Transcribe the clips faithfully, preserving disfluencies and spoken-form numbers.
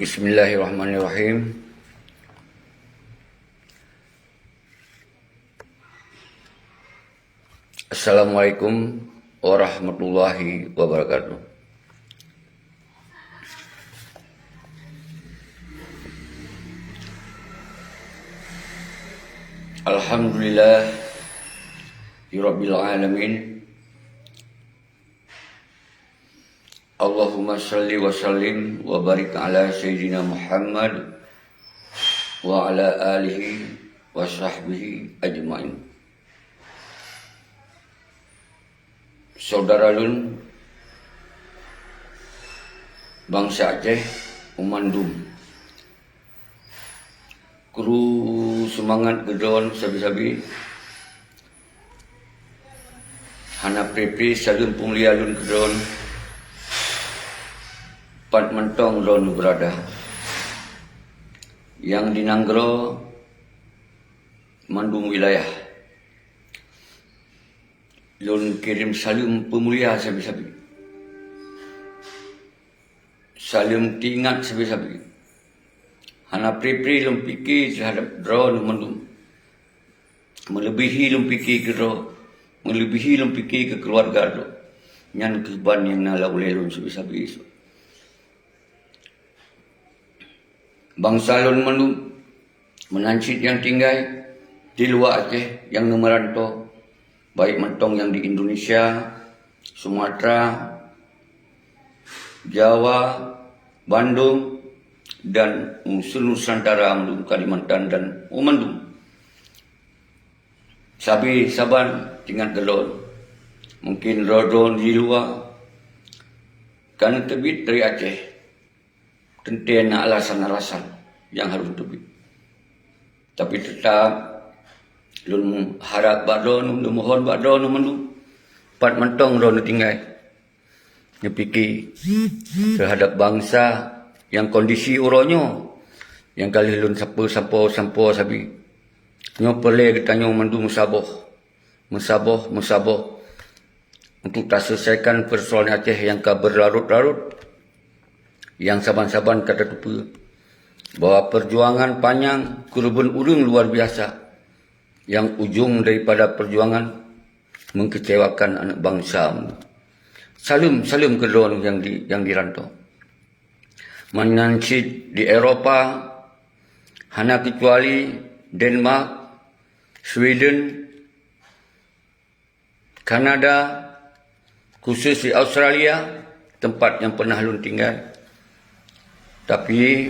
Bismillahirrahmanirrahim. Assalamualaikum warahmatullahi wabarakatuh. Alhamdulillah, Rabbil Alamin. Allahumma salli wa sallim wa barik ala Sayyidina Muhammad wa ala alihi wa sahbihi ajma'in. Saudara lôn, bansa Aceh, umandum. Kru seumangat keudroe sabe-sabe. Hana pri-pri saleuem peumulia lôn keudroe, pat mantong droe beurada. Nyang di nanggroe mandum wilayah. Lôn kirém saleuem peumulia sabe-sabe. Saleuem teuingat sabe-sabe. Hana pri-pri lôn pike teuhadab droe mandum. Meuleubihi lôn pike keu droe, meuleubihi lôn pike keu keuluwarga droe. Nyan keuh ban nyang na lam ulée lôn sabe-sabe. Bansa lôn mandum, meunan cit nyang tinggai di luwa Aceh nyang neumeuranto, baik mantong nyang di Indonesia, Sumatera, Jawa, Bandung, dan seluruh Nusantara mandum, Kalimantan dan mandum. Sabe saban teuingat keulôn. Mungken droe-droe di luwa ka neuteubiet dari Aceh. Teuntée na alasan-alasan nyang harôh teubiet. Tapi teutap lôn harab bak droe, lôn mohon bak droe mandum, pat mantong droe tinggai neupike teuhadab bansa nyang kondisi uroe nyoe nyang ka lheueh lôn sapeue sampoe-sampoe sabe. Nyoe peureulée geutanyoe mandum meusaboh, meusaboh, meusaboh untuk taseulesaikan peusoalan Aceh nyang ka beularot-larot, nyang saban-saban ka tateupeue bahwa peujuangan panyang keureubeuen ureuëng luar biasa, nyang ujong daripada peujuangan meukeucewakan aneuëk bansa. Saleuem, saleuem keudroe nyang di, nyang di rantau. Meunan cit di Eropa, hana keucuali Denmark, Sweden, Kanada, khusus di Australia, teumpat nyang pernah lôn tinggai. Tapi,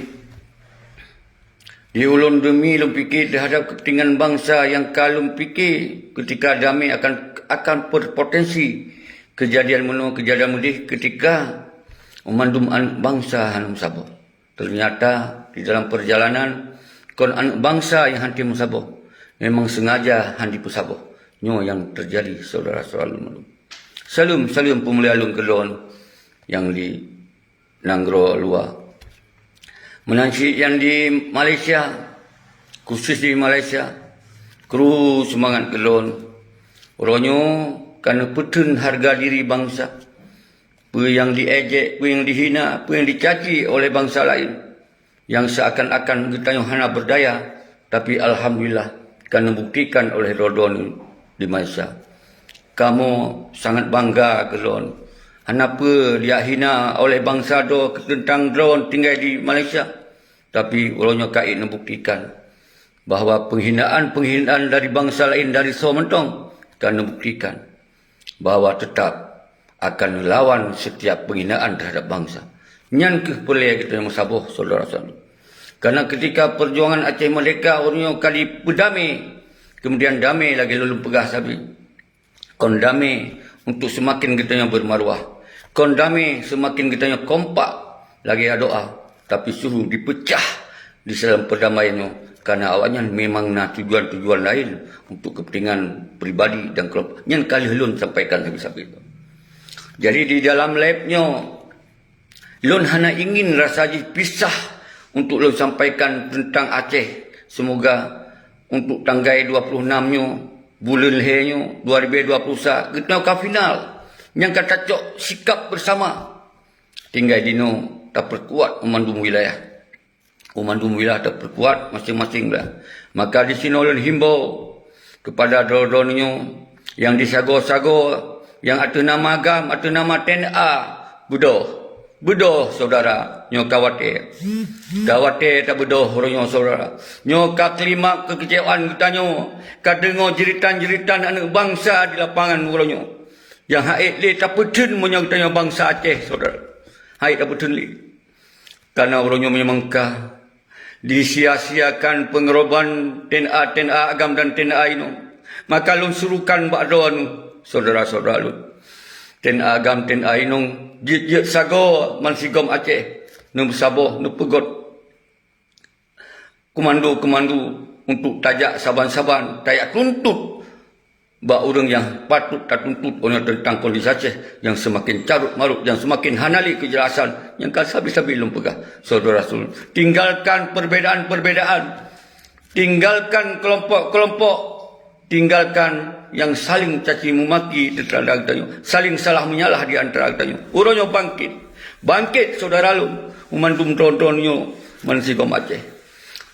di ulôn deumi lôn pike teuhadab keupeuntengan bansa nyang ka lôn pike keutika damé akan, akan berpotensi keujadian meunoe, keujadian meudeh keutika mandum aneuëk bansa hana meusaboh. Teunyata di dalam peurjalanan kon aneuëk bansa nyang hana meusaboh, memang seungaja hana peusaboh. Nyoe nyang teujadi, syedara-syedara lôn. Saleuem, saleuem peumulia lôn keudroe nyang di nanggroe luwa. Meunan cit nyang di Malaysia, khusus di Malaysia, kru seumangat keudroe. Uroe nyoe ka neupeutheun hareuga diri bansa. Peue nyang diejek, peue nyang dihina, peue nyang dicaci oleh bansa laén, nyang seuakan-akan geutanyoe hana beurdaya, tapi alhamdulillah, ka neubuktikan oleh droe-droe di Malaysia. Kamoe sangat bangga keu droe. Hana peue jihina oleh bansa droe teuntang droe tinggai di Malaysia, tapi uroe nyoe ka neubuktikan bahwa penghinaan-penghinaan dari bansa laén dari soe mantong ka neubuktikan bahwa teutap akan neulawan setiap penghinaan terhadap bansa. Nyan keuh peureulée geutanyoe meusaboh, syedara-syedara. Karena ketika perjuangan Aceh Merdeka uroe nyoe ka dipeudamé, kemudian damé lagée lôn peugah sabe. Kon damé untuk seumaken geutanyoe beumaruah. Kon damé seumaken geutanyoe kompak lagée doa, tapi justru dipeucah di dalam peudamaian nyoe, karena awaknyan memang na tujuan-tujuan laén untuk kepentingan pribadi dan kelompok. Nyan ka lheueh lôn sampaikan sabe-sabe. Jadi di dalam live nyoe, lôn hana ingin rasa jih pisah untuk lôn sampaikan teuntang Aceh. Semoga untuk tanggai dua puluh enam nyoe, buleuen lhée nyoe, dua ribu dua puluh sa, geutanyoe ka final. Nyang ka tacok sikap bersama. Tinggai dinoe tapeukuat mandum wilayah. U mandum wilayah tapeukuat maséng-maséng wilayah. Maka disinoe lôn himbau keupada droe-droe nyoe nyang disagoe-sagoe, nyang ateueh nama GAM, ateueh nama TNA, beudôh. Beudôh, syedara, nyoe ka watée. Ka watée tabeudôh uroe nyoe, syedara. Nyoe ka klimaks keukeucewaan geutanyoe, ka deungoe jeuritan-jeuritan aneuëk bansa di lapangan uroe nyoe. Nyang han ék lé tapeutheun meunyoe geutanyoe bansa Aceh, syedara. Han ék tapeutheun lé. Kareuna uroe nyoe memang ka disia-siakan peungorban TNA, TNA GAM dan TNA inong. Maka lôn surukan bak droeneuh, syedara-syedara lôn. TNA GAM, TNA inong, jeuet-jeuet sagoe bansigom Aceh, neumeusaboh, neupeugot komando-komando untuk tajak saban-saban, tajak tuntut bak ureuëng nyang patut tatuntut, uroe nyoe teuntang kondisi Aceh nyang seumaken carôt-marôt, nyang seumaken hana lé keujelasan, nyang ka sabe-sabe lôn peugah, syedara-syedara. Tinggalkan perbedaan-perbedaan, tinggalkan kelompok-kelompok, tinggalkan nyang saling caci memaki di antara geutanyoe, saling salah menyalah di antara geutanyoe. Uroe nyoe bangkit, bangkit, syedara lôn, u mandum droe-droe nyoe bansigom Aceh.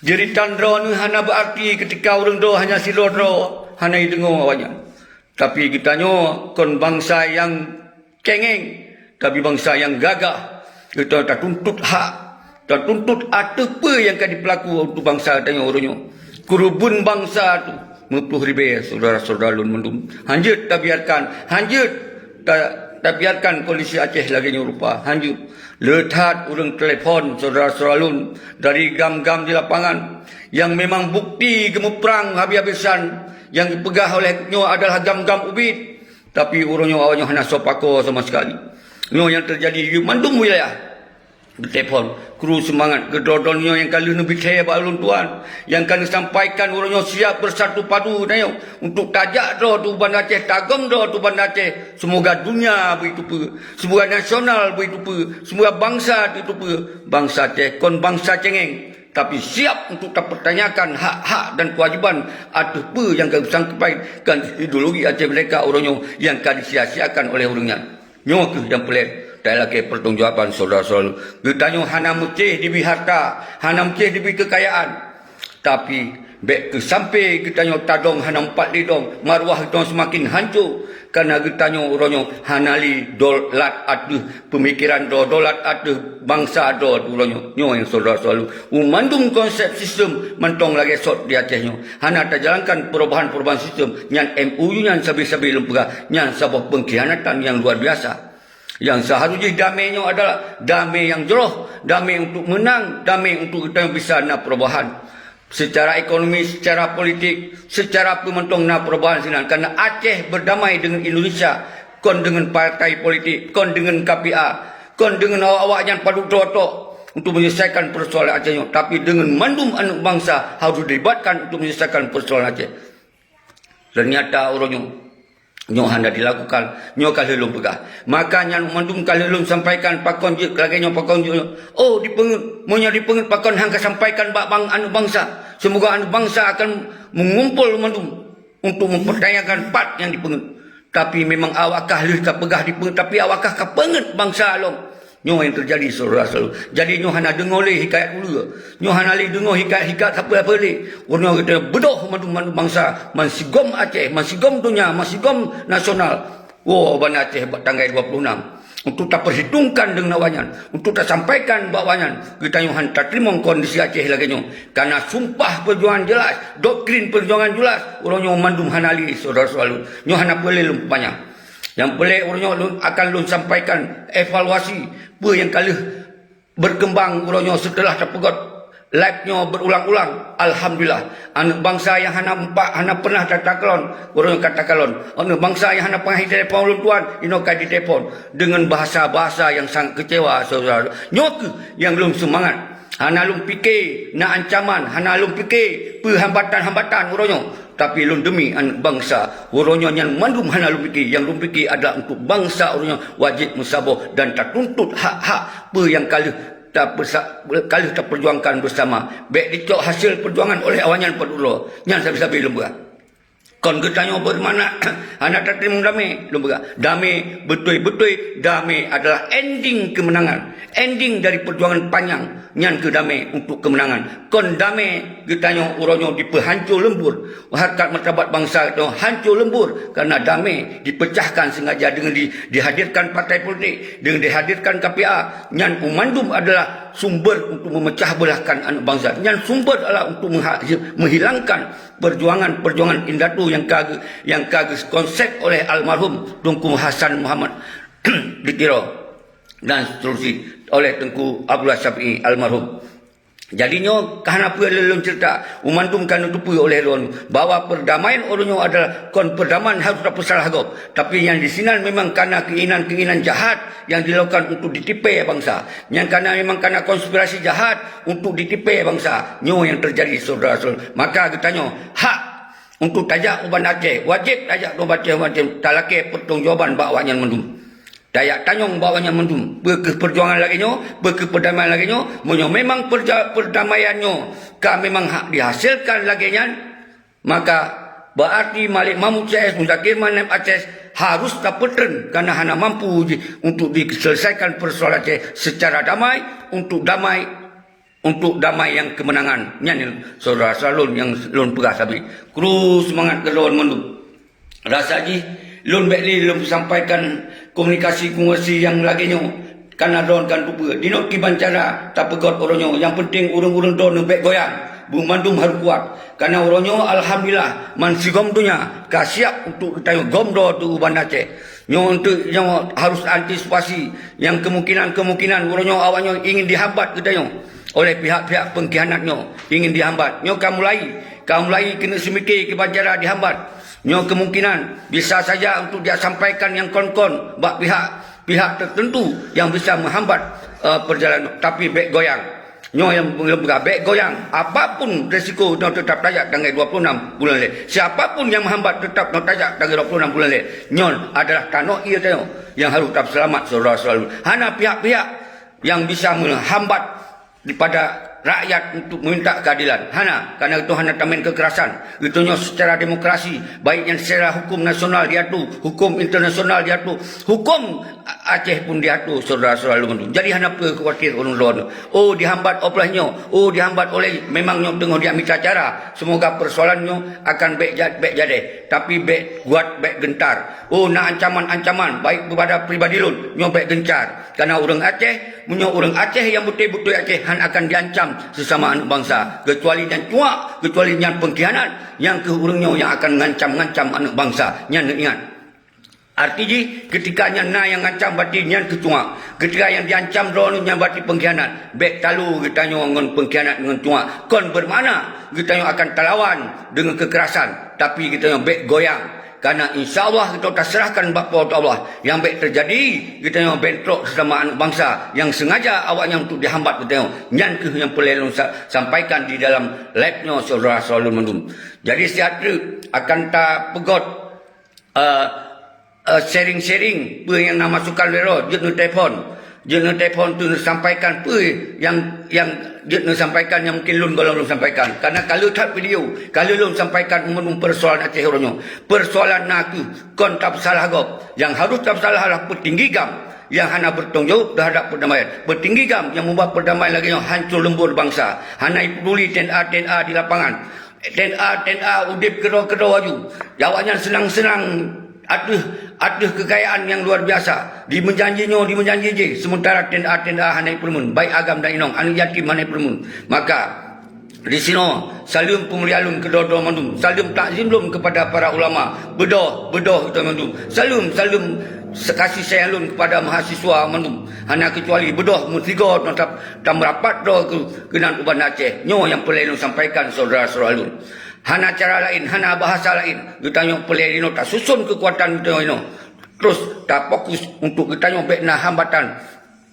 Jeuritan droeneuh hana beuarti keutika ureuëng droe hana sidroe droe hana jideungoe awaknyan. Tapi geutanyoe kon bansa nyang cengeng, tapi bansa nyang gagah. Geutanyoe tatuntut hak, tatuntut ateueh peue nyang ka jipeulaku untuk bansa geutanyoe uroe nyoe. Keureubeuen bansa tu meuploh ribée, syedara-syedara lôn mandum. Hanjeuet tabiarkan, hanjeuet ta-, tabiarkan kondisi Aceh lagée nyoe rupa. Hanjeuet. Le that ureuëng telepon syedara-syedara lôn dari GAM-GAM di lapangan nyang memang bukti geumeuprang habéh-habésan, nyang geupeugah oleh nyoe adalah GAM-GAM ubit. Tapi uroe nyoe awaknyoe hana soe pakoe sama sekali. Nyoe nyang teujadi di mandum wilayah. Geutelepon, kru seumangat, keudroe-droe nyoe nyang ka lheueh neubi thée bak ulôn tuan, nyang ka neusampaikan uroe nyoe siap beusatu padu tanyoe untuk tajak droe tu Banda Aceh, tagom droe tu Banda Aceh. Seumoga dunia beuteupeue, seumoga nasional beuteupeue, seumoga bansa teuteupeue. Bansa Aceh kon bansa cengeng, tapi siap untuk tapeurtanyakan hak-hak dan keuwajéban ateueh peue nyang ka geusampaikan ideologi Aceh Merdeka uroe nyoe nyang ka disia-siakan oleh ureuëng nyan. Nyoe kheueh nyang peureulée talakée peurtanggungjawaban syedara-syedara. Geutanyoe hana meucéh dibi harta, hana meucéh dibi keukayaan. Tapi bék keuh sampoe geutanyoe tadong hana meupat lé dong, maruah geutanyoe seumaken hanco, kareuna geutanyoe uroe nyoe hana lé dolat ateueh peumikeran droe, dolat ateueh bansa droe uroe nyoe. Nyoe nyang syedara-syedara lôn, u mandum konsep sistem mantong lagée sot di Aceh nyoe. Hana tajalankan perubahan-perubahan sistem, nyan M O U nyan sabe-sabe lôn peugah, nyan saboh peungkhianatan nyang luar biasa. Nyang seuharus jih damé nyoe adalah damé nyang jroh, damé untuk meunang, damé untuk geutanyoe bisa na perubahan. Seucara ekonomi, seucara politik, seucara peue mantong na perubahan sinan. Kareuna Aceh beudamai deungon Indonesia, kon deungon partai politik, kon deungon K P A, kon deungon awak-awak nyang padub droe tok untuk menyelesaikan persoalan Aceh nyoe, tapi deungon mandum aneuëk bansa harus dilibatkan untuk menyelesaikan persoalan Aceh. Ternyata uroe nyoe, nyoe hana dilakukan. Nyoe ka lheueh lôn peugah. Maka nyan mandum ka lheueh lôn sampaikan, pakon jeuet lagée nyoe, pakon jeuet nyoe. Oh, dipeungeut. Meunyoe dipeungeut, pakon han ka sampaikan bak bang-, aneuëk bansa. Seumoga aneuëk bansa akan meungumpol mandum untuk mempertanyakan pat nyang dipeungeut. Tapi memang awak kah lheueh ka peugah dipeungeut, tapi awak kah ka peungeut bansa lom. Nyoe nyang teujadi, syedara-syedara. Jadi nyoe hana deungoe lé hikayat uleue. Nyoe hana lé deungoe hikayat-hikayat sapeue-sapeue lé. Uroe nyoe geutanyoe beudôh mandum-mandum bansa, bansigom Aceh, bansigom donya, bansigom nasional. Woe Banda Aceh bak tanggai dua puluh enam. Untuk tapeuhitongkan deungon awaknyan, untuk tasampaikan bak awaknyan, geutanyoe han tateurimong kondisi Aceh lagée nyoe. Kareuna sumpah peujuangan jeulaih, doktrin peujuangan jeulaih, uroe nyoe mandum hana lé, syedara-syedara lôn. Nyoe hana peureulée lôn peupanyang. Nyang peureulée uroe nyoe lôn akan lôn sampaikan evaluasi peue nyang ka lheueh berkembang uroe nyoe seuteulah tapeugét live nyoe beurulang-ulang. Alhamdulillah, aneuëk bansa nyang hana meupat, hana pernah takalon, uroe nyoe ka takalon. Aneuëk bansa nyang hana pernah jitelepon ulôn tuan, inoe ka jitelepon deungon bahasa-bahasa nyang sangat keucewa, syedara. Nyoe kheueh nyang lôn seumangat. Hana lôn pike na ancaman, hana lôn pike peue hambatan-hambatan uroe nyoe. Tapi lôn deumi aneuëk bansa uroe nyoe nyan mandum hana lôn pike. Nyang lôn pike adalah untuk bansa uroe nyoe wajéb meusaboh dan tatuntut hak-hak peue nyang ka lheueh tapeusa-, ka lheueh tapeujuangkan beusama. Bék dicok hasil peujuangan oleh awaknyan padub droe. Nyan sabe-sabe lôn peugah. Kon geutanyoe beumakna hana tateurimong damé, lôn peugah. Damé, beutôi-beutôi damé adalah ending keumeunangan, ending dari peujuangan panyang. Nyan keuh damé untuk keumeunangan. Kon damé geutanyoe uroe nyoe dipeuhanco leumbur. Harkat martabat bansa geutanyoe hanco leumbur karena damé dipeucahkan sengaja deungon di-, dihadirkan partai politik, deungon dihadirkan K P A. Nyan umandum adalah sumber untuk memecah belahkan aneuk bansa. Nyan sumber adalah untuk mengha-, menghilangkan perjuangan-perjuangan indatu yang ka, yang ka geukonsep oleh almarhum Teungku Hasan Muhammad di Tiro dan seterusnya oleh Teungku Abdullah Syafi'i almarhum. Jadi nyoe ka hana peue lôn cerita, umandum ka neuteupeue oleh lôn bahwa perdamaian uroe nyoe adalah kon perdamaian harus tapeusalah gob, tapi nyang di sinan memang kana keinginan-keinginan jahat yang dilakukan untuk ditipée bansa. Nyang kana memang kana konspirasi jahat untuk ditipée bansa. Nyoe yang terjadi, saudara-saudara. Maka geutanyoe hak untuk tajak u Banda Aceh, wajéb tajak u Banda Aceh, wajéb talakée pertanggungjawaban bak awaknyan mandum. Tajak tanyong bak awaknyan mandum. Peu kheueh perjuangan lagée nyoe, peu kheueh perdamaian lagée nyoe, meunyoe memang perja-, perdamaian nyoe ka memang hak dihasilkan lagée nyan, maka berarti Malik Mahmud C S, Muzakir Manaf Aceh harus tapeutreun karena hana mampu ji untuk diselesaikan persoalan Aceh secara damai, untuk damai, untuk damai nyang keumeunangan. Nyan saudara-saudara lôn nyang lôn peugah sabe. Kru seumangat keu lôn mandum. Rasa jih lôn bék lé lôn sampaikan komunikasi-komunikasi nyang lagée nyoe. Kana droeneuh kan peue, dinoe kiban cara tapeugét uroe nyoe. Nyang penting ureuëng-ureuëng droeneuh bék goyang. Banmandum harôh kuat. Kana uroe nyoe alhamdulillah, man sigom donya ka siab untuk geutanyoe gom droe teu u Banda Aceh. Nyoe untuk nyoe harus antisipasi nyang kemungkinan-kemungkinan uroe nyoe awaknyoe ingin dihambat geutanyoe oleh pihak-pihak pengkhianat nyoe ingin dihambat. Nyoe ka mulai, ka mulai keuneuk seumike kiban cara dihambat. Nyoe kemungkinan bisa saja untuk disampaikan nyang kon-kon bak pihak-pihak tertentu yang bisa menghambat, eh, perjalanan, tapi bék goyang. Nyoe nyang lôn peugah, bék goyang. Apapun resiko nyoe tetap tajak tanggai dua puluh enam bulan lé. Siapapun yang menghambat tetap nyoe tajak tanggai dua puluh enam bulan lé. Nyoe adalah tanoh ié tanyoe yang harus tetap selamat saudara-saudara. Hana pihak-pihak yang bisa menghambat daripada rakyat untuk meminta keadilan. Hana, karena itu hana tamén kekerasan. Itu nyoe secara demokrasi, baik yang secara hukum nasional diatu, hukum internasional diatu, hukum Aceh pun diatu, saudara-saudara lôn. Jadi hana peue khawatir ulôn lôn. Oh, dihambat oleh nyoe, oh, dihambat oleh, memang nyoe teungoh dia mita cara. Semoga persoalan nyoe akan bék ja-, bék jadeh, tapi bék kuat, bék gentar. Oh, na ancaman-ancaman baik kepada pribadi lôn, nyoe bék gencar. Karena ureuëng Aceh, meunyoe ureuëng Aceh nyang beutôi-beutôi Aceh han akan diancam sesama aneuk bansa, kecuali nyang cuak, kecuali nyang pengkhianat, nyang kheueh ureuëng nyoe nyang akan ngancam-ngancam aneuk bansa. Nyan neuingat. Arti jih, ketika nyan na nyang ngancam, berarti nyan kheueh cuak. Ketika nyang diancam droeneuh, nyan berarti pengkhianat. Bék talu geutanyoe ngon pengkhianat ngon cuak. Kon bermakna geutanyoe akan talawan deungon kekerasan, tapi geutanyoe bék goyang. Karena insya Allah geutanyoe taserahkan bak Po teu Allah. Nyang bék terjadi, geutanyoe bentrok sesama aneuk bansa nyang sengaja awaknyan untuk dihambat geutanyoe. Nyan kheueh nyang peureulée lôn sa-, sampaikan di dalam live nyoe, saudara-saudara lôn mandum. Jadi siat treuk akan tapeugét, eh, eh, sharing-sharing peue nyang na masukan lé droe, jeuet neutelepon. Jeuet neutelepon tu neusampaikan peue nyang, nyang jeuet neusampaikan nyang mungkin lôn gohlom lôn sampaikan. Karena ka lheueh that video, ka lheueh lôn sampaikan meunurot persoalan Aceh uroe nyoe. Persoalan na kheueh kon tapeusalah gob. Nyang harôh tapeusalah adalah peutinggi GAM nyang hana bertanggung jawab terhadap perdamaian. Peutinggi GAM nyang meuba perdamaian lagée nyoe hancô leumbur bansa. Hana jipeduli TNA-TNA di lapangan. TNA-TNA udeb keudroe-keudroe laju. Awaknyan seunang-seunang ateueh, ateueh keukayaan nyang luar biasa. Dimeujanji nyoe, dimeujanji jéh, sementara TNA-TNA hana jipeureumeun, baik agam dan inong, aneuk yatim hana jipeureumeun. Maka, disinoe, saleuem peumulia lôn keu droe-droe mandum, saleuem takzim lôn kepada para ulama, beudôh, beudôh geutanyoe mandum, saleuem, saleuem kasih sayang lôn kepada mahasiswa mandum, hana keucuali beudôh meusigoe nyoe tam-, tameurapat droe keu keunan u Banda Aceh. Nyoe nyang peureulée lôn sampaikan, syedara-syedara lôn. Hana cara laén, hana bahasa laén. Geutanyoe peureulée jinoe tasuson keukuatan geutanyoe jinoe. Terus tafokus untuk geutanyoe bék na hambatan.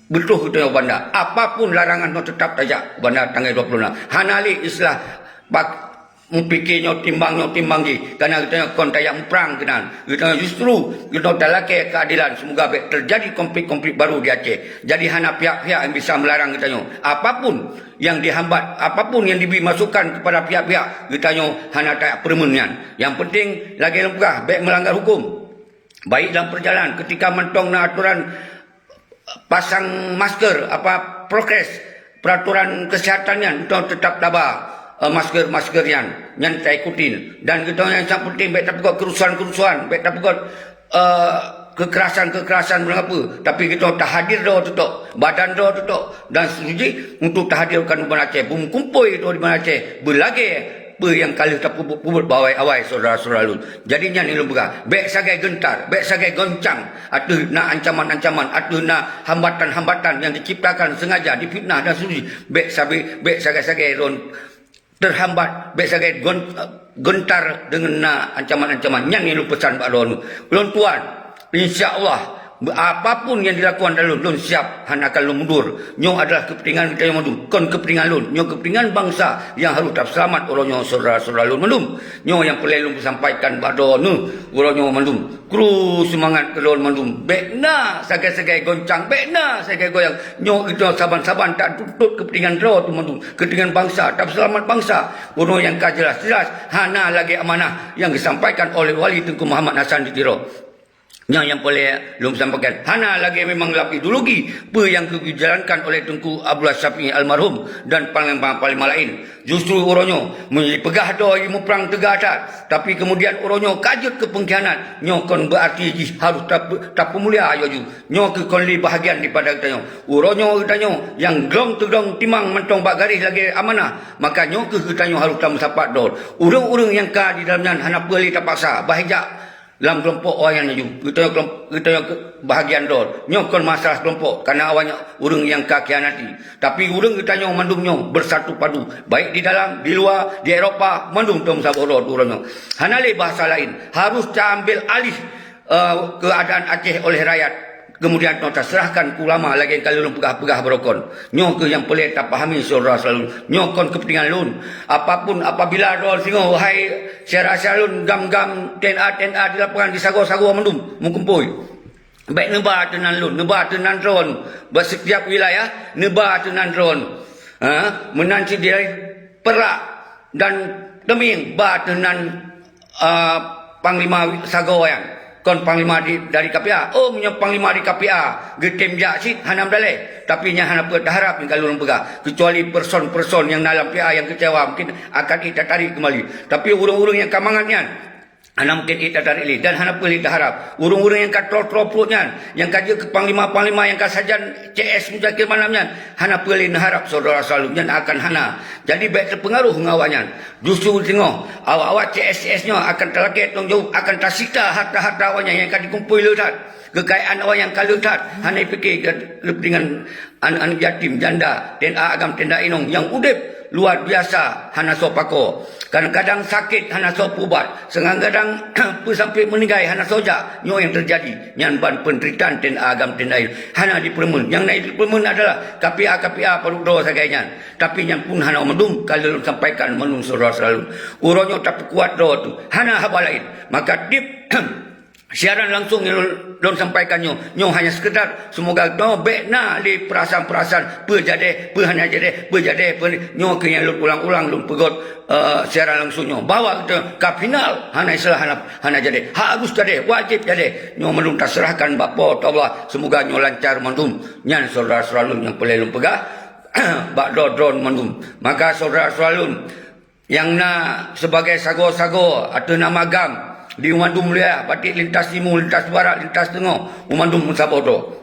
Beutôi geutanyoe Banda. Apapun larangan nyoe teutap tajak Banda tanggai dua puluh enam. Hana lé istilah bak-, mupike nyoe timbang nyoe timbang jih. Karena geutanyoe kon tajak muprang keunan. Geutanyoe justru geutanyoe talakée keadilan. Semoga bék terjadi konflik-konflik baru di Aceh. Jadi hana pihak-pihak yang bisa melarang geutanyoe. Apapun yang dihambat, apapun yang diberi masukan kepada pihak-pihak, geutanyoe hana tajak peureumeun nyan. Yang penting, lagée lôn peugah, bék melanggar hukum. Baik dalam perjalanan, ketika mantong na aturan pasang masker, apa, prokes, peraturan kesehatan nyan, geutanyoe teutap taba, eh, masker-masker nyan, nyan taikutin. Dan geutanyoe nyang sangat penting, bék tapeugöt kerusuhan-kerusuhan, bék tapeugöt, eh, kekerasan-kekerasan meunapa. Tapi geutanyoe tahadir droe teutok, badan droe teutok, dan seterusnya untuk tahadir keu Banda Aceh, beumeukumpôi droe di Banda Aceh, beulagée peue nyang ka lheueh tapeubuet-buet bak awai-awai, syedara-syedara lôn. Jadi nyan nyang lôn peugah, bék sagai geuntar, bék sagai goncang ateueh na ancaman-ancaman, ateueh na hambatan-hambatan nyang diciptakan sengaja, difitnah dan seterusnya. Bék sabe-, bék sagai-sagai lôn teuhambat, bék sagai gon-, geuntar deungon na ancaman-ancaman. Nyan nyang lôn peusan bak droeneuh. Lôn tuan, insya Allah, apapun nyang dilakukan lé lôn, lôn siap, hana akan lôn mundur. Nyoe adalah keupeuntengan geutanyoe mandum, kon keupeuntengan lôn. Nyoe keupeuntengan bansa nyang harôh taseulamat uroe nyoe, syedara-syedara lôn mandum. Nyoe nyang peureulée lôn peusampaikan bak droeneuh uroe nyoe mandum. Kru seumangat keu lôn mandum. Bék na sagai-sagai goncang, bék na sagai goyang. Nyoe geutanyoe saban-saban tatuntot keupeuntengan droe teuh mandum, keupeuntengan bansa, taseulamat bansa. Uroe nyang ka jeulaih-jeulaih hana lagée amanah nyang geusampaikan oleh Wali Teungku Muhammad Hasan di Tiro. Nyoe nyang peureulée lôn sampaikan, hana lagée memang lam ideologi peue nyang geujalankan oleh Teungku Abdullah Syafi'i almarhum dan panglima-panglima laén. Justru uroe nyoe, meunyoe jipeugah droe jimuprang teuga that, tapi keumudian uroe nyoe ka jeuet keu peungkhianat, nyoe kon beuarti jih harôh tape-, tapeumulia laju. Nyoe keuh kon lé bahagian daripada geutanyoe. Uroe nyoe geutanyoe nyang glong teuglong timang mantong bak garéh lagée amanah, maka nyoe keuh geutanyoe harôh tameusapat droe. Ureuëng-ureuëng nyang ka di dalam nyan hana peue lé tapaksa, bah ijak lam keulompok awaknyan laju. Geutanyoe keulom-, geutanyoe keu-, bahagian droe. Nyoe kon masalah keulompok, kareuna awaknyan ureuëng nyang ka khianati. Tapi ureuëng geutanyoe mandum nyoe beusatu padu, baik di dalam, di luwa, di Eropa, mandum tameusaboh droe uroe nyoe. Hana lé bahasa laén, harôh taambil alih, eh, keuadaan Aceh oleh rakyat. Keumudian nyoe taseurahkan keu ulama lagée nyang ka lôn peugah-peugah baroe kon. Nyoe keuh nyang peureulée tapahami syedara-syedara lôn. Nyoe kon keupeuntengan lôn. Apapun, apabila droe singoh, wahai syedara-syedara lôn, gam-gam TNA-TNA di lapangan, di sagoe-sagoe mandum meukumpôi. Bék neuba ateueh nan lôn, neuba ateueh nan droe. Bak sitiap wilayah, neuba ateueh nan droe. Ha? Meunan cit di Perak dan Teumieng, ba ateueh nan, a, panglima sagoe nyan. Kon panglima di, dari K P A. Oh, meunyoe panglima di K P A geutem jak cit, hana meudaleh. Tapi nyan hana peue taharab nyang ka lôn peugah. Keucuali person-person nyang na lam P A nyang keucewa, mungkin akan ék tatarék keumbali. Tapi ureuëng-ureuëng nyang ka mangat nyan, hana mungkin ék tatarék lé dan hana peue lé taharab. Ureuëng-ureuëng nyang ka troe-troe pruet nyan, nyang ka jeuet keu panglima-panglima nyang ka sajan C S Muzakir Manaf nyan, hana peue lé neuharab syedara-syedara lôn, nyan akan hana. Jadi bék teupeungaruh ngon awaknyan. Justru singoh, awak-awak C S C S nyoe akan talakée tanggong jaweueb, akan tasita harta-harta awaknyan nyang ka jikumpôi le that. Keukayaan awaknyan ka le that, hana jipike keu keupeuntengan aneuk-aneuk yatim, janda, TNA agam, TNA inong nyang udeb luar biasa hana soe pakoe. Kadang-kadang sakét hana soe peuubat, kadang-kadang peusampé meuninggai hana soe jak. Nyoe nyang teujadi, nyan ban peunderitaan TNA agam, TNA inong. Hana jipeureumeun. Nyang na jipeureumeun adalah K P A-K P A padub droe sagai nyan. Tapi nyan pun hana mandum ka lôn sampaikan mandum syedara-syedara lôn. Uroe nyoe tapeukuat droe teuh, hana haba laén. Maka tieb siaran langsung nyang lôn, lôn sampaikan nyoe, nyoe hanya sekedar, semoga droe bék na lé peurasaan-peurasaan peue jadeh, peue hana jadeh, peue jadeh, peue nyoe keuh nyang lôn ulang-ulang lôn peugöt, eh, siaran langsung nyoe. Bahwa geutanyoe ka final, hana istilah hana, hana jadeh. Harus jadeh, wajéb jadeh. Nyoe mandum taseurahkan bak Po teu Allah, semoga nyoe lancar mandum. Nyan syedara-syedara lôn nyang peureulée lôn peugah bak droe-droe mandum. Maka syedara-syedara lôn, nyang na sibagai sagoe-sagoe ateueh nama GAM di mandum wilayah, batik lintas timu, lintas barat, lintas teungoh, mandum meusaboh droe.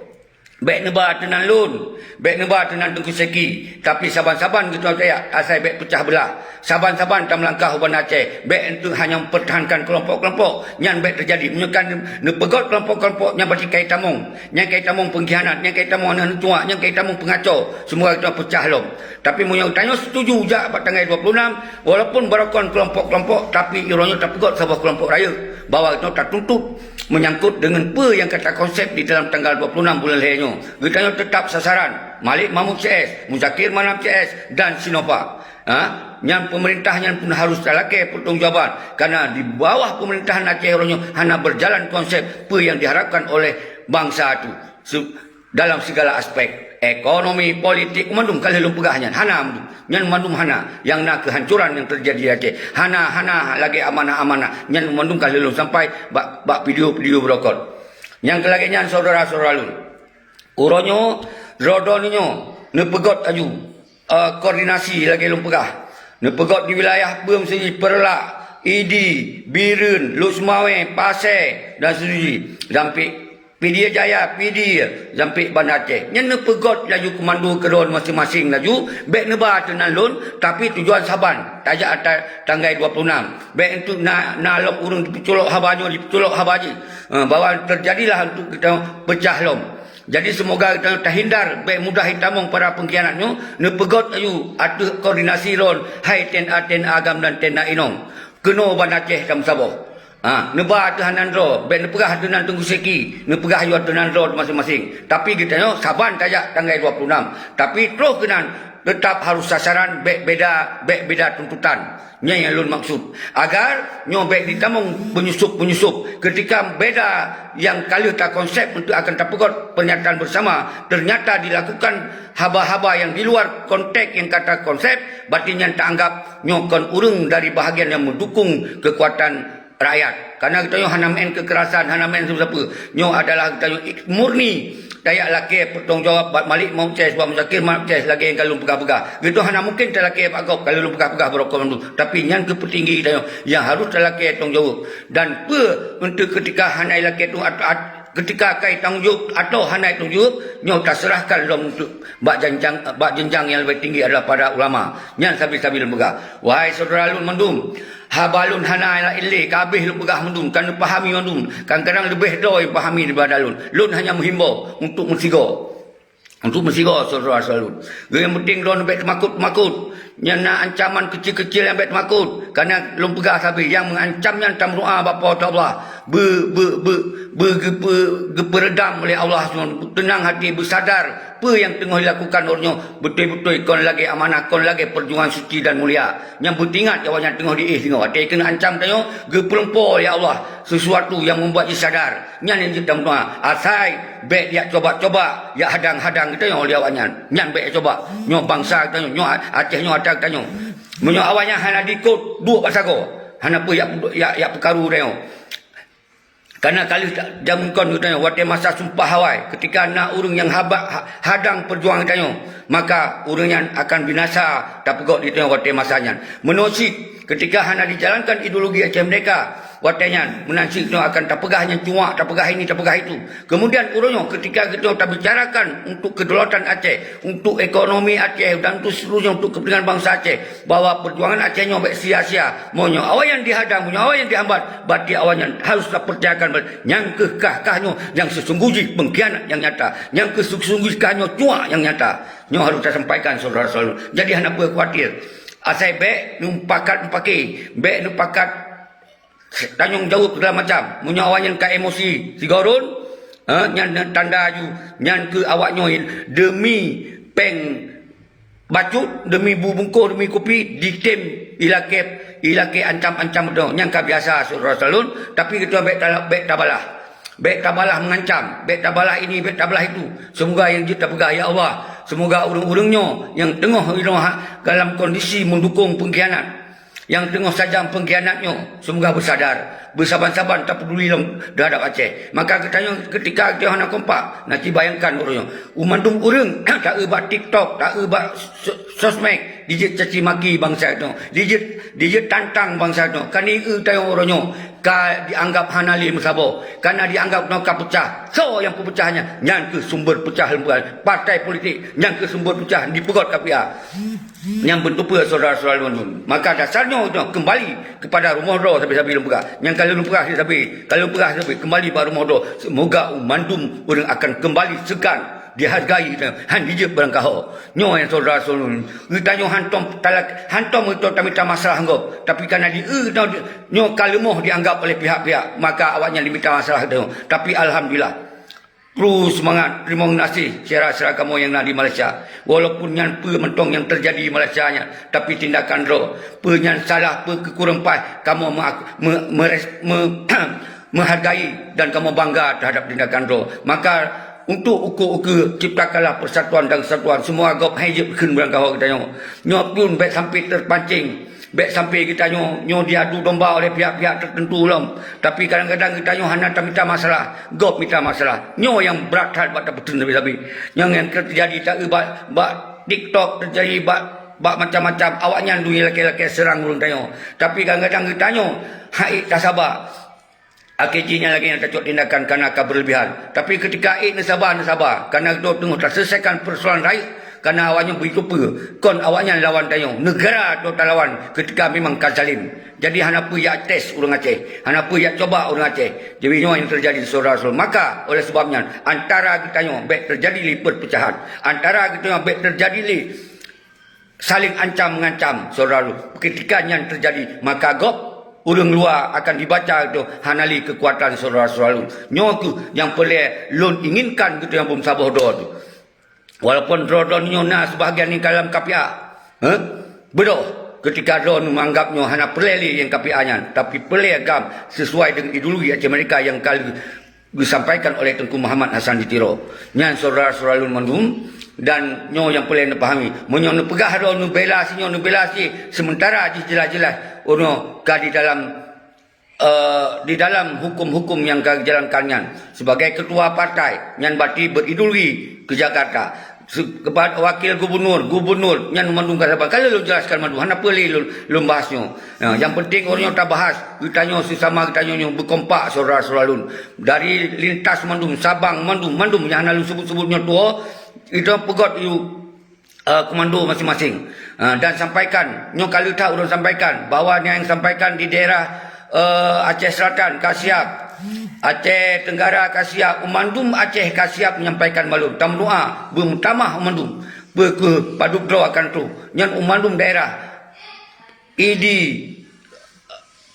Bék neuba ateueh nan lôn, bék neuba ateueh nan Teungku Seki, tapi saban-saban geutanyoe tajak asai bék peucah beulah. Saban-saban tameulangkah u Banda Aceh, bék enteuk hanya mempertahankan kelompok-kelompok, nyan bék teujadi. Meunyoe ka neupeugöt kelompok-kelompok nyan berarti ka jitamong. Nyan ka jitamong peungkhianat, nyan ka jitamong aneuk cuak, nyan ka jitamong peungaco. Semoga geutanyoe peucah lom. Tapi meunyoe tanyoe setuju jak bak tanggai dua puluh enam, walaupun baroe kon kelompok-kelompok, tapi uroe nyoe tapeugöt saboh kelompok rayeuk bahwa geutanyoe tatuntut menyangkut deungon peue nyang ka takonsep di dalam tanggal dua puluh enam bulan lhée nyoe. Geutanyoe teutap sasaran, Malik Mahmud C S, Muzakir Manaf C S, dan Sinovac. Ha? Nyan peumeurintah nyan pun harus talakée peurtanggongjawaban, karena di bawah peumeurintahan Aceh uroe nyoe hana beujalan konsep peue nyang diharapkan oleh bansa tu. Su-, dalam sigala aspek, ekonomi, politik, mandum ka lheueh lôn peugah nyan, hana mandum. Nyan mandum hana, nyang na keuhancuran nyang teujadi di Aceh. Hana, hana lagée amanah-amanah, nyan mandum ka lheueh lôn sampai bak, bak video-video beurokot. Nyang keu lagée nyan syedara-syedara lôn. Uroe nyoe, droe-droe nyoe neupeugöt laju. eh, koordinasi lagée lôn peugah. Neupeugét di wilayah Beuem Seujih, Peureulak, Idi, Bireuen, Lhokseumawe, Pasè dan Seujih. Sampai Pidie Jaya, Pidie, sampai Banda Aceh. Nyan neupeugét laju komando keudroe maséng-maséng laju, bék neuba ateueh nan lôn, tapi tujuan saban, tajak ata tanggai dua puluh enam. Bék untuk na, na lom ureuëng jipeuculok haba nyoe, jipeuculok haba jih. Eh, bahwa teujadilah untuk kita peucah lom. Jadi, seumoga geutanyoe tahindar bék mudah jitamong para peungkhianat nyoe, neupeugét laju ateueh koordinasi lôn hai TNA, TNA agam dan TNA inong. Keunoe Banda Aceh tameusaboh. Ha, neuba ateueh nan droe, bék neupeugah ateueh nan Teungku Syeki, neupeugah laju ateueh nan droe maséng-maséng. Tapi geutanyoe saban tajak tanggai dua puluh enam. Tapi troh keunan, teutap harôh sasaran, bék beda, bék beda tuntutan. Nyan nyang lôn maksud. Agar nyoe bék jitamong peunyusup-peunyusup. Ketika beda nyang ka lheueh takonsep untuk akan tapeugét pernyataan bersama, ternyata dilakukan haba-haba nyang di luar konteks nyang ka takonsep, berarti nyan taanggap nyoe kon ureuëng dari bahagian nyang meudukung keukuatan rakyat. Karena geutanyoe hana meu'en keukerasan, hana meu'en sapeue-sapeue. Nyoe adalah geutanyoe murni tajak lakée peutanggung jaweueb bak Malik Mauceh, bak Muzakir Mauceh lagée nyang ka lôn peugah-peugah. Geutanyoe hana mungken talakée bak gob ka lôn peugah-peugah barô kon mandum. Tapi nyan keuh peutinggi geutanyoe nyang harôh talakée tanggung jaweueb. Dan peue untuk ketika hana ilakée tu at-, at-, ketika kai tanggung jaweueb atau hana tanggung jaweueb, nyoe taseurahkan lom untuk bak jenjang, bak jenjang nyang leubeh tinggi adalah para ulama. Nyan sabe-sabe lôn peugah. Wahai syedara lôn mandum, haba lôn hana lé ka habéh lôn peugah mandum, ka neupahami mandum. Kadang-kadang leubeh droe pahami daripada lôn. Lôn hanya meuhimbau untuk meusigoe. Untuk meusigoe syedara-syedara lôn. Nyang penting droeneuh bék teumakot-makot. Nyan na ancaman keucil-keucil nyang bék teumakot. Karena lôn peugah sabe nyang meuancam nyan tameudoá bak Po teu Allah. Be, be, be, be, geupeu-, geupeureudam lé Allah subhanahu. Teunang hati, beusadar peue nyang teungoh dilakukan uroe nyoe beutôi-beutôi kon lagée amanah, kon lagée peujuangan suci dan mulia. Nyang beuteuingat awaknyan teungoh diéh singoh. Watée keuneuk ancam tanyoe, geupeulumpo lé Allah sesuatu nyang membuat jih sadar. Nyan nyang jeuet tameudoá. Asai bék jak coba-coba, jak hadang-hadang geutanyoe lé awaknyan. Nyan bék jak coba. Nyoe bansa geutanyoe, nyoe Aceh nyoe atra geutanyoe. Meunyoe awaknyan hana diikot, duek bak sagoe. Hana peue jak, jak, jak peukaru tanyoe. Karena ka lheueh ta-, jameun kon geutanyoe, watée masa sumpah awai, ketika na ureuëng nyang haba-, ha-, hadang peujuangan geutanyoe, maka ureuëng nyan akan binasa tapeugét di tanyoe watée masa nyan. Meunoe cit, ketika hana dijalankan ideologi Aceh Merdeka, watée nyan, meunan cit nyoe akan tapeugah nyang cuak, tapeugah ini, tapeugah itu. Kemudian uroe nyoe, ketika geutanyoe tabicarakan untuk kedaulatan Aceh, untuk ekonomi Aceh, dan untuk seterusnya untuk kepentingan bangsa Aceh, bahwa perjuangan Aceh nyoe bék sia-sia. Meunyoe awaknyan dihadang, meunyoe awaknyan dihambat, berarti awaknyan harus tapercayakan bak nyang keuh kah-kah nyoe nyang seusungguh jih pengkhianat nyang nyata. Nyang keuh seusungguh jih kah nyoe cuak nyang nyata. Nyoe harus tasampaikan syedara-syedara. Jadi hana peue khawatir. Asai bék neupakat mupake, bék neupakat tanyong jaweueb segala macam. Meunyoe awaknyan ka emosi sigoe rhon, ha, nyan, nyan tanda aju, nyan keuh awaknyoe demi péng bacut, demi bu bungkôh, demi kupi, ditem ilakée, ilakée ancam-ancam droe. Nyan ka biasa syedara-syedara lôn, tapi geutanyoe bék ta-, bék tabalah. Bék tabalah mengancam, bék tabalah ini, bék tabalah itu. Semoga nyang jeuet tapeugah, ya Allah, semoga ureuëng-ureuëng nyoe nyang teungoh inoe ha-, dalam kondisi mendukung pengkhianat, nyang teungoh sajan pengkhianat nyoe, semoga beusadar, beusaban-saban tapeduli lom teuhadap Aceh. Maka geutanyoe ketika geutanyoe hana kompak, na ci bayangkan uroe nyoe. U mandum ureuëng, taeu bak TikTok, taeu bak so-, sosmed, dijeuet caci maki bansa nyoe, dijeuet, dijeuet tantang bansa nyoe. Kan ieu tanyoe uroe nyoe ka dianggap hana lé meusaboh, karena dianggap nyoe ka peucah. Soe nyang peupeucah nyan? Nyan keuh sumber peucah leumbah partai politik, nyan keuh sumber peucah dipeugét K P A. Nyang beutôi peue syedara-syedara lôn. Maka dasar nyoe, nyoe kembali kepada rumoh droe sabe-sabe lôn peugah. Nyang ka lôn peugah sabe, ka lôn peugah sabe, kembali bak rumoh droe. Semoga u mandum ureuëng akan kembali seugan, dihargai, han dijeuet barangkaho. Nyoe nyang syedara-syedara lôn. Geutanyoe hantom talak-, hantom geutanyoe tamita masalah gob. Tapi kana di, eh, nyoe ka leumoh dianggap oleh pihak-pihak, maka awaknyan dimita masalah geutanyoe. Tapi alhamdulillah. Kru seumangat, teurimong gaséh syedara-syedara kamoe nyang na di Malaysia. Walaupun nyan peue mantong nyang teujadi di Malaysia nyan, tapi tindakan droe, peue nyan salah, peue keukureueng paih, kamoe meuak-, me-, meres-, me-, meuhargai dan kamoe bangga teuhadap tindakan droe. Maka, untuk ukeue-ukeue, ciptakanlah persatuan dan kesatuan. Semoga gob hai jeuet kheun barangkaho geutanyoe. Nyoe pun bék sampai terpancing Bék sampai geutanyoe nyoe diadu domba oleh pihak-pihak tertentu lom. Tapi kadang-kadang geutanyoe hana tamita masalah, gob mita masalah. Nyoe nyang brat that bak tapeuteun sabe-sabe. Nyang, nyang terjadi ta bak, bak TikTok, terjadi bak, bak macam-macam. Awaknyan dui lakée-lakée serang ureuëng tanyoe. Tapi kadang-kadang geutanyoe hai tasaba. Akhé jih nyan lagée nyang tacok tindakan kana ka berlebihan. Tapi ketika ék neusaba, neusaba. Kana geutanyoe teungoh taselesaikan persoalan rayeuk, kana awaknyan beujikupeue. Kon awaknyan lawan tanyoe. Neugara tanyoe talawan ketika memang ka zalim. Jadi hana peue jak tes ureuëng Aceh. Hana peue jak coba ureuëng Aceh. Jadi nyoe nyang terjadi syedara-syedara. Maka oleh sebab nyan, antara geutanyoe bék terjadi lé perpecahan. Antara geutanyoe bék terjadi lé saling ancam-mengancam, syedara lôn. Ketika nyan terjadi, maka gob ureuëng luwa akan dibaca itu hana lé kekuatan, syedara-syedara lôn. Nyoe kheueh nyang peureulée lôn inginkan geutanyoe beusaboh droe tu. Walaupun droe-droe nyoe na sebahagian nyang ka lam K P A, eh? Beudôh, ketika droe nyoe menganggap nyoe hana peureulée lé nyang K P A nyan, tapi peureulée GAM sesuai dengan ideologi Aceh Merdeka nyang ka geusampaikan oleh Teungku Muhammad Hasan di Tiro. Nyan syedara-syedara lôn mandum, dan nyoe nyang peureulée neupahami. Meunyoe neupeugah droe neubela sinyoe, neubela si, sementara jih jelas-jelas uroe nyoe ka di dalam, eh, di dalam hukum-hukum nyang ka geujalankan nyan. Sebagai ketua partai, nyan berarti berideologi ke Jakarta. Se-, kepada wakil gubernur, gubernur, nyan mandum ka saban. Ka lheueh lôn jelaskan mandum, hana peureulée lôn, lôn bahas nyoe. Nah, nyang penting uroe nyoe tabahas, geutanyoe sesama geutanyoe nyoe beukompak syedara-syedara lôn. Dari lintas mandum, Sabang mandum, mandum nyang hana lôn sebut-sebut nyoe tuwoe, itu peugét yue, eh, komando masing-masing. Eh, dan sampaikan, nyoe ka lheueh that ulôn sampaikan, bahwa nyang sampaikan di daerah, eh, Aceh Selatan ka siap, Aceh Tenggara ka siap, mandum Aceh ka siap menyampaikan balon. Tameudoa, beumeutamah mandum. Peu kheueh padub droe akan troh. Nyan mandum daerah. Idi,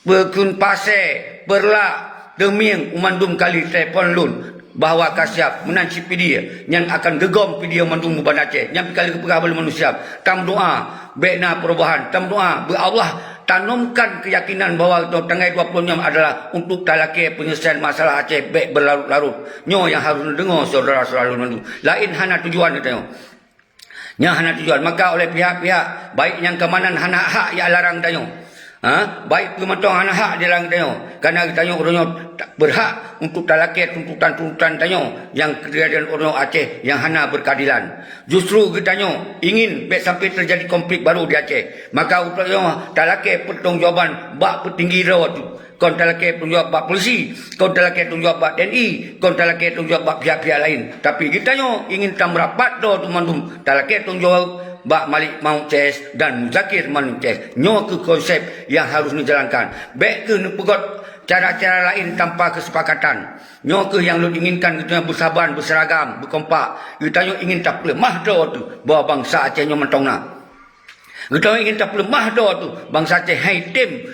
Peukheun Pasé, Peureulak, Teumieng, mandum ka lheueh telepon lôn bahwa ka siap, meunan cit Pidie, nyan akan geugom Pidie mandum u Banda Aceh, nyan pih ka lheueh geupeugah bak lôn manusia. Tameudoa, bék na perubahan, tameudoa, beu Allah tanamkan keuyakinan bahwa tanggai dua ploh enam adalah untuk talakée penyelesaian masalah Aceh bék berlarut-larut. Nyoe nyang harôh neudeungoe syedara-syedara lôn mandum. Laén hana tujuan geutanyoe. Nyan hana tujuan. Maka oleh pihak-pihak, baik nyang keamanan hana hak jak larang tanyoe. Ha? Baik peue mantong hana hak dilarang tanyoe. Karena geutanyoe uroe nyoe ta-, berhak untuk talakée tuntutan-tuntutan tanyoe nyang keujadian uroe nyoe Aceh nyang hana berkeadilan. Justru geutanyoe ingin bék sampai terjadi konflik baru di Aceh. Maka uroe nyoe talakée pertanggungjawaban bak peutinggi droe tu. Kon talakée tanggung jawab bak polisi, kon talakée tanggung jawab bak T N I, kon talakée tanggung jawab bak pihak-pihak laén. Tapi geutanyoe ingin tameurapat droe tu mandum talakée tanggung jawab bak Malik Mahmud C S dan Muzakir Manot C S. Nyoe kheueh konsep nyang harôh neujalankan. Bék kheueh neupeugét cara-cara laén tanpa keusepakatan. Nyoe kheueh nyang lôn inginkan geutanyoe beusaban, beuseragam, beukompak. Geutanyoe ingin tapeuleumah droe tu bahwa bansa Aceh nyoe mantong na. Geutanyoe ingin tapeuleumah droe tu bansa Aceh hai tem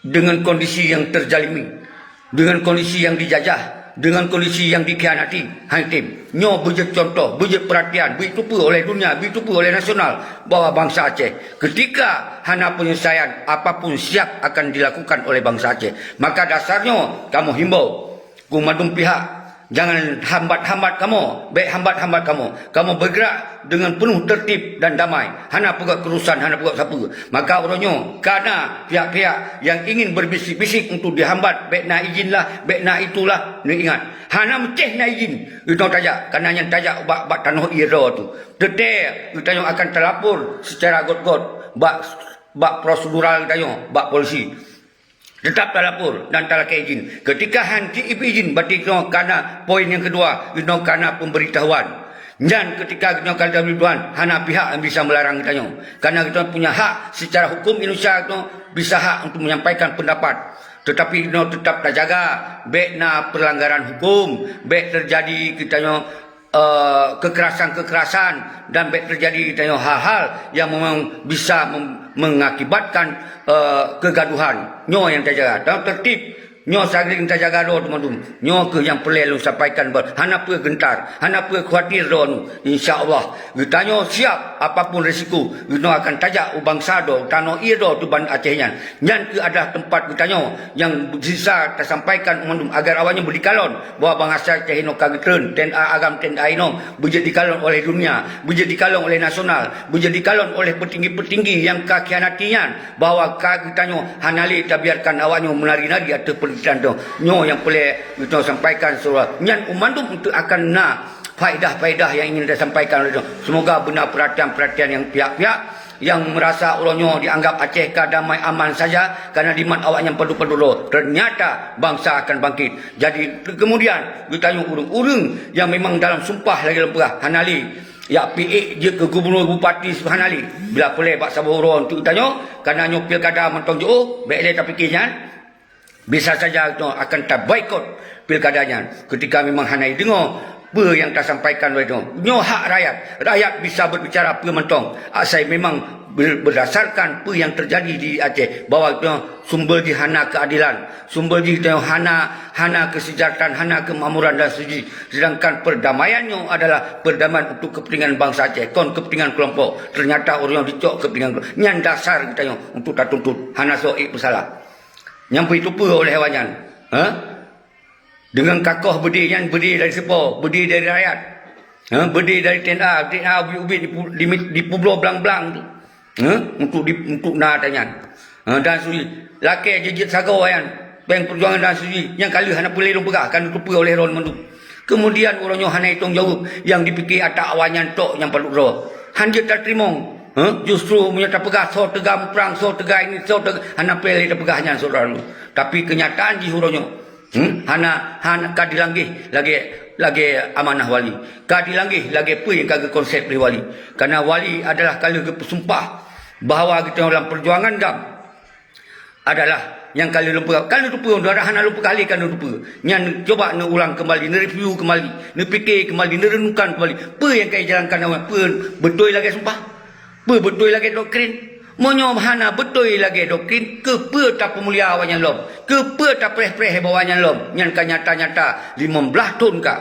deungon kondisi nyang teuzalimi, deungon kondisi nyang dijajah, deungon kondisi nyang dikhianati, hai tem. Nyoe beujeuet cuntoh, beujeuet peuratian, beujeuet teupeue oleh dunia, beujeuet teupeue oleh nasional bahwa bansa Aceh keutika hana peunyeuleusoian, apapun siap akan dilakukan oleh bansa Aceh. Maka dasar nyoe kamoe himbau keu mandum pihak, jangan hambat-hambat kamoe, bék hambat-hambat kamoe. Kamoe bergerak dengan penuh tertib dan damai, hana peugét keurusan, hana peugét sapeue. Maka uroe nyoe kana pihak-pihak nyang ingin berbisik-bisik untuk dihambat, bék na izin lah, bék na itulah, neuingat, hana meucéh na izin geutanyoe tajak, kana nyan tajak bak, bak tanoh ie droe tu. Teuntée geutanyoe akan talapor secara got-got bak, bak prosedural geutanyoe, bak polisi. Teutap talapor dan talakée izin. Keutika han cit ibi izin, berarti nyoe kana poin nyang keudua, nyoe kana pemberitahuan. Nyan keutika nyoe kana pemberitahuan, hana pihak nyang bisa meularang geutanyoe. Karena geutanyoe punya hak secara hukum Indonesia, nyoe bisa hak untuk menyampaikan pendapat. Tetapi nyoe tetap tajaga, bék na pelanggaran hukum, bék terjadi geutanyoe eh, kekerasan-kekerasan dan bék terjadi geutanyoe hal-hal yang memang bisa mem-, mengakibatkan, eh, kegaduhan. Nyoe nyang tajaga. Dan tertib, Nyoe saling tajaga droe teumandum. Nyoe kheueh nyang peureulée lôn sampaikan bak hana peue geuntar, hana peue khawatir droeneuh. Insya Allah, geutanyoe siap apapun risiko, geutanyoe akan tajak u bansa droe, tanoh ie droe teuh ban Aceh nyan. Nyan kheueh adalah teumpat geutanyoe nyang sisa tasampaikan mandum agar awaknyan beudikalon bahwa bansa Aceh inoe ka geutreun, T N A agam, T N A inong, beujeuet dikalon oleh dunia, beujeuet dikalon oleh nasional, beujeuet dikalon oleh peutinggi-peutinggi nyang ka khianati nyan, bahwa ka geutanyoe hana lé tabiarkan awaknyoe meunari-nari ateueh peunderitahan droe. Nyoe nyang peureulée geutanyoe sampaikan, syedara. Nyan u mandum untuk akan na faedah-faedah nyang ingin tasampaikan oleh droe. Semoga beuna peuratian-peuratian nyang pihak-pihak nyang meurasa uroe nyoe dianggap Aceh ka damai aman saja karena dimat awaknyan padub-padub droe. Ternyata bansa akan bangkit. Jadi, kemudian geutanyoe ureuëng-ureuëng nyang memang dalam sumpah lagée lôn peugah, hana lé jak piek jeuet keu gubunur, bupati, hana lé. Bila peureulée bak saboh uroe untuk geutanyoe, karena nyoe pilkada mantong jiôh, bék lé tapike nyan. Bisa saja geutanyoe akan taboikot pilkada nyan ketika memang hana jideungoe peue nyang tasampaikan lé droe. Nyoe hak rakyat. Rakyat bisa berbicara peue mantong asai memang ber-, berdasarkan peue nyang terjadi di Aceh, bahwa geutanyoe sumber jih hana keadilan, sumber jih geutanyoe hana, hana kesejahteraan, hana kemakmuran dan seterusnya. Sedangkan perdamaian nyoe adalah perdamaian untuk kepentingan bangsa Aceh, kon kepentingan kelompok. Ternyata ureuëng nyoe dicok kepentingan kelompok. Nyan dasar geutanyoe untuk tatuntut, hana soe ék peusalah. Nyang peue jiteupeue oleh awaknyan, ha? Deungon kakoh beudé nyan, beudé dari sipo? Beudé dari rakyat. Ha? Beudé dari T N A, T N A ubit-ubit dipu-, dimi-, dipubloe blang-blang tu. Ha? Untuk di, untuk na ata nyan. Ha? Dan sudi lakée jeuet sagoe nyan. Péng peujuangan dan sudi nyang ka lheueh hana peureulée lôn peugah, ka neuteupeue oleh droe mandum. Kemudian uroe nyoe hana itong jaweueb nyang dipike ata awaknyan tok nyang padub droe. Han jeuet tateurimong. Ha? Justru meunyoe tapeugah soe teuga muprang, soe teuga ini, soe teuga, hana peureulée tapeugah nyan, syedara lôn. Tapi keunyataan jih uroe nyoe, hmm, hana, hana ka dilanggeh lagée, lagée amanah wali. Ka dilanggeh lagée peue nyang ka geukonsep lé wali. Karena wali adalah ka lheueh geupeusumpah bahwa geutanyoe lam peujuangan GAM adalah nyang ka lheueh lôn peugah. Ka lheueh teupeue, hana lôn peugah lé ka lheueh teupeue. Nyan cuba neuulang keumbali, neureview keumbali, neupike keumbali, neureunungkan keumbali. Peue nyang ka jijalankan awaknyan, peue beutôi lagée sumpah? Peue beutôi lagée doktrin? Meunyoe hana beutôi lagée doktrin, keupeue tapeumulia awaknyan lom? Keupeue tapreh-preh bak awaknyan lom? Nyan ka nyata-nyata limong blaih thon ka.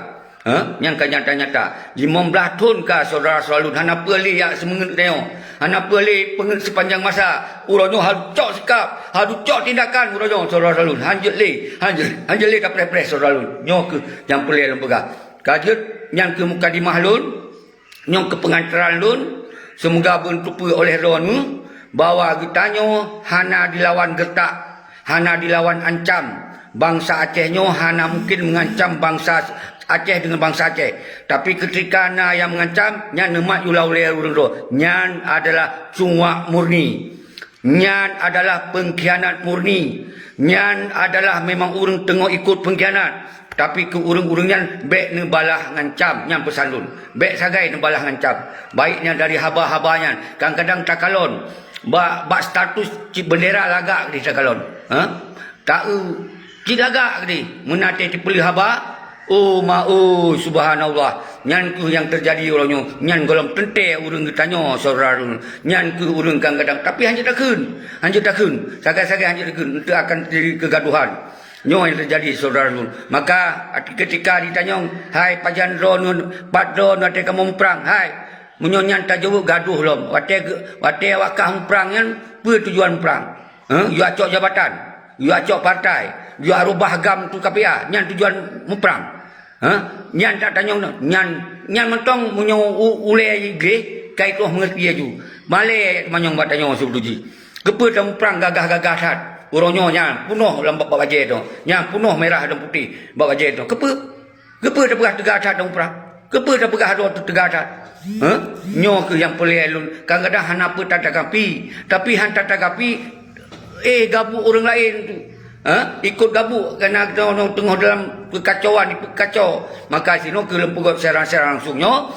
Ha? Nyan ka nyata-nyata limong blaih thon ka, syedara-syedara lôn, hana peureulée jak seumeungeut tanyoe. Hana peureulée peungeut sipanjang masa. Uroe nyoe harôh cok sikap, harôh cok tindakan uroe nyoe, syedara-syedara lôn. Han jeuet lé, han jeuet, han jeuet lé tapreh-preh, syedara lôn. Nyoe kheueh nyang peureulée lôn peugah. Ka jeuet, nyan kheueh mukadimah lôn. Nyoe keuh peungantaran lôn, seumoga beuteupeue oleh droeneuh bahwa geutanyoe hana dilawan geureutak, hana dilawan ancam. Bansa Aceh nyoe hana mungken meungancam bansa Aceh deungon bansa Aceh. Tapi keutika na nyang meungancam, nyan neumat yue lawan lé ureuëng droe. Nyan adalah cuak murni. Nyan adalah peungkhianat murni. Nyan adalah memang ureuëng teungoh ikot peungkhianat. Tapi keu ureuëng-ureuëng nyan bék neubalah ngon cam, nyan peusan lôn. Bék sagai neubalah ngon cam. Baik nyan dari haba-haba nyan, kadang-kadang takalon bak, bak status cit beundera lagak di takalon. Ha? Ta-eu cit lagak di meunaté tipeuleueh haba. Oh ma, oh, subhanallah. Nyan kheueh nyang teujadi uroe nyoe. Nyan gohlom teuntée ureuëng geutanyoe, syedara lôn. Nyan kheueh ureuëng kadang-kadang, tapi hanjeuet takheun. Hanjeuet takheun. Sagai-sagai hanjeuet takheun. Enteuk akan teujadi keugaduhan. Nyoe nyang teujadi, syedara lôn. Maka, keutika jitanyong, "Hai, pajan droeneuh, pat droeneuh watée kamoe muprang?" Hai, meunyoe nyan tajaweueb gadoh lom. Watée ge-, watée awak kah muprang nyan, peue tujuan muprang? Heh, yue cok jabatan, yue cok partai, yue rubah GAM tu K P A, nyan tujuan muprang? Heh, nyan tatanyong nyan, nyan, nyan mantong meunyoe u-, ulée gleh, ka jiteupeue meungerti laju. Malée teumanyong bak tanyoe sibeudôh jih. Keupeue tamuprang gagah-gagah that? Uroe nyoe nyan peunoh lam bak, bak bajée droe. Nyan peunoh mirah dan putéh bak bajée droe. Keupeue? Keupeue tapeugah teuga that tamuprang? Keupeue tapeugah droe teuga that? Heh? Nyoe kheueh nyang peureulée lôn. Kadang-kadang hana peue tatanggapi, tapi han tatanggapi, eh, gabuk ureuëng laén tu. Heh? Ikot gabuk, karena droe teungoh dalam keukacauan, dipeukacau. Maka sinoe kheueh lôn peugét secara-secara langsung nyoe.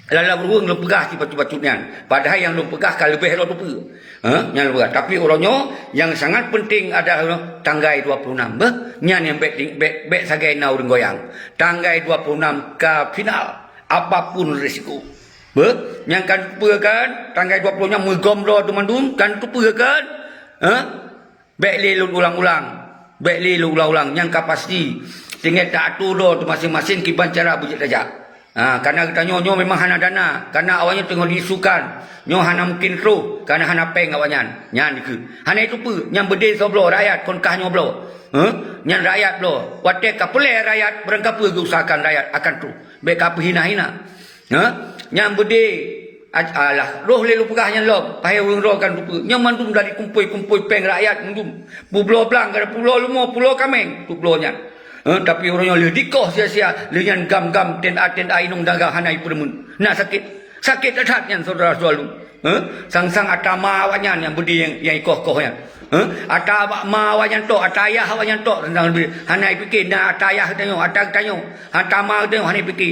Lam-lam ruweueng lôn peugah sibacut-bacut nyan, padahai nyang lôn peugah ka leubeh lom teupeue. Ha, nyang lôn peugah. Tapi uroe nyoe nyang sangat penting adalah tanggai dua puluh enam. Beuh, nyan nyang bék, bék, bék sagai na ureuëng goyang. Tanggai dua puluh enam ka final, apapun risiko. Beuh, nyang ka teupeue kan, tanggai dua puluh enam meugom droe teumandum, ka teupeue kan? Ha? Bék lé lôn ulang-ulang. Bék lé lôn ulang-ulang, nyang ka pasti, teungoh ta-atur droe teuh maséng-maséng kiban cara beujeuet tajak. Ha, kareuna geutanyoe nyoe memang hana dana, kareuna awaknyan teungoh diisukan, nyoe hana mungken troh, kareuna hana péng awaknyan. Nyan dikeue. Hana itu peue, nyang beudé soe bloe, rakyat kon kah nyoe bloe. Heh? Nyan rakyat bloe. Watée ka peureulée rakyat, barangkapeue geuusahakan rakyat akan troh. Bék ka peuhina-hina. Ha? Nyang beudé, a-, alah, roh lé lôn peugah nyan lom, pahé ureuëng droe kan lupeue. Nyan mandum dari kumpôi-kumpôi péng rakyat mandum. Peubloe blang, kada peubloe leumo, peubloe kaméng, peubloe nyan. Ha? Tapi uroe nyoe lheueh dikoh sia-sia, lheueh nyan gam-gam, tenda-tenda inong dagang hana ipeureumeun. Na sakét. Sakét that-that nyan, syedara-syedara lôn. Ha? Sang-sang ata ma awaknyan nyang beudé nyang, nyang ikoh-koh nyan. Ha? Ata ma awaknyan tok, ata ayah awaknyan tok, teuntang leubeh hana ipike, na ata ayah geutanyoe, ata geutanyoe, ata ma geutanyoe hana ipike.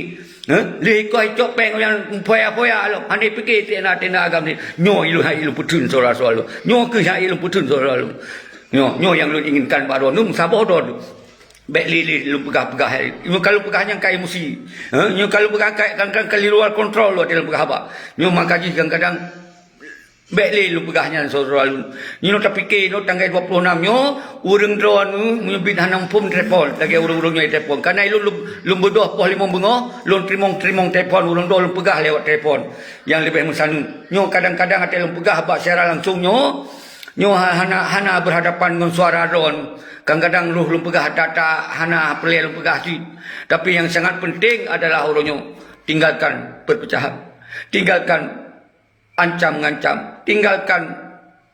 Ha? Lheueh ikoh icok péng awaknyan foya-foya lom, hana ipike tenda-tenda agam nyoe. Nyoe ilôn hai ilôn peutheun syedara-syedara lôn. Nyoe keuh hai ilôn peutheun syedara lôn. Nyoe, nyoe nyang lôn inginkan bak droeneuh, meusaboh droeneuh. Bék lé-lé lôn peugah-peugah hai. Nyoe ka lôn peugah nyang ka emosi. Ha? Nyoe ka lôn peugah ka, kadang-kadang ka di luar kontrol lôn, lôn peugah haba. Nyoe maka jih kadang-kadang Bék lé lôn peugah nyan syedara lôn. Nyoe tapike nyoe tanggai dua puluh enam nyoe, ureuëng droeneuh meunyoe biet hana muphom telepon, lagée ureuëng-ureuëng nyoe telepon. Kareuna ilôn lôn, lôn beudôh poh limong beungoh, lôn teurimong-teurimong telepon, ureuëng droe lôn peugah lewat telepon nyang leubeh meusaneut. Nyoe kadang-kadang watée lôn peugah bak siaran langsung nyoe, nyoe ha-, hana, hana berhadapan ngon suara droeneuh. Kadang-kadang roh lôn peugah that-that hana peureulée lôn peugah cit. Tapi nyang sangat penting adalah uroe nyoe, tinggalkan perpecahan. Tinggalkan ancam-ngancam. Tinggalkan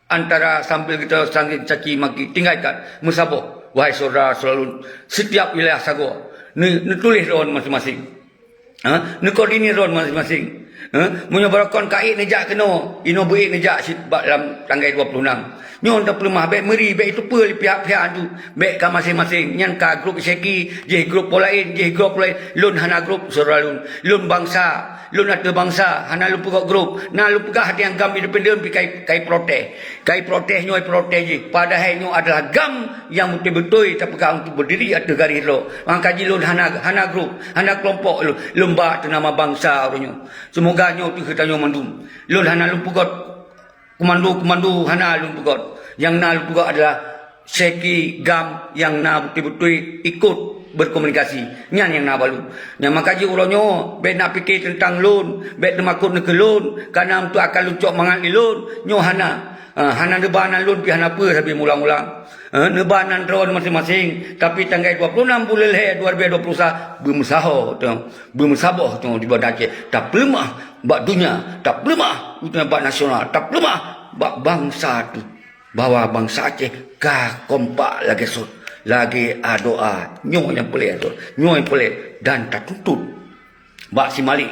antara sambil kita saling caci maki. Tinggalkan. Meusaboh, wahai syedara-syedara lôn, setiap wilayah sagoe, ne-, neutuléh droeneuh maséng-maséng. Ha? Neukoordinir droeneuh maséng-maséng. Ha? Meunyoe barokon ka ék neujak keunoe, inoe beu ék neujak cit bak lam tanggai dua puluh enam. Nyoe tapeuleumah, bék meuri, bék iteupeue lé pihak-pihak tu. Bék ka maséng-maséng. Nyan ka grup syeki, jih grup po laén, jih grup po laén. Lôn hana grup, syedara lôn. Lôn bansa. Lôn ateueh bansa, hana lôn peugöt grup. Na lôn peugah ateueh nyang gam independen pih kai, kai protes. Kai protes nyoe protes jih. Padahai nyoe adalah gam nyang beutôi-beutôi tapeugah untuk berdiri ateueh garéh droe. Maka jih lôn hana, hana grup, hana kelompok lôn, lôn ba ateueh nama bansa uroe nyoe. Seumoga nyoe teuh geutanyoe mandum. Lôn hana lôn peugöt Komando-komando hana lôn peugöt. Nyang na lôn peugöt adalah syeki gam nyang na beutôi-beutôi ikot berkomunikasi. Nyan nyang na bak lôn. Nyang maka jih uroe nyoe, bék na pike teuntang lôn, bék teumakot neukeu lôn, kareuna untuk akan lôn cok mangat lé lôn, nyoe hana. Ha, hana neuba nan lôn pih hana peue sabe mulang-ulang. Ha, neuba nan droeneuh maséng-maséng, tapi tanggai dua puluh enam buleuen lhèe dua ribèe dua puluh sa beumeusaho teuh. Beumeusaboh teuh di Banda Aceh, tapeuleumah bak donya, tapeuleumah bak nasional, tapeuleumah bak bansa teuh, bahwa bansa Aceh ka kompak lagèe sot, lagèe adoa. Nyoe nyang peureulèe, nyoe nyang peureulèe, dan tatuntut bak si Malik,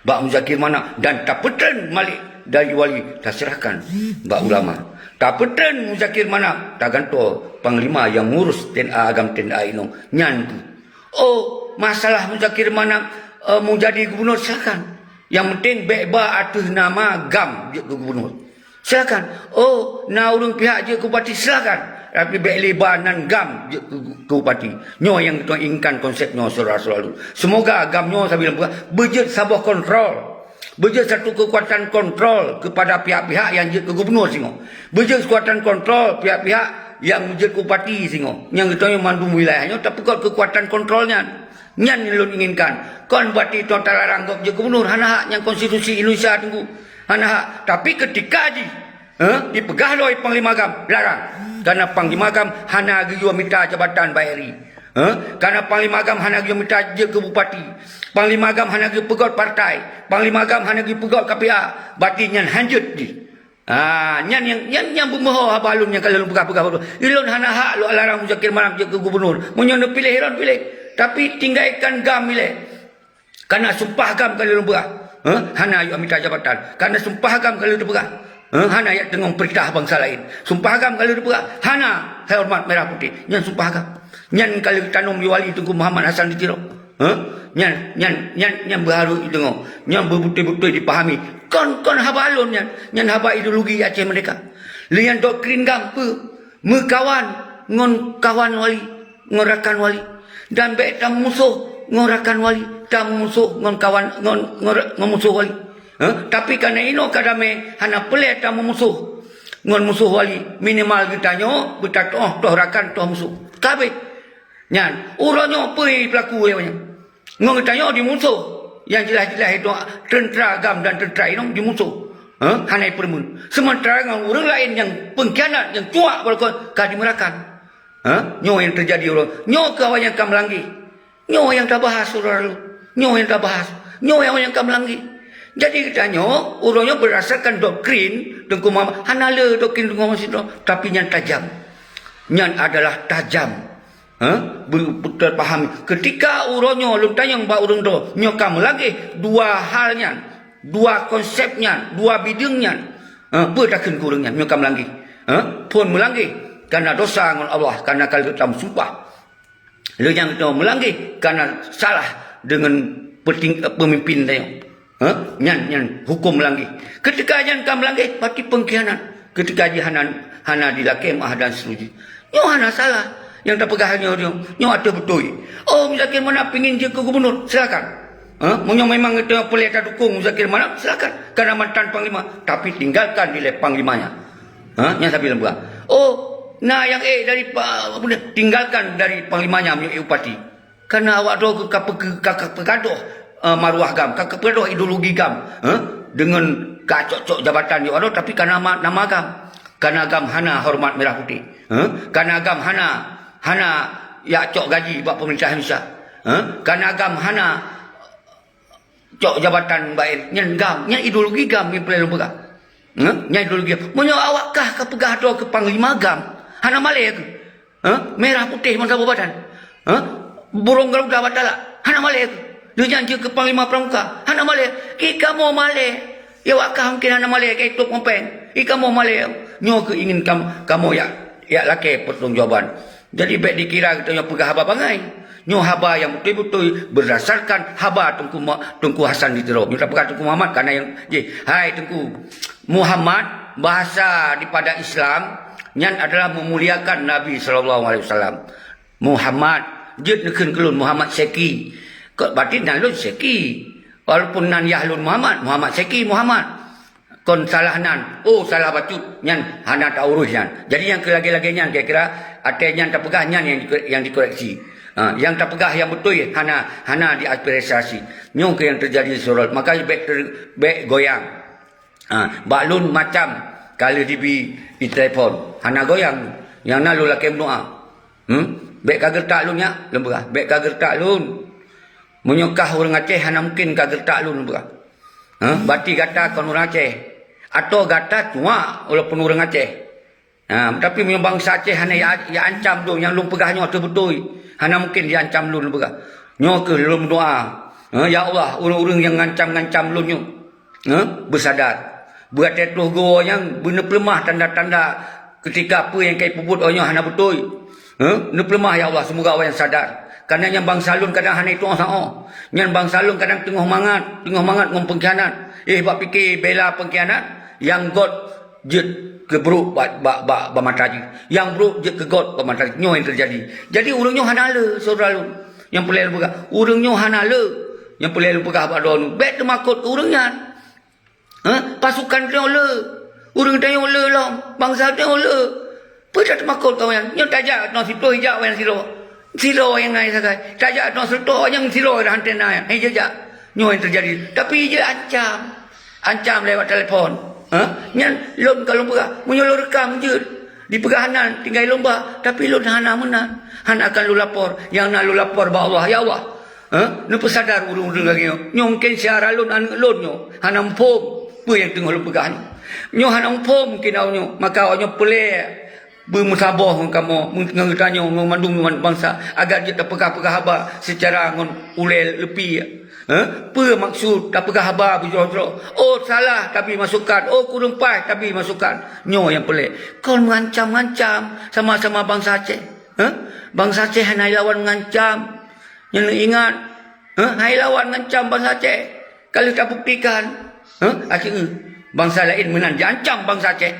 bak Muzakir Manaf, dan tapeutreun Malik dari wali, taseurahkan bak ulama. Tapeutreun Muzakir Manaf, tagantoe panglima nyang ngurus tenda agam tenda inong. Nyan teuh. Oh, masalah Muzakir Manaf, eh, meujadi gubunur, silakan. Nyang penting bék ba ateueh nama gam jeuet keu gubunur. Silakan. Oh, na ureuëng pihak jeuet keu bupati, silakan. Tapi bék lé ba nan gam jeuet keu, keu bupati. Nyoe nyang geutanyoe inginkan konsep nyoe, syedara-syedara lôn. Seumoga gam nyoe sabe lôn peugah beujeuet saboh kontrol. Beujeuet satu keukuatan kontrol keupada pihak-pihak nyang jeuet keu gubunur singoh. Beujeuet keukuatan kontrol pihak-pihak nyang jeuet keu bupati singoh. Nyang geutanyoe mandum wilayah nyoe tapeugöt keukuatan kontrol nyan. Nyan nyang lôn inginkan. Kon bupati toh talarang gob jeuet gubunur, hana hak, nyan konstitusi Indonesia teungku. Hana hak. Tapi keutika jih, eh, jipeugah lé panglima gam, larang. Kareuna panglima gam hana geuyue mita jabatan bak RI. Eh, kareuna panglima gam hana geuyue mita jeuet keu bupati. Panglima gam hana geuyue peugöt partai. Panglima gam hana geuyue peugöt K P A. Bati nyan hanjeuet jih. Ah, nyan nyang, nyan nyang beumeuho haba lôn nyang ka lôn peugah-peugah baroe. Ilôn hana hak lôn larang Muzakir Manaf jeuet keu gubunur. Meunyoe neupiléh, ilôn piléh. Tapi tinggalkan gam ilèe. Kareuna sumpah gam ka lôn peugah. Heh? Hana yue mita jabatan. Kareuna sumpah gam ka lôn peugah. Heh? Hana yue teungoh peurintah bansa laén. Sumpah gam ka lôn peugah. Hana horeumat merah putéh. Nyan sumpah gam. Nyan ka lheueh tanom lé Wali Teungku Muhammad Hasan di Tiro. Hah? Nyan, nyan, nyan, nyan beuharôh jiteungoh. Nyan beubeutôi-beutôi jipahami. Kon, kon haba lôn nyan. Nyan haba ideologi Aceh Merdeka. Lé nyan doktrin gam peue? Meukawan ngon kawan Wali, ngon rakan Wali. Dan bék tamusoh ngon rakan Wali, tamusoh ngon kawan, ngon, ngon, ngon musoh Wali. Hah? Tapi kareuna inoe ka damé, hana peureulée tameumusoh. Ngon musoh wali, minimal geutanyoe beutatoh toh rakan toh musoh. Ka habéh. Nyan, uroe nyoe peue peulaku awaknyan. Ngon geutanyoe di musoh nyang jeulaih-jeulaih itu teuntra GAM dan teuntra inong di musoh. Ha? Hana ipeureumeun. Seumeuntara ngon ureuëng laén nyang peungkhianat, nyang cuak bak lakoe ka dimeurakan. Ha? Nyoe nyang teujadi uroe. Nyoe keuh awaknyan ka meulanggi. Nyoe nyang tabahas uroe lalu. Nyoe nyang tabahas. Nyoe nyang, nyang ka meulanggi. Jadi geutanyoe, uroe nyoe beurasarkan doktrin Teungku Muhammad, hana le doktrin Teungku Muhammad sidroe, tapi nyan tajam. Nyan adalah tajam. Ha? Be-, beutapahami. Ketika uroe nyoe lôn tanyong bak ureuëng droe, nyoe ka meulanggi dua hal nyan, dua konsep nyan, dua bideueng nyan. Ha? Peue takheun keu ureuëng nyan, nyoe ka meulanggi. Ha? Phon meulanggi, karena dosa ngon Allah, karena ka lheueh tameusumpah. Lheueh nyan geutanyoe meulanggi, karena salah deungon peuting-, peumimpin tanyoe. Ha? Nyan, nyan huköm meulanggi. Ketika nyan ka meulanggi, berarti peungkhianat. Ketika jih hana, hana dilakée meuah dan seterusnya. Nyoe hana salah. Nyang tapeugah nyoe, nyoe, nyoe ateueh beutôi. Oh, Muzakir Manaf pingin jeuet keu gubunur, silakan. Ha? Meunyoe memang geutanyoe peureulée tadukong Muzakir Manaf, silakan. Karena mantan panglima, tapi tinggalkan dilée panglimanya. Ha? Nyan sabe lôn peugah. Oh, na nyang ék dari pa-, apa ni, tinggalkan dari panglimanya meunyoe ék bupati. Karena awak droe ka, ka, ka, ka peugadoh, eh, maruah GAM, ka, ka peugadoh ideologi GAM, eh, deungon ka cok-cok jabatan di awak droe, tapi ka nama, nama GAM. Karena GAM hana horeumat merah putéh, eh, karena GAM hana, hana jak cok gaji bak peumeurintah Indonesia, eh, karena GAM hana cok jabatan baét, nyan GAM, nyan ideologi GAM nyang peureulée lôn peugah. Hah? Nyan ideologi GAM. Meunyoe awak kah ka peugah droe keu panglima GAM, hana malée keuh? Hah? Merah putéh bansa badan. Hah? Burông garuda bak talak, hana malée keuh? Lheueh nyan jeuet keu panglima pramuka, hana malée? Ih kamoe malée. Ya awak kah mungken hana malée, ka itôb ngon péng. Ih kamoe malée. Nyoe keuh ingin kam-, kamoe jak, jak lakée pertanggungjawaban. Jadi, bék dikira geutanyoe peugah haba bangai. Nyoe haba nyang beutôi-beutôi beurdasarkan haba Teungku Ma-, Teungku Hasan di Tiro. Nyoe tapeugah Teungku Muhammad, karena nyang jih, hai Teungku Muhammad, bahasa daripada Islam nyan adalah memuliakan Nabi sallallahu alaihi wasallam. Muhammad, jeuet neukheun keu lôn Muhammad Syeki. Kok berarti nan lôn Syeki. Walaupun nan yah lôn Muhammad, Muhammad Syeki, Muhammad. Kon salah nan. Oh, salah bacut. Nyan hana taurus nyan. Jadi nyang keu lagée-lagée nyan kira-kira watée nyan tapeugah nyan nyang diko-, nyang dikoreksi. Ha, nyang tapeugah nyang beutôi hana, hana diapresiasi. Nyoe keuh nyang teujadi di Sirot. Maka bék ter-, bék goyang. Ha, bak lôn macam ka lheueh dibi di telepon. Hana goyang. Nyang na lôn lakée meudoá. Hmm? Bék ka geureutak lôn nyak, lôn peugah. Bék ka geureutak lôn. Meunyoe kah ureuëng Aceh, hana mungken ka geureutak lôn, lôn peugah. Hah? Berarti gata kon ureuëng Aceh. Atawa gata cuak walaupun ureuëng Aceh. Ha, tapi meunyoe bansa Aceh hana ya, ya ancam lôn, nyang lôn peugah nyoe teuh beutôi. Hana mungken ya ancam lôn, lôn peugah. Nyoe keuh lôn meudoá. Ha, ya Allah, ureuëng-ureuëng nyang ngancam-ngancam lôn nyoe, ha, beusadar. Beuateueh troh geuwoe nyang beuneupeuleumah tanda-tanda ketika peue nyang ka ipeubuet awak nyoe hana beutôi. Ha? Neupeuleumah, ya Allah, seumoga awak nyan sadar. Karena nyan bansa lôn kadang hana itu'oh saoh. Nyan bansa lôn kadang teungoh mangat, teungoh mangat ngon peungkhianat. Eh, bak pike bela peungkhianat, nyang göt jeuet keu brok bak, bak, bak, bak mata jih. Nyang brok jeuet keu göt bak mata jih. Nyoe nyang teujadi. Jadi, ureuëng nyoe hana le, syedara lôn. Nyang peureulée lôn peugah. Ureuëng nyoe hana le. Nyang peureulée lôn peugah bak droeneuh. Bék teumakot keu ureuëng nyan. Ha? Pasukan tanyoe le. Ureuëng tanyoe le lom. Bansa tanyoe le. Peue tateumakot keu awaknyan? Nyoe tajak keunoe siplôh ijak awaknyan sidroe. Sidroe nyang na sagai. Tajak keunoe sireutôh awaknyan sidroe dah hana na. Hai jijak. Nyoe nyang teujadi. Tapi jih ancam. Ancam lewat telepon. Ha? Nyan lôn ka lôn peugah. Meunyoe lôn reukam jeuet. Dipeugah nan tinggai lôn ba. Tapi lôn hana meunan. Hana akan lôn lapor. Nyang na lôn lapor bak Allah. Ya Allah. Ha? Neupeusadar ureuëng-ureuëng lagée nyoe. Nyoe mungken syedara lôn, aneuëk lôn nyoe. Hana muphom peue nyang teungoh lôn peugah nyoe. Nyoe hana muphom mungken awak nyoe. Maka awak nyoe peureulée beumeusaboh ngon kamoe, ngon geutanyoe, ngon mandum umat bansa, agar jeuet tapeugah-peugah haba seucara ngon ulée leupie. Ha? Peue maksud tapeugah haba beujroh-jroh? Oh, salah tabi masukan. Oh, kureueng paih tabi masukan. Nyoe nyang peureulée. Kon meuancam-ancam sama-sama bansa Aceh. Ha? Bansa Aceh hana lawan meuancam. Nyan ingat, ha, hai lawan ngancam bansa Aceh. Ka lheueh tabuktikan, ha, akhé bansa laén meunan jiancam bansa Aceh.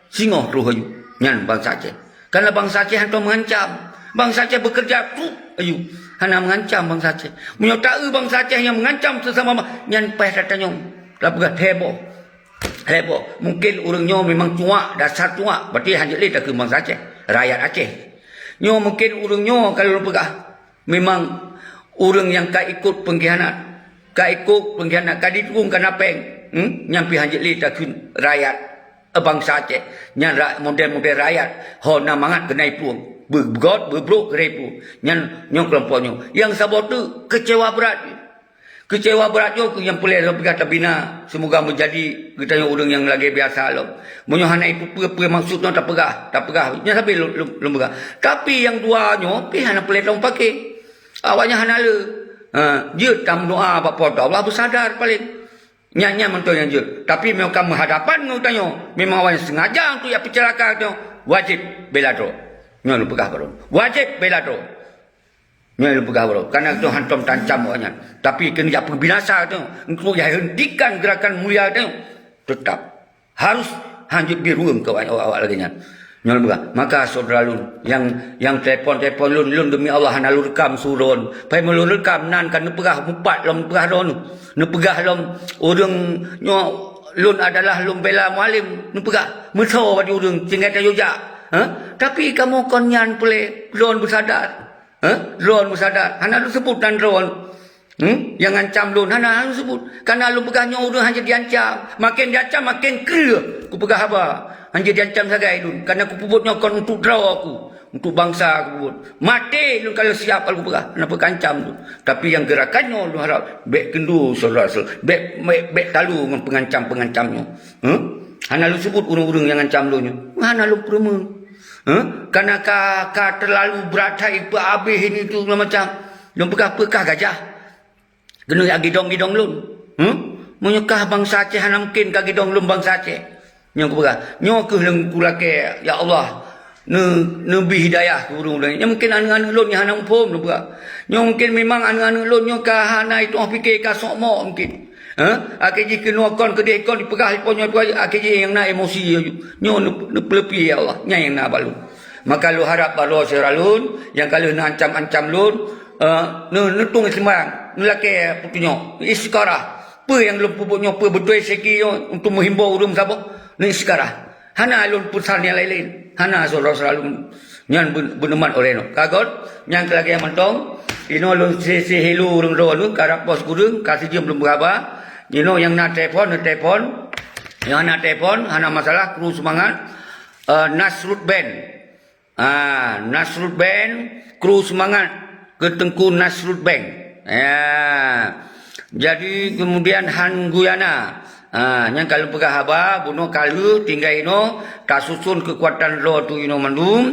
Singoh troh aju nyan bansa Aceh. Karena bansa Aceh hantom mengancam. Bansa Aceh bekerja, truk aju. Hana mengancam bansa Aceh. Meunyoe taeu bansa Aceh nyang mengancam sesama ba-, nyan paih tatanyong. Tapeugah heboh. Heboh. Mungkin ureuëng nyoe memang cuak, dasar cuak. Berarti hana jeuet lé takheun bansa Aceh. Rakyat Aceh. Nyoe mungkin ureuëng nyoe kalau lôn peugah, memang ureuëng nyang ka ikot pengkhianat. Ka ikot pengkhianat, ka jiteueng kana péng. Hmm? Nyan pih hana jeuet lé takheun rakyat, eh, bansa Aceh. Nyan ra-, model-model rakyat. Ho na mangat keuneuk iplueng. Beugot, beubrok keuneuk iplueng. Nyan nyoe keulompok nyoe. Nyang saboh teuk keucewa brat. Keucewa brat nyoe keuh nyang peureulée lôn peugah tabina, seumoga meujadi geutanyoe ureuëng nyang lagée biasa lom. Meunyoe hana ipeue-peue maksud nyoe tapeugah, tapeugah. Nyan sabe lôn, lôn, lôn peugah. Tapi nyang dua nyoe pih hana peureulée tameupaké. Awaknyan hana le. Ha, jeuet tameudoá bak Po teu Allah beusadar paleng. Nyan, nyan mantong nyang jeuet. Tapi meunyoe ka meuhadapan ngon geutanyoe, memang awaknyan sengaja untuk jak peuceulaka geutanyoe, wajéb bela droe. Nyoe lôn peugah baroe. Wajéb bela droe. Nyoe lôn peugah baroe, kareuna geutanyoe hantom taancam awaknyan. Tapi keuneuk jak peubinasa geutanyoe, untuk jak hentikan gerakan mulia geutanyoe, teutap harus hanjeuet bri ruweueng keu awak, awak, awak lagée nyan. Nyoe lôn peugah, maka syedara lôn nyang, nyang telepon-telepon lôn, lôn demi Allah hana lôn rekam su droe. Pai meulôn rekam nan ka neupeugah mupat lom, neupeugah droe, neupeugah lom ureuëng nyoe lôn adalah lôn bela Mualem, neupeugah meusoe bak ureuëng tinggai tayue jak. Ha? Tapi kamoe kon nyan peureulée droe beusadar. Hah? Droe meusadar. Hana lôn seubut nan droe. Hmm? Nyang ngancam lôn. Hana, hana lôn seubut. Kareuna lôn peugah nyoe ureuëng hana jiancam. Maken jiancam, maken kreueh kupeugah haba. Hana jiancam sagai lôn. Kareuna kupeubuet nyoe kon untuk droe ku. Untuk bansa kupeubuet. Maté lôn ka lheueh siap lôn peugah. Hana peue kancam lôn. Tapi nyang geurakan nyoe lôn harab bék keundo syedara-syedara. Bék, bék, bék talu ngon pengancam-pengancam nyoe. Huh? Hana lôn seubut ureuëng-ureuëng nyang ngancam lôn nyoe. Hana lôn peureumeun. Huh? Kareuna ka, ka teulalu brat that ipeuabéh ini tu segala macam. Lôn peugah peue kah gajah. Keuneuk jak gidong-gidong lôn. Huh? Meunyoe kah bansa Aceh hana mungken ka gidong lôn bansa Aceh. Nyoe kupeugah. Nyoe keuh lôn kulakée, ya Allah. Neu-, neubri hidayah keu ureuëng-ureuëng. Nyoe mungken aneuëk-aneuëk lôn nyang hana muphom lôn peugah. Nyoe mungken memang aneuëk-aneuëk lôn nyoe ka hana itu'oh pike ka sok mok mungken. Ha? Akhé jih keunoe kon keudeh kon dipeugah ipo nyoe peugah, akhé jih nyang na emosi laju. Nyoe neu-, neupeuleupi ya Allah, nyan nyang na bak lôn. Maka lôn harab bak droe syedara lôn nyang ka lheueh neuancam-ancam lôn, eh, neu-, neutueng seumayang, neulakée peutunyok, istikharah. Peue nyang lôn peubuet nyoe peue beutôi seki nyoe untuk meuhimbau ureuëng saboh, neu-istikharah. Hana lôn peusan nyang laén-laén. Hana syedara-syedara lôn. Nyan beu-, beuneumat oleh nyoe. Ka göt, nyang keu lagée mantong, inoe lôn si-, si hilu ureuëng droe lôn, ka rab pos gureueng, ka sijeuem lôn beuraba. Inoe nyang na telepon, neutelepon. Nyang hana telepon, hana masalah, kru seumangat. Eh, Nasrud Band. Ah, Nasrud Band, kru seumangat keu Teungku Nasrud Band. Ya. Jadi, kemudian Han Guyana. Ah, nyang ka lôn peugah haba, bunoe ka lheueh tinggai inoe, tasuson keukuatan droe tu inoe mandum,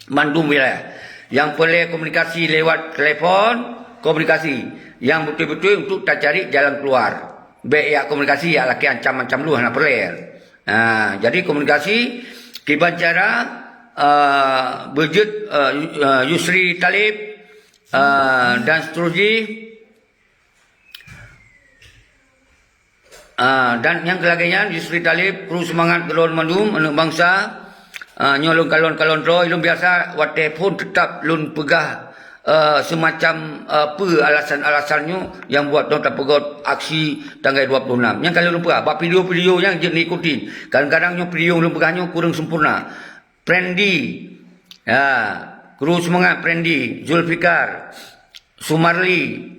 mandum wilayah. Nyang peureulée komunikasi lewat telepon, komunikasi. Nyang beutôi-beutôi untuk tacari jalan keuluar. Bék jak komunikasi, jak lakée ancam-ancam lôn hana peureulée. Ha, jadi komunikasi kiban cara, eh, beujeuet, eh, Yu-, eh, Yusri Talib, eh, dan seterusnya. Ah, dan nyang keu lagée nyan, Yusri Talib, kru seumangat keu droe mandum, aneuëk bansa, ah, nyoe lôn kalon-kalon droe, lôn biasa watée phon teutap lôn peugah, eh, seumacam, eh, peue alasan-alasan nyoe nyang buat droe tapeugot aksi tanggai dua puluh enam. Nyang ka lôn peugah, bak video-video nyan jeuet neuikuti. Kadang-kadang nyoe video lôn peugah nyoe kureueng sempurna. Prendi, ya, kru seumangat Prendi, Zulfikar, Sumarli,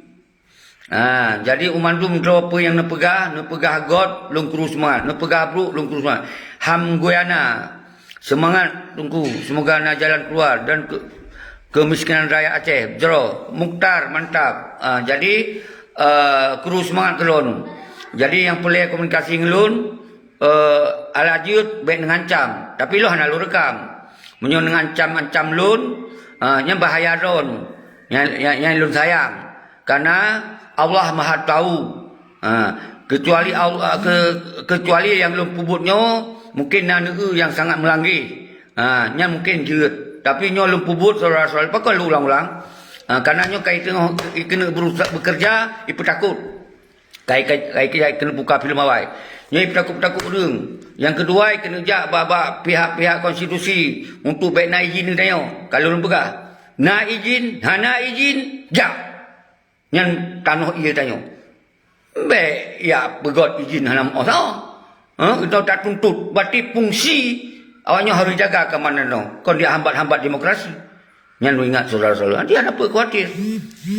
Ha, jadi u mandum droe peue nyang neupeugah, neupeugah göt lôn kru seumangat, neupeugah brôk lôn kru seumangat. Han Guyana, seumangat Teungku, seumoga na jalan keuluar dan keu-, keumiskinan rakyat Aceh jroh. Mukhtar, mantap. Ha, jadi, eh, kru seumangat keu lôn. Jadi nyang peureulée komunikasi ngon lôn, eh, alah jeuet bék neuancam, tapi lôn hana lôn rekam. Meunyoe neuancam-ancam lôn, eh, nyan bahaya droe. Nyan, nyan, nyan lôn sayang. Karena Allah Maha Tahu. Ha, kecuali Allah, ke-, kecuali nyang lôn peubuet nyoe mungkin na neu-eu nyang sangat meulanggeh. Ha, nyan mungkin jeuet. Tapi nyoe lôn peubuet syedara-syedara, pakon lôn ulang-ulang? Ha, karena nyoe ka iteungoh keuneuk berusaha bekerja, ipeutakot. Kai, kai, kai, kai keuneuk buka filem awai. Nyoe ipeutakot-takot ureuëng. Nyang keudua, keuneuk jak bak, bak pihak-pihak konstitusi untuk bék na izin geutanyoe. Ka lôn peugah, na izin, hana izin, jak. Nyan tanoh ie tanyoe. Bék jak peugöt izin hana meu'oh sahoe. Ha, geutanyoe tatuntut, berarti fungsi awaknyoe harus jaga keamanan nyoe. Kon dihambat-hambat demokrasi. Nyan lôn ingat saudara-saudara. Jadi hana peue khawatir.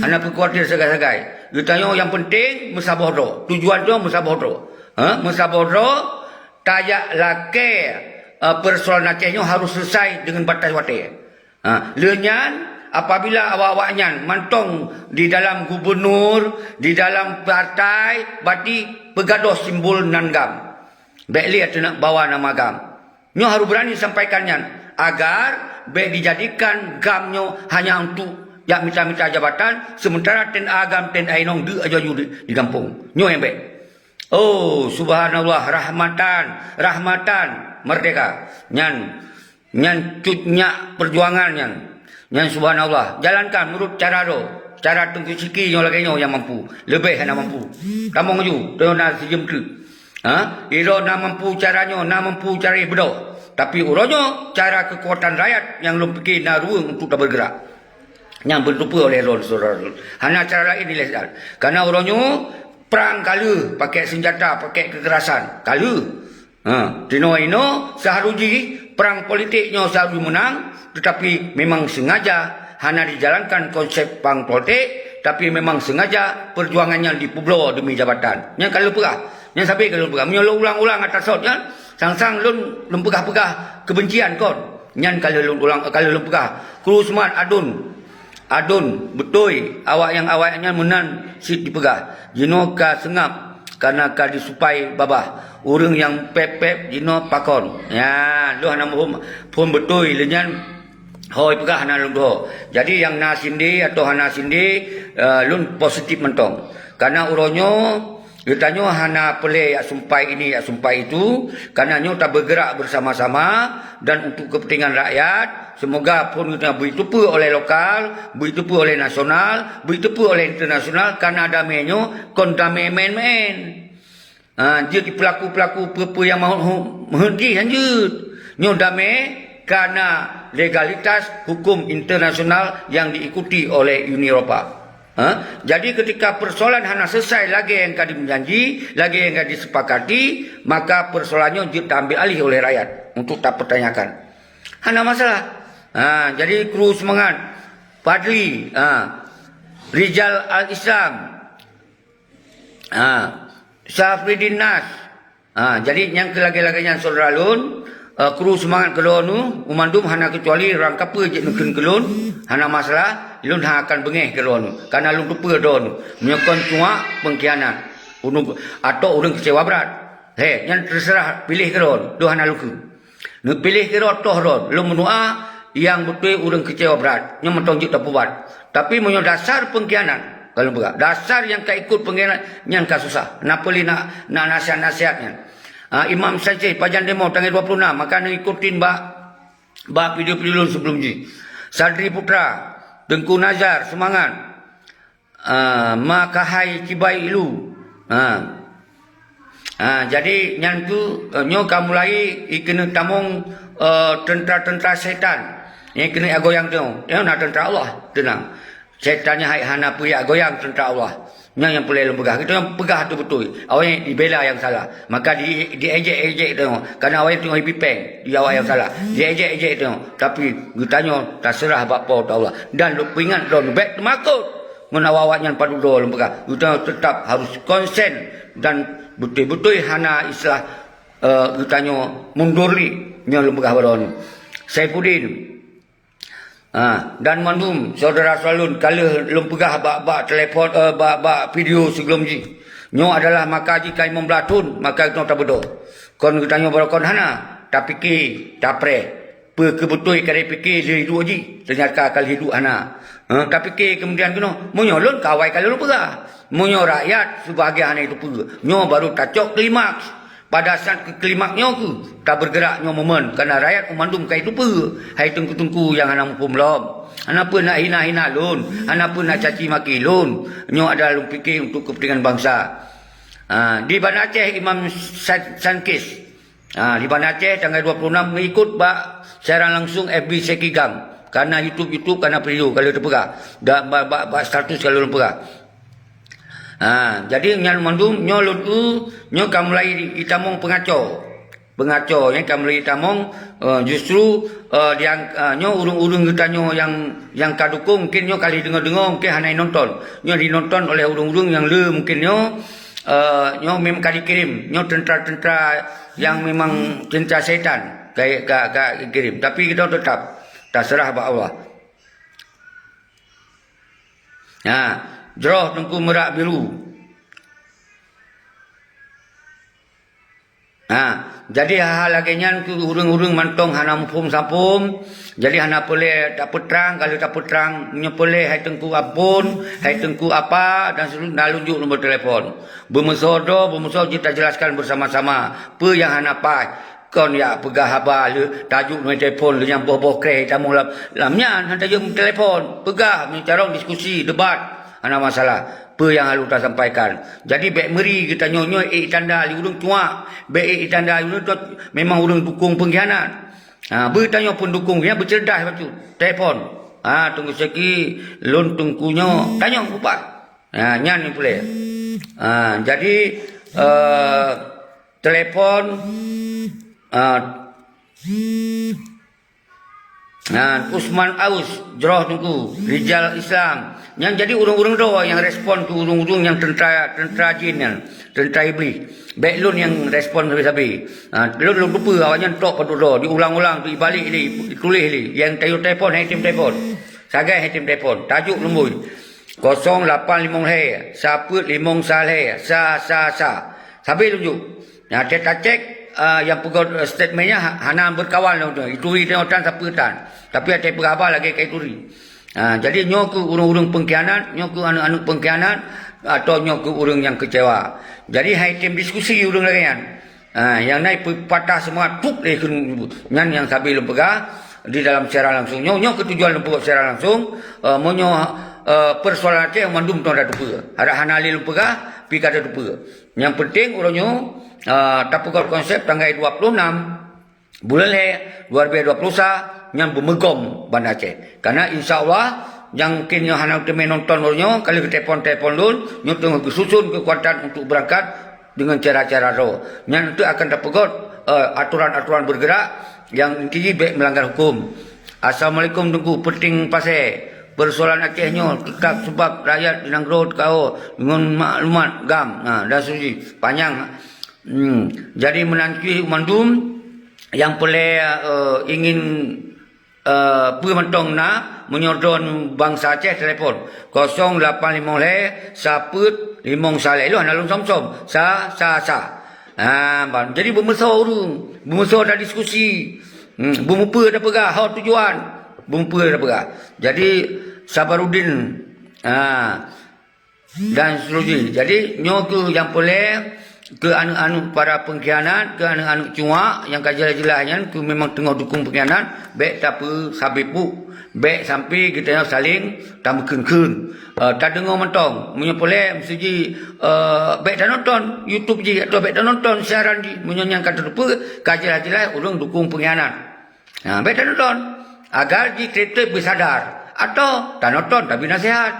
Hana peue khawatir sagai-sagai. Geutanyoe nyang penting meusaboh droe. Tujuan nyoe meusaboh droe. Ha, meusaboh droe, tajak lakée, eh, persoalan Aceh nyoe harus selesai dengan batas watée. Ha, lheueh nyan, apabila awak-awak nyan mantong di dalam gubernur, di dalam partai, berarti peugadôh simbol nan GAM. Bék lé ateueh bawa nama GAM. Nyoe harus berani sampaikan nyan, agar bék dijadikan GAM nyoe hanya untuk jak mita-mita jabatan, sementara TNA GAM, TNI inong deuk aju-aju di, di gampông. Nyoe nyang bék. Oh, subhanallah, rahmatan, rahmatan, merdeka. Nyan, nyan cut nyak perjuangan nyan. Nyan subhanallah. Jalankan menurut cara droe. Cara Teungku Chiki nyoe lagée nyoe nyang mampu. Leubeh hana mampu. Tamong aju, droe na sijeuem teuk. Ha? Droe na mampu cara nyoe, na mampu cara beudôh. Tapi uroe nyoe, cara kekuatan rakyat nyang lôn pike na ruweueng untuk tabergerak. Nyang beuteupeue oleh lôn, saudara lôn. Hana cara laén ilée that. Karena uroe nyoe, prang ka lheueh, pakai senjata, pakai kekerasan. Ka lheueh. Ha, tinoe inoe, seharus jih, prang politik nyoe seharus meunang, tetapi memang sengaja hana dijalankan konsep prang politik, tapi memang sengaja perjuangan nyan dipeubloe demi jabatan. Nyan ka lheueh peugah. Nyan sabe ka lheueh peugah. Meunyoe lôn ulang-ulang ata sot nyan, sang-sang lôn, lôn peugah-peugah kebencian kon. Nyan ka lheueh lôn ulang, ka lheueh lôn peugah. Kru seumang adun. Adun, beutôi, awak nyang awak nyan meunan cit jipeugah. Jinoe ka seungab, kana ka jisupai babah. Ureuëng nyang pép-pép jinoe pakon. Nyan, lôn hana muphom, phon beutôi lé nyan. Hôi peugah hana lôn tuho. Jadi, nyang na sindé atau hana sindé, eh, lôn positif mantong. Karena uroe nyoe, geutanyoe hana peureulée jak sumpai ini, jak sumpai itu, karena nyoe tabeugerak bersama-sama dan untuk kepentingan rakyat. Semoga phon geutanyoe beuteupeue oleh lokal, beuteupeue oleh nasional, beuteupeue oleh internasional, karena damé nyoe kon damé maén-maén. Ha, jeuet di pelaku-pelaku peue-peue nyang meuheuét jih, han jeuet. Nyoe damé karena legalitas hukum internasional yang diikuti oleh Uni Eropa. Ha? Jadi ketika persoalan hana selesai lagée nyang ka dijanji, lagée nyang ka disepakati, maka persoalan nyoe jeuet diambil alih oleh rakyat untuk tapertanyakan. Hana masalah. Ha, jadi kru semangat. Fadli, ha. Rijal Al-Islam. Ha, Syafridin Nas. Ha, jadi nyang keu lagée-lagée nyan saudara lôn, eh, kru seumangat keudroe nu, u mandum hana keucuali rang kapeue jeuet neukheun keu lôn, hana masalah, lôn hana akan beungéh keudroe nu, kana lôn teupeue droe nu. Meunyoe kon cuak peungkhianat, unu, atau ureuëng keucewa brat. He, nyan teuseurah piléh keudroe, lôn hana lôn kheun. Neupiléh keudroe toh droe, lôn meudoá nyang beutôi ureuëng keucewa brat, nyoe mantong jeuet tapeubuet. Tapi meunyoe dasar peungkhianat, ka lôn peugah, dasar nyang ka ikot peungkhianat, nyan ka susah. Na peue lé na, na nasihat-nasihat nyan. Ah, Imam Syekh pajan demo tanggai dua puluh enam, maka neuikutin bak, bak video-video lôn sebelum jih. Sadri Putra, Teungku Nazar, seumangat. Ah, ma kahai cibai ilu. Ah. Ah, jadi nyan tu, eh, nyoe ka mulai i keuneuk tamong, eh, teuntara-teuntara setan. Nyang keuneuk agoyang tu. Nyoe na teuntara Allah, teunang. Setan nyan hai hana peue jak goyang teuntara Allah. Nyan nyang peureulée lôn peugah. Geutanyoe peugah tu beutôi. Awaknyan dibela nyang salah. Maka di, diejek-ejek tu. Karena awaknyan teungoh ibi péng di awak nyang salah. Diejek-ejek tu. Tapi geutanyoe taseurah bak Po teu Allah. Dan lôn peuingat droe bék teumakot. Ngon awak-awak nyan padub droe lôn peugah, geutanyoe teutap harôh konsen dan beutôi-beutôi hana istilah, eh, geutanyoe mundur lé nyoe lôn peugah baroe nyoe. Saifuddin, ah, dan mandum syedara-syedara lôn ka lheueh lôn peugah bak, bak telepon, eh, bak, bak video sigohlom jih. Nyoe adalah maka jih ka limong blaih thon, maka geutanyoe tabeudôh. Kon geutanyoe baroe kon hana tapike, tapreh. Peue keuh beutôi ka jipike lheueh iduek jih, teunyata ka lheueh iduek hana. Hah, tapike keumudian keunoe, meunyoe lôn ka awai ka lôn peugah. Meunyoe rakyat sibahagian hana jiteupeue, nyoe baru tacok klimaks. Pada saat keu klimaks nyoe keuh, tabeurgeurak nyoe momen, kareuna rakyat u mandum ka jiteupeue, hai teungku-teungku nyang hana muphom lom. Hana peue nak hina-hina lôn, hana peue nak caci maki lôn. Nyoe adalah lôn pike untuk kepentingan bansa. Ha, di Banda Aceh Imam San-, Sankis. Ha, di Banda Aceh tanggai dua puluh enam meuikot bak siaran langsung F B Sekigam. Kana YouTube, YouTube, kana video, ka lheueh teupeugah. Dan bak, bak, bak status ka lheueh lôn peugah. Ha, jadi nyan mandum nyoe lôn eu, nyoe ka mulai itamong peungaco. Peungaco nyan ka mulai itamong, eh, justru, eh, diang-, eh, nyoe ureuëng-ureuëng geutanyoe nyang, nyang ka dukong mungkin nyoe ka lheueh deungoe-deungoe mungkin hana inonton. Nyoe dinonton oleh ureuëng-ureuëng nyang le mungkin nyoe, eh, nyoe memang ka dikirém. Nyoe teuntara-teuntara nyang memang teuntara syaitan ka, ka, ka kirém. Tapi kita tetap taseurah bak Allah. Ha, jroh Teungku Merak Biru. Ha, jadi hal-hal lagée nyan keu ureuëng-ureuëng mantong hana muphom saphom, jadi hana peureulée tapeutrang, ka lheueh tapeutrang, meunyoe peureulée hai Teungku Ampon, hai Teungku Apa, dan seterusnya, na lôn jok nomor telepon. Beumeusoe droe, beumeusoe jeuet tajelaskan bersama-sama peue nyang hana paih. Kon jak peugah haba lé, tajok nomor telepon lé nyang boh-boh kreh tamong lam, lam nyan, han tajok telepon. Peugah, meucarông diskusi, debat, hana masalah. Peue nyang harôh tasampaikan. Jadi bék meuri geutanyoe nyoe ék tanda lé ureuëng cuak, bék ék tanda lé ureuëng tu memang ureuëng dukong peungkhianat. Ha, beutanyoe pun dukong, nyan beuceureudah bacut. Telepon. Ha, Teungku Syeki, lôn Teungku nyoe, tanyoe upat. Ha, nyan nyang peureulée. Ha, jadi, eh, telepon, ah, ah, Usman Aus, jroh Teungku, Rijal Islam. Nyang jadi ureuëng-ureuëng droe nyang respon keu ureuëng-ureuëng nyang teuntara, teuntara jin nyan, teuntara Iblih. Bék lôn nyang respon sabe-sabe. Ah, lôn, lôn teupeue awaknyan tok padub droe, diulang-ulang, dibalek lé, dituléh lé. Nyang tayue telepon, hai tem telepon. Sagai hai tem telepon, tajok lumbôi. Kosong lapan limong lhée, sapeuet limong sa lhée, sa, sa, sa. Sabe lôn jok. Nah, tacek, ah, nyang peugöt, eh, statement nyan ha-, hana beukawan lom tu. Ituri teunoe tan sapeue tan. Tapi até peugah haba lagée ka ituri. Ah, jadi nyoe keuh ureuëng-ureuëng peungkhianat, nyoe keuh aneuëk-aneuëk peungkhianat, atau nyoe keuh ureuëng nyang keucewa. Jadi hai tem diskusi ureuëng lagée nyan. Ah, nyang na peupatah seumangat, puk lé kheun. Nyan nyang sabe lôn peugah di dalam siaran langsung. Nyoe, nyoe keuh tujuan lôn peugöt siaran langsung, eh, meunyoe, eh, peusoalan Aceh mandum teuh tateupeue. Harap hana lé lôn peugah, pi ka tateupeue. Nyang penting uroe nyoe, ah, tapeugöt konsep tanggai dua puluh enam buleuen lhée dua ribu dua puluh sa nyan beumeugöm Banda Aceh. Karena insya Allah, nyang mungkin nyoe hana teumé nonton uroe nyoe, ka lheueh geutelepon-telepon lôn, nyoe teungoh geususun keukuatan untuk beurangkat deungon cara-cara droe. Nyan teuk akan tapeugöt, eh, aturan-aturan beureugerak nyang inti jih bék meulanggar huköm. Assalamualaikum Teungku, peuting pasé. Peusoalan Aceh nyoe teutab seubab rakyat di nanggroe teukaho deungon maklumat GAM, ha, dan seterusnya. Panyang. Hmm. Jadi meunan cit mandum nyang peureulée, eh, ingin, eh, peue mantong na, meunyoe droen bansa Aceh telepon kosong lapan limong lhée sapeuet limong sa lhée. Lôn hana lôn som-som. Sa, sa, sa. Ha, ban. Jadi beumeusoe ureuëng, beumeusoe tadiskusi. Hmm, beumeupeue tapeugah, ho tujuan. Beumeupeue tapeugah. Jadi Sabarudin, ha, dan seterusnya. Jadi nyoe keuh nyang peureulée keu aneuëk-aneuëk para peungkhianat, keu aneuëk-aneuëk cuak nyang ka jeulaih-jeulaih nyan keuh memang teungoh dukong peungkhianat, bék tapeusabe puk, bék sampai geutanyoe saléng tameukheun-kheun. Eh, tadeungoe mantong, meunyoe peureulée meusti jih, eh, bék tanonton YouTube jih atau bék tanonton siaran jih, meunyoe nyan ka tateupeue ka jeulaih-jeulaih ureuëng dukong peungkhianat. Ha, bék tanonton. Agar jih treb-treb beusadar. Atau tanonton tapi naseuhat.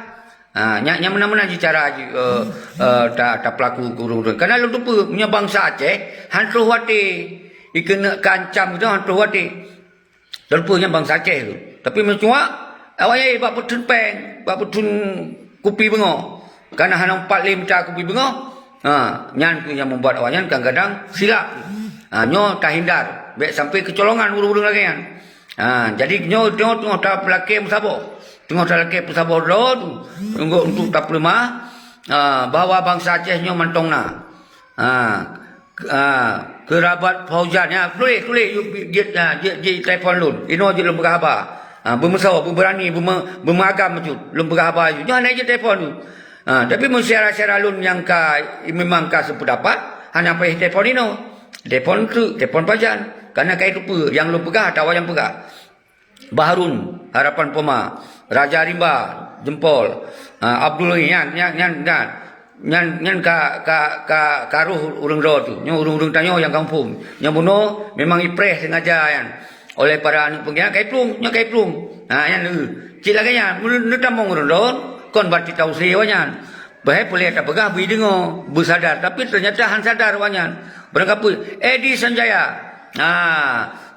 Ha, nyan, nyan meunan-meunan jih cara jih, eh, eh, ta-, tapeulaku keu ureuëng-ureuëng. Karena lôn teupeue, meunyoe bansa Aceh, han troh watée. Ikeuneuk ka ancam itu han troh watée. Lôn teupeue nyan bansa Aceh tu. Tapi meucuak, awaknyan bak peutheun péng, bak peutheun kupi beungoh. Karena hana empat lé mita kupi beungoh. Ha, nyan keuh nyang membuat awaknyan kadang-kadang silap. Ha, nyoe tahindar, bék sampai keucolongan ureuëng-ureuëng lagée nyan. Ha, jadi nyoe teungoh-teungoh tapeulakée meusaboh. Teungoh talakée peusaboh droe tu, untuk, untuk tapeuleumah, ha, bahwa bansa Aceh nyoe mantong na. Ha, Ah, keurabat Fauzan, ya, tuléh, tuléh, jeuet, jeuet, ah, jeuet, jeuet telepon lôn. Inoe jeuet lôn peugah haba. Ah, beumeusoe, beubeurani, beume-, beumeuagam bacut. Lôn peugah haba jih. Nyoe hana jeuet telepon tu. Ah, tapi meusyara-syara lôn nyang ka, memang ka seupeudapat, hana payah telepon inoe. Telepon treuk, telepon pajan. Karena ka iteupeue, nyang lôn peugah atawa nyang peugah. Baharun, Harapan Poma, Raja Rimba, Jempol, ha, Abdul nyan, nyan, nyan, nyan, nyan, nyan ka, ka, ka, ka roh ureuëng droe tu. Nyoe ureuëng-ureuëng tanyoe nyang kampung. Nyang bunoe memang ipreh sengaja nyan oleh para aneuëk peungkhianat, kai plueng, nyoe kai plueng. Ha, nyan, eh, cit lagée nyan, meu-, neutamong ureuëng droe, kon berarti tausé awaknyan. Padahai peulée tapeugah beudeungoe, beusadar, tapi teunyata han sadar awaknyan. Barangkapeue? Edi Sanjaya. Ha,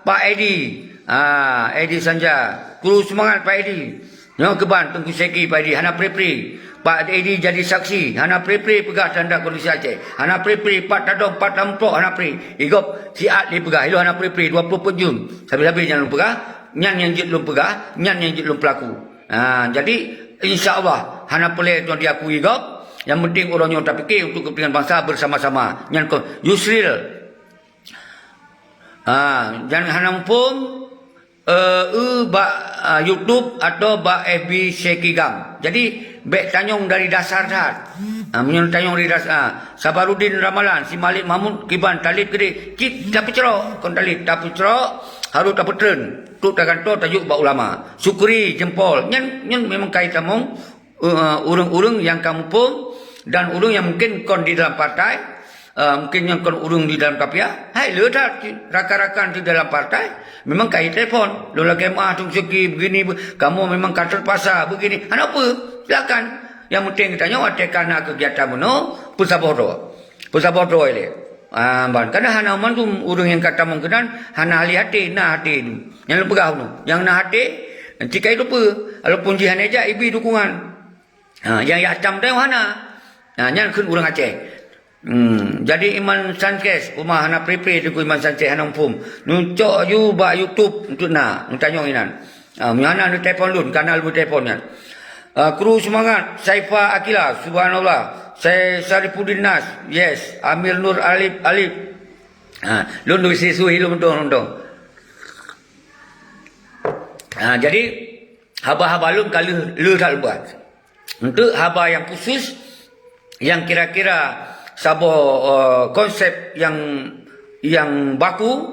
Pak Edi. Ha, Edi Sanjaya. Kru seumangat Pak Edi. Nyoe keuban Teungku Syeki Pak Edi hana pri-pri. Pak Edi jadi saksi, hana pri-pri peugah teuhadap kondisi Aceh. Hana pri-pri, pat tadong, pat tamuprok, hana pri. Igob siat lé peugah, ilôn hana pri-pri, dua ploh peuet Jun. Sabe-sabe nyang lôn peugah, nyan nyang jeuet lôn peugah, nyan nyang jeuet lôn peulaku. Ha, jadi, insya Allah, hana peureulée nyoe diakui gob. Nyang penting uroe nyoe tapike untuk kepentingan bangsa bersama-sama. Nyan kon Yusril. Ha, nyang hana muphom, eh, eu bak, ah, YouTube atau bak F B Syekh Kigam. Jadi, bék tanyong dari dasar that. Ha, meunyoe tanyong dari dasar, ha, Sabarudin Ramalan, si Malik Mahmud, kiban talib keudeh, cit tapeucrok, kon talib, tapeucrok, harôh tapeutreun. Trok tagantoe tajok bak ulama. Syukuri jempol. Nyan, nyan memang ka itamong, eh, ureuëng-ureuëng nyang ka muphom dan ureuëng nyang mungken kon di dalam partai, eh, mungken nyang kon ureuëng di dalam kapiah. Hai le that rakan-rakan di dalam partai, memang ka itelepon. Lôn lakée meuah Teungku Syeki begini, be-, kamoe memang ka terpaksa begini. Hana peue, silakan. Nyang penting geutanyoe watée ka na keugiatan bunoe, peusaboh droe. Peusaboh droe lé. Ah, ban. Kadang hana mandum ureuëng nyang ka tamong keunan hana ahli até, na até tu. Nyang lôn peugah bunoe. Nyang na até, nanti ka ilupeue. Walaupun jih hana jak, ibi dukungan. Ha, nyang jak cam teuh hana. Ha, nyan kheun ureuëng Aceh. Hmm, jadi Iman Sanchez, uma hana pri-pri Teungku Iman Sanchez hana muphom. Neucok aju bak YouTube untuk na, neutanyong inan. Ah, meunyo hana neutelepon lôn, kana lôn telepon nyan. Ah, kru seumangat, Saifa Akila, subhanallah. Sai Sarifuddin Nas, yes. Amir Nur Alif, Alif. Ha, lôn doi sisui lôn dong, lôn dong. Ha, jadi, haba-haba lôn ka lheueh, lheueh that lôn buat. Untuk haba nyang khusus, nyang kira-kira saboh, eh, konsep nyang, nyang baku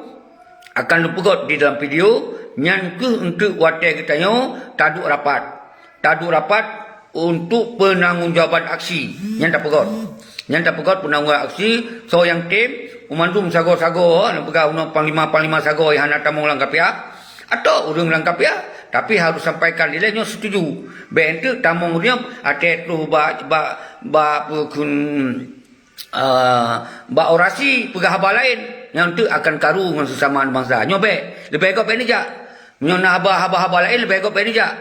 akan lôn peugöt di dalam video, nyan keuh untuk watée geutanyoe taduek rapat. Taduek rapat untuk peunanggung jawaban aksi. Nyan tapeugöt. Nyan tapeugöt peunanggung aksi, soe nyang tem, mandum sagoe-sagoe, nyang peugah unoe panglima-panglima sagoe nyang hana tamong lam kapiah. Atau ureuëng lam kapiah, tapi harus sampaikan dilée nyoe setuju. Bék enteuk tamong ureuëng até troh bak, bak, bak peukheun, eh, bak orasi peugah haba laén, nyang enteuk akan karu ngon sesama bansa. Nyoe bék, leubeh gob bék neujak. Nyoe na haba, haba-haba laén, leubeh gob bék neujak.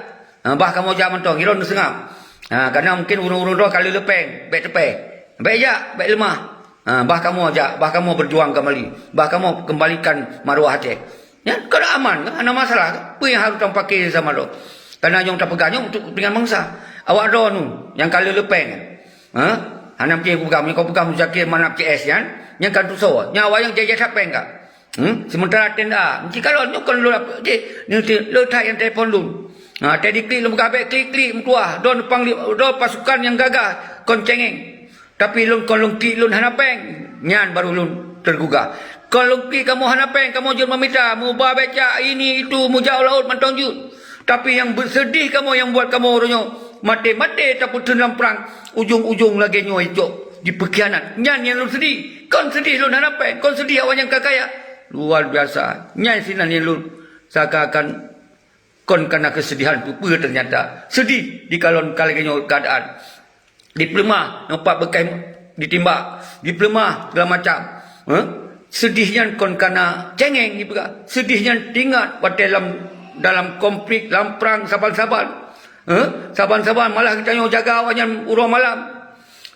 Ha, bah kamoe jak mantong, ilôn neuseungab. Ha, karena mungkin ureuëng-ureuëng droe ka lheueh leupeng, bék teupée. Bék jak, bék leumah. Ha, bah kamoe jak, bah kamoe berjuang kembali. Bah kamoe kembalikan maruah Aceh. Nyan, kon aman kan? Hana masalah kan? Peue nyang harôh tapaké sama droe? Karena nyang tapeugah nyoe untuk kepentingan bansa. Awak droeneuh nyang ka lheueh leupeng kan? Ha? Hana mungkin peugah, meunyoe kapeugah Muzakir Manaf C S nyan, nyan kan tusoe. Nyan awak nyang jai-jai that péng kan? Hmm? Sementara tenda, meusti kalon nyoe kon lôn, jih, nyoe ti-, le that nyang telepon lôn. Ha, tadi klik lôn peugah bék klik-klik meutuah. Droe pangli-, droe pasukan nyang gagah kon cengeng. Tapi lôn kon lôn klik lôn hana péng, nyan baru lôn tergugah. Kon lôn klik kamoe hana péng, kamoe jeuet meumita, meuba becak, ini, itu, meujak u laôt mantong jeuet. Tapi nyang beuseudeh kamoe nyang buat kamoe uroe nyoe, maté-maté tapeutheun lam prang, ujong-ujong lagée nyoe icok, jipeukhianat. Nyan nyang lôn seudeh. Kon seudeh lôn hana péng, kon seudeh awak nyang ka kaya. Luar biasa. Nyan sinan nyang lôn saka akan kon kana keusedihan peue-peue teunyata. Seudeh dikalon ka lagée nyoe keuadaan. Dipeuleumah, nyoe pat beukah ditimbak, dipeuleumah segala macam. Heh? Seudeh nyan kon kana cengeng jipeugah. Seudeh nyan teuingat watée lam, dalam konflik, lam prang saban-saban. Heh? Saban-saban malah geutanyoe jaga awaknyan uroe malam.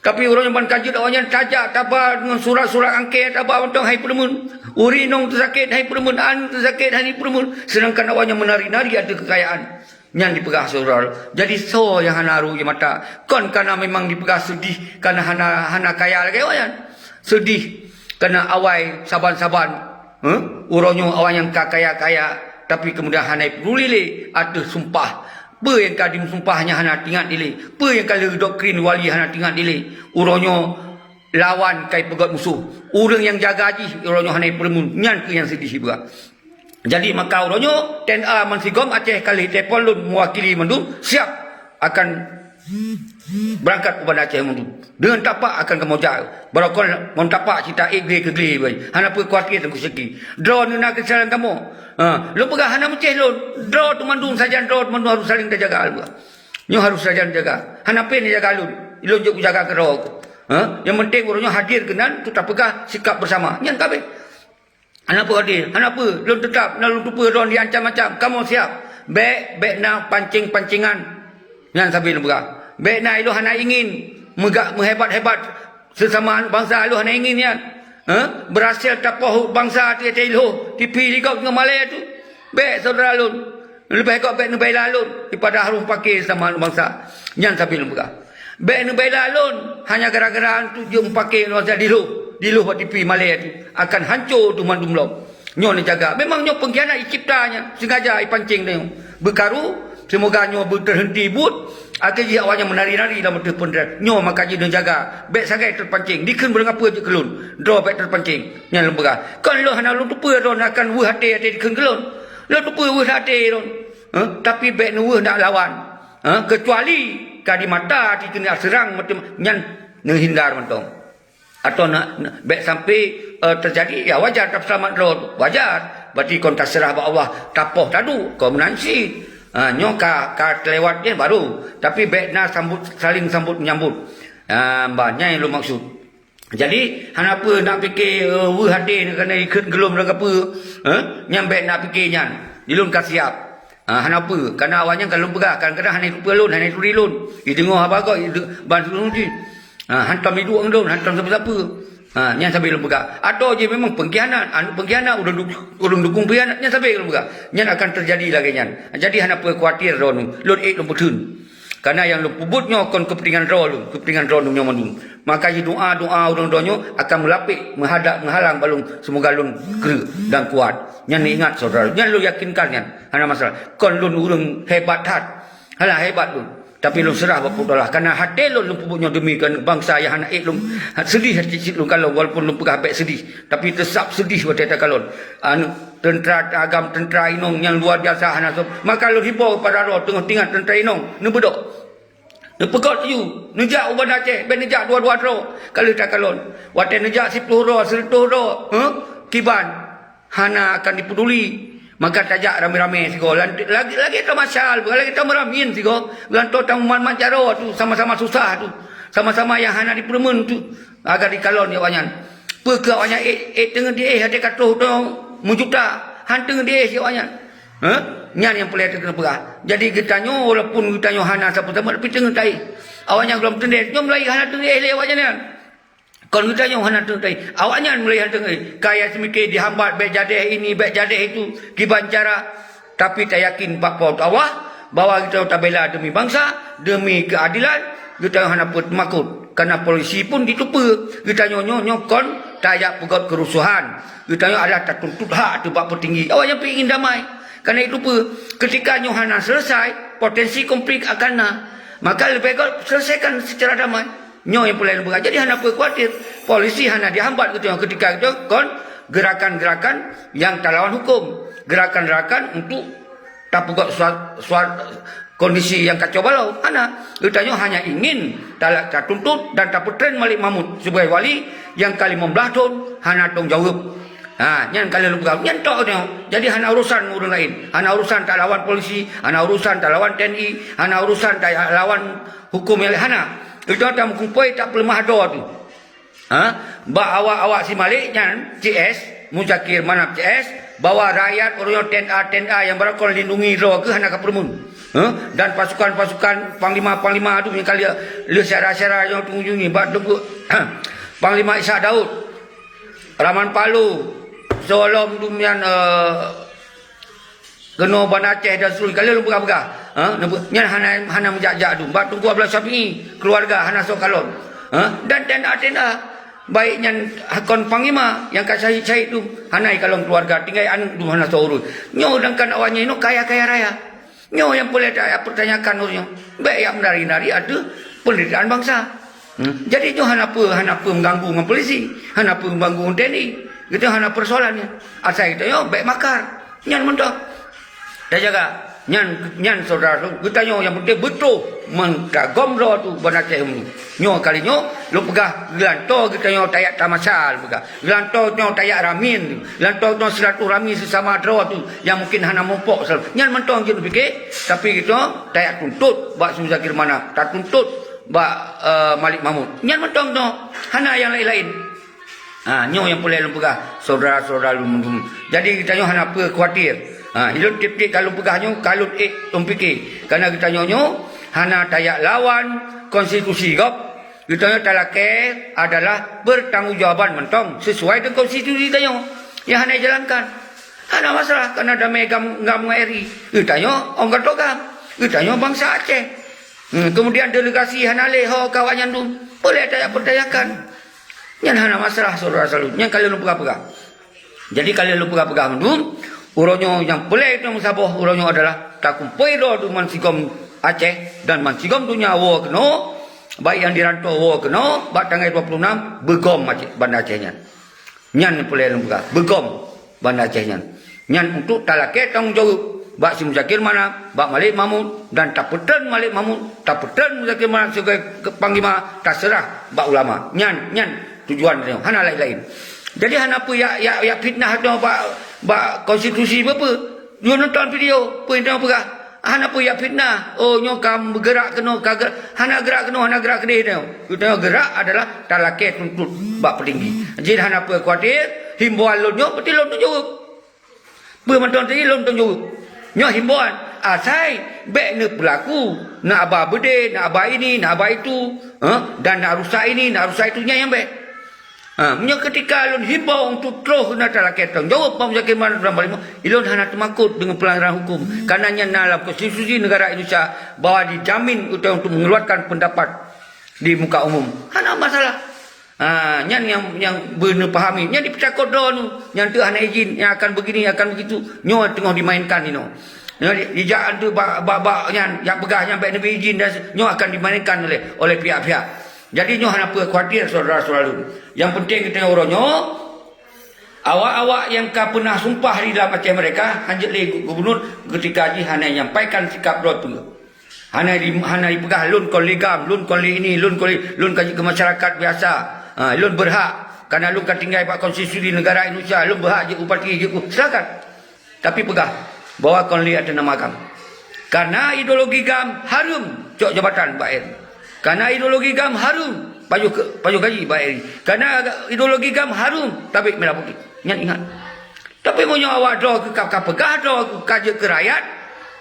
Tapi uroe nyoe ban ka jeuet awaknyan tajak taba ngon surat-surat angkée taba mantong hai peureumeun. Ureuëng inong teusakét hai peureumeun, aneuk teusakét hai peureumeun. Seudangkan awaknyan meunari-nari ateueh keukayaan. Nyan dipeugah syedara. Jadi soe nyang hana rhot ie mata? Kon kana memang dipeugah seudeh kana hana, hana kaya lagée awaknyan. Seudeh kana awai saban-saban, heh, uroe nyoe awaknyan ka kaya-kaya, tapi keumudian hana peuduli lé ateueh sumpah. Peue nyang ka jimusumpah nyan hana teuingat dilée. Peue nyang ka lheueh doktrin wali hana teuingat dilée. Uroe nyoe lawan ka ipeugét musoh. Ureuëng nyang jaga jih uroe nyoe hana ipeureumeun. Nyan kheueh nyang seudeh jipeugah. Jadi maka uroe nyoe, T N A Mansigom Aceh ka lheueh telepon lôn mewakili mandum siap akan beurangkat u Banda Aceh mandum. Deungon tapak akan kamoe jak. Barokon ngon tapak cit taék glé keu glé. Hana peue khawatir Teungku Syeki. Droeneuh na keusalan kamoe. Ha, lôn peugah hana meucéh lôn. Droe teuh mandum sajan droe teuh mandum harôh saléng tajaga. Nyoe harôh sajan jaga. Hana péng jaga lôn. Ilôn jeuet kujaga keudroe. Ha? Nyang penting uroe nyoe hadir keunan untuk tapeugah sikap bersama. Nyan ka abéh. Hana peue hadir, hana peue, lôn teutab, na lôn teupeue droen di ancam-ancam. Kamoe siap. Bék, bék na pancing-pancingan. Nyan sabe lôn peugah. Bék na ilôn hana ingin meuga-, meuhebat-hebat sesama bansa, ilôn hana ingin nyan. Ha? Berhasil tapoh bansa ateueh ilôn, tipi ligop ngon malée tu. Bék syedara lôn. Leubeh gét bék neubaila lôn daripada harôh pake sama bansa. Nyan sabe lôn peugah. Bék neubaila lôn hanya gara-gara antu jeuet meupaké ngon diloh, diloh bak tipi malée tu akan hanco teuma dumlom. Nyoe neujaga. Memang nyoe pengkhianat icipta nyan, sengaja ipancing nyoe. Beukaru, semoga nyoe beuterhenti buet, akhé jih awaknyan meunari-nari lam ateueh peunteran. Nyoe maka jih neujaga, bék sagai teupancing. Dikheun beurangkapeue jeuet keu lôn, droe bék teupancing. Nyan lôn peugah. Kon lôn hana lôn teupeue droen akan weueh até, até dikheun keu lôn. Lôn teupeue weueh até droen. Ha? Tapi bék neuweueh nak lawan. Ha? Keucuali ka di mata dikeue seurang macam nyan neuhindar mantong. Atau nak, nak bék sampai, eh, terjadi, ya wajar tapeuseulamat droe, wajar. Berarti kon taseurah bak Allah, tapoh taduek, kon meunan cit. Ha, nyoe ka, ka terlewat nyan baru. Tapi bék na sambut, saling sambut menyambut. Ha, bah, nyan nyang lôn maksud. Jadi, hana peue nak pike, eh, weueh até nyan keuneuk ikheun geulom lagée peue, eh? Nyan bék nak pike nyan. Di lôn ka siap. Ah, hana peue, karena awaknyan ka lôn peugah, kadang-kadang hana iteupeue lôn, hana ituri lôn. Ideungoe haba gob, ide-, ban lôn jih. Ah, hantom iduek ngon lôn, hantom sapeue-sapeue. Ah, nyan sabe lôn peugah. Atau jih memang pengkhianat, aneuk pengkhianat, ureueng du-, ureueng dukung pengkhianat, nyan sabe lôn peugah. Nyan akan terjadi lagée nyan. Jadi hana peue khawatir droeneuh, lôn ék lôn peutheun. Karena nyang lôn peubuet nyoe kon keupeuntengan droe lôn, keupeuntengan droeneuh nyoe mandum. Maka jidoa-doa ureueng droeneuh akan meulapék, meuhadap, meuhalang bak lôn, semoga lôn kreueh dan kuat. Nyan ingat syedara, nyan lôn yakinkan nyan, hana masalah. Kon lôn ureueng hebat that, hana hebat lôn. Tapi lôn seurah bak Po teu Allah. Karena até lôn, lôn peubuet nyoe demi keu bansa nyang hana ék lôn, seudeh cit-cit lôn kalon, walaupun lôn peugah bék seudeh, tapi teusab seudeh watée takalon. Anu, teuntra agam, teuntra inong nyang luar biasa hana soe. Maka lôn hibô keupada droe teungoh teuingat teuntra inong, neubeudôh. Neupeugét laju, neujak u Banda Aceh, bék neujak dua-dua droe. Ka lheueh takalon. Watée neujak siplôh droe, sireutôh droe, huh? Kiban. Hana akan dipeuduli. Maka tajak ramé-ramé sigoe. Lan-, lagée, lagée tamasal, lagée tameuramien sigoe. Lanto tamumat-mat jaroe tu, sama-sama susah tu. Sama-sama nyang hana dipeureumeun tu. Agar dikalon awaknyan. Peu kheueh awaknyan ék, ék teungeut diéh até ka troh droe meujuta. Han teungeut diéh awaknyan. Hah? Nyan nyang peureulée teukeue peugah. Jadi geutanyoe, walaupun geutanyoe hana sapeue-sapeue, tapi teungeut taéh. Awaknyan gohlom teundeh, nyoe mulai hana teungeut lé awaknyan nyan. Kon geutanyoe hana teungeut taéh. Awaknyan mulai hana teungeut. Kaya seumike dihambat, bék jadeh ini, bék jadeh itu, kiban cara. Tapi tayakin bak Po teu Allah bahwa geutanyoe tabela demi bansa, demi keuadilan, geutanyoe hana peue teumakot. Karena polisi pun jiteupeue, geutanyoe nyoe, nyoe kon tajak peugét keurusuhan. Geutanyoe adalah tatuntut hak teuh bak peutinggi. Awaknyan pih ingin damai. Karena itu peue, ketika nyoe hana selesai, potensi konflik akan na. Maka leubeh gét selesaikan secara damai. Nyoe nyang peureulée lôn peugah. Jadi hana peue khawatir. Polisi hana dihambat geutanyoe ketika geutanyoe kon gerakan-gerakan nyang talawan hukum. Gerakan-gerakan untuk tapeugét sua-, sua-, kondisi nyang kacau balau. Hana. Geutanyoe hanya ingin tala-, tatuntut dan tapeutren Malik Mahmud sebagai wali nyang ka limong blaih thon hana tanggung jaweueb. Ha, nyan ka lheueh lôn peugah. Nyan tok nyoe. Jadi hana urusan ngon ureueng laén. Hana urusan talawan polisi, hana urusan talawan T N I, hana urusan talawan hukum nyang laén, hana. Geutanyoe tameukumpôi tapeuleumah droe tu. Ha? Bak awak-awak si Malik nyan, C S, Muzakir Manaf C S, bahwa rakyat ureueng nyoe T N A, T N A nyang beurangkat lindungi droe keuh hana kapeureumeun. Ha? Dan pasukan-pasukan panglima-panglima tu nyang ka lheueh, lheueh syedara-syedara nyang tunggu-tunggu bak teungku Panglima Ishak Daud, Raman Palo, Solom tu nyan, eh, Keunoe Banda Aceh dan seterusnya, ka lheueh lôn peugah-peugah. Ha? Neubeu-, nyan hana, hana meujak-jak dum. Bak Teungku Abdullah Syafi'i, keuluwarga hana soe kalon. Ha? Dan tenda-tenda, baik nyan kon panglima nyang ka syahid-syahid dum, hana jikalon keuluwarga, tinggai aneuk dum hana soe urus. Nyoe sedangkan awaknyan nyoe kaya-kaya raya. Nyoe nyang peureulée tapertanyakan ureueng nyoe. Bék jak meunari-nari ateueh peundeuritaan bansa. Hmm. Jadi nyoe hana peue, hana peue mengganggu ngon polisi, hana peue mengganggu ngon T N I. Geutanyoe hana persoalan nyan. Asai geutanyoe bék makar. Nyan mantong. Tajaga. Nyan, nyan syedara tu, geutanyoe nyang penting beutôi meukagom droe tu Banda Aceh nyoe. Nyoe kali nyoe, lôn peugah geulantoe geutanyoe tajak tamasa lôn peugah. Geulantoe nyoe tajak ramien tu. Geulantoe nyoe silaturahmi sesama droe tu nyang mungkin hana muphom. Nyan mantong jeuet pike, tapi geutanyoe tajak tuntut bak Muzakir Manaf. Tatuntut bak, eh, Malik Mahmud. Nyan mantong nyoe, hana nyang laén-laén. Ha, nyoe nyang peureulée lôn peugah, syedara-syedara lôn mandum. Jadi geutanyoe hana peue khawatir. Ha, ilôn tieb-tieb ka lôn peugah nyoe, ka lôn ék lôn pike. Karena geutanyoe nyoe hana tajak lawan konstitusi gob. Geutanyoe talakée adalah pertanggungjawaban mantong sesuai dengan konstitusi tanyoe nyang hana dijalankan. Hana masalah, karena damé GAM, GAM ngon R I. Geutanyoe ôn keudroe GAM. Geutanyoe bansa Aceh. Hmm, kemudian delegasi hana lé ho ka awaknyan dum. Boleh tajak pertanyakan. Nyan hana masalah, syedara-syedara. Nyan ka lheueh lôn peugah-peugah. Jadi ka lheueh lôn peugah-peugah mandum, uroe nyoe nyang peureulée meusaboh uroe nyoe adalah takumpôi droe bansigom Aceh dan bansigom donya woe keunoe, baik nyang di rantô woe keunoe, bak tanggai dua puluh enam beugom Aceh, Banda Aceh nyan. Nyan nyang peureulée lôn peugah, beugom Banda Aceh nyan. Nyan untuk talakée tanggong jaweueb bak si Muzakir Manaf, bak Malik Mahmud, dan tapeutreun Malik Mahmud, tapeutreun Muzakir Manaf sibagai panglima, taseurah bak ulama. Nyan, nyan tujuan tanyoe, hana laén-laén. Jadi hana peue jak, jak, jak fitnah tanyoe bak, bak konstitusi peue-peue. Yue nonton video, peue nyang tanyoe peugah. Hana peue jak fitnah. Oh, nyoe ka meugerak keunoe, ka gerak. Hana gerak keunoe, hana gerak keudeh tanyoe. Tanyoe gerak adalah talakée tuntot bak peutinggi. Jih hana peue khawatir, himbauan lôn nyoe, peuti lôn teuh jaweueb. Peue mantong tadi lôn teuh jaweueb. Nyoe himbauan, asai bék neupeulaku, na aba beudé, na aba ini, na aba itu, eh, dan na rusak ini, na rusak itu, nyan nyang bék. Ha, meunyoe keutika lôn himbau untuk troh na talakée tanggong jaweueb Pak Muzakir Manaf dan Panglima, ilôn hana teumakot deungon peulanggaran huköm. Karena nyan na lam konstitusi negara Indonesia bahwa dijamin untuk, untuk mengeluarkan pendapat di muka umum. Hana masalah. Ha, nyan nyang, nyang beuneupahamin. Nyan dipeucakot droeneuh, nyan teuh hana izin, nyan akan begini, akan begitu. Nyoe teungoh dimainkan inoe. Nyoe di-, dijak antu bak, bak, bak nyan, jak peugah nyan bék neubri izin dan se-, nyoe akan dimainkan oleh, oleh pihak-pihak. Jadi nyoe hana peue khawatir syedara-syedara lôn. Nyang penting geutanyoe uroe nyoe, awak-awak nyang ka peunah sumpah di dalam Aceh Merdeka, hanjeuet lé gu-, gubernur keutika jih hana nyampaikan sikap droe peue. Hana di, hana jipeugah lôn kon lé GAM, lôn kon lé ini, lôn kon lé, lôn ka jeuet keu masyarakat biasa. Ha, lôn beurhak, karena lôn ka tinggai bak konstitusi negara Indonesia, lôn beurhak jeuet bupati, jeuet ku-, silakan. Tapi peugah bahwa kon lé ateueh nama GAM. Karena ideologi GAM hareuem cok jabatan bak N. Karena ideologi GAM hareuem pajoh ke-, pajoh gaji bak N. Karena ideologi GAM hareuem tabek merah putih. Nyan ingat. Tapi meunyoe awak droe keu ka, ka peugah droe keu ka jeuet keu rakyat,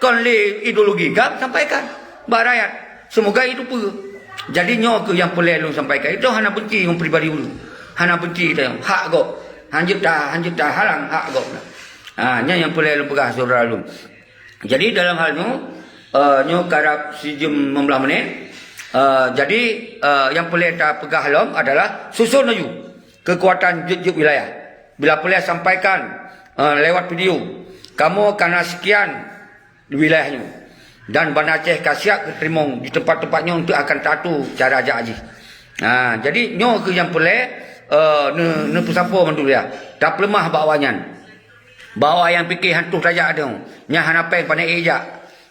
kon lé ideologi GAM, sampaikan bak rakyat. Semoga itu peue. Jadi nyoe keuh nyang peureulée lôn sampaikan. Itu hana benci ngon pribadi ulôn. Hana benci teuh, hak gob. Hanjeuet ta-, hanjeuet tahalang hak gob. Ha, nyan nyang peureulée lôn peugah syedara lôn. Jadi dalam hal nyoe, eh, nyoe karab sijeuem lima belas menit. Eh, jadi, eh, nyang peureulée tapeugah lom adalah susun laju keukuatan jeuet-jeuet wilayah. Bila peureulée sampaikan, eh, lewat video, kamoe kana sekian wilayah nyoe. Dan Banda Aceh ka siap geuteurimong di teumpat-teumpat nyoe untuk akan taatur cara jak jih. Ha, jadi nyoe keuh nyang peureulée, eh, ne-, neupeusampoe mandum ya. Tapeuleumah bak awaknyan. Bak awaknyan pike hantoh tajak nyoe. Nyan hana péng pane ék jak.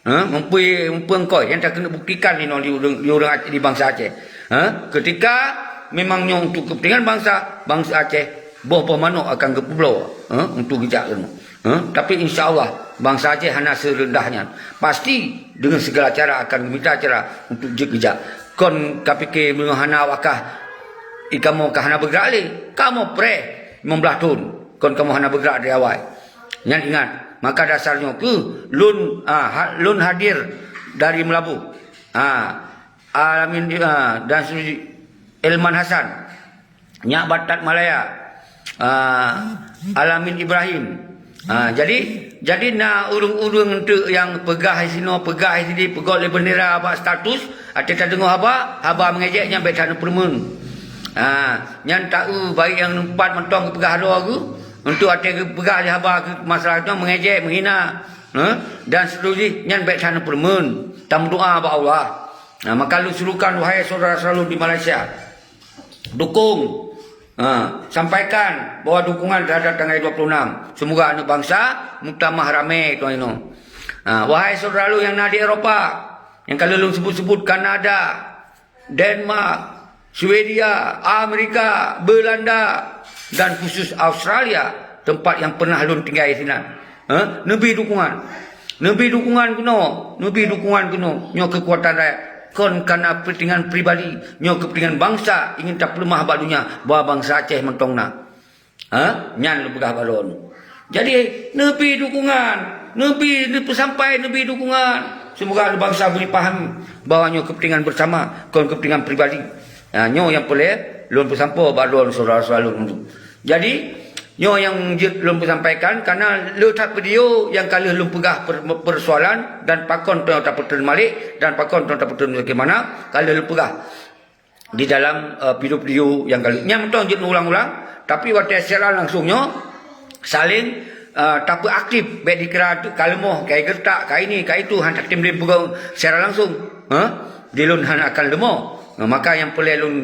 Ha, mumpui, mumpung koi nyang takeuneuk buktikan inoe di ureuëng, di ureuëng Aceh, di bansa Aceh. Ha, keutika memang nyoe untuk keupeuntengan bansa, bansa Aceh boh-boh manok akan geupeubloe, ha, untuk geujak keunoe. Ha, tapi insya Allah bansa Aceh hana seureundah nyan. Pasti deungon segala cara akan geumita cara untuk jeuet geujak. Kon kapike meunyoe hana wakah, i kamoe ka hana beugerak lé. Kamoe preh lima belas thon, kon kamoe hana beugerak dari awai. Nyan ingat, maka dasar nyoe keuh lôn, ah, ha-, lôn hadir dari Meulaboh. Ah, Alamin, ah, dan Suji Elman Hasan. Nyak Batat Malaya. Ah, Alamin Ibrahim. Ah, jadi, jadi na ureuëng-ureuëng enteuk nyang peugah sinoe, peugah sini, peugah lé bendera bak status, até tadeungoe haba, haba meungejek nyan bék that neupeurumeun. Ah, nyan taeu baik nyang numpat mantong geupeugah droe geuh, untuk até geupeugah lé haba keu masalah nyoe meungejek, meuhina, ha? Dan seterusnya, nyan bék that neupeurumeun. Tameudoa bak Allah. Nah, maka lôn serukan, wahai saudara-saudara di Malaysia, dukung, ha, sampaikan bahwa dukungan terhadap tanggai dua puluh enam. Semoga aneuk bangsa meutamah ramé tuan inoe. Ha, wahai saudara lôn nyang na di Eropa, nyang ka lôn sebut-sebut, Kanada, Denmark, Swedia, Amerika, Belanda, dan khusus Australia, tempat yang pernah lôn tinggai sinan. Ha? Neubri dukungan. Neubri dukungan keunoe, neubri dukungan keunoe. Nyoe keukuatan rakyat. Kon karena kepentingan pribadi, nyoe kepentingan bangsa ingin tapeuleumah bak donya, bahwa bangsa Aceh mantong na. Ha? Nyan lôn peugah bak droeneuh. Jadi, neubi dukungan, neubi, neupeusampai neubi dukungan. Seumoga bangsa bri paham bahwa nyoe kepentingan bersama, kon kepentingan pribadi. Ha, nyoe nyang peureulée lôn peusampoe bak droeneuh syedara-syedara lôn. Jadi, nyoe nyang jeuet lôn peusampaikan, karena le that video nyang ka lheueh lôn peugah per-, persoalan dan pakon teungoh tapeuteun malik dan pakon teungoh tapeuteun bagaimana, ka lheueh lôn peugah di dalam, eh, video-video nyang ka lheueh. Nyan mantong jeuet ulang-ulang, tapi watée siaran langsung nyoe saling, eh, tapeuaktif, bék dikira ka leumoh, ka geureutak, ka ini, ka itu, han tatem lé peugah siaran langsung. Ha? Di lôn hana akan leumoh. Maka nyang peureulée lôn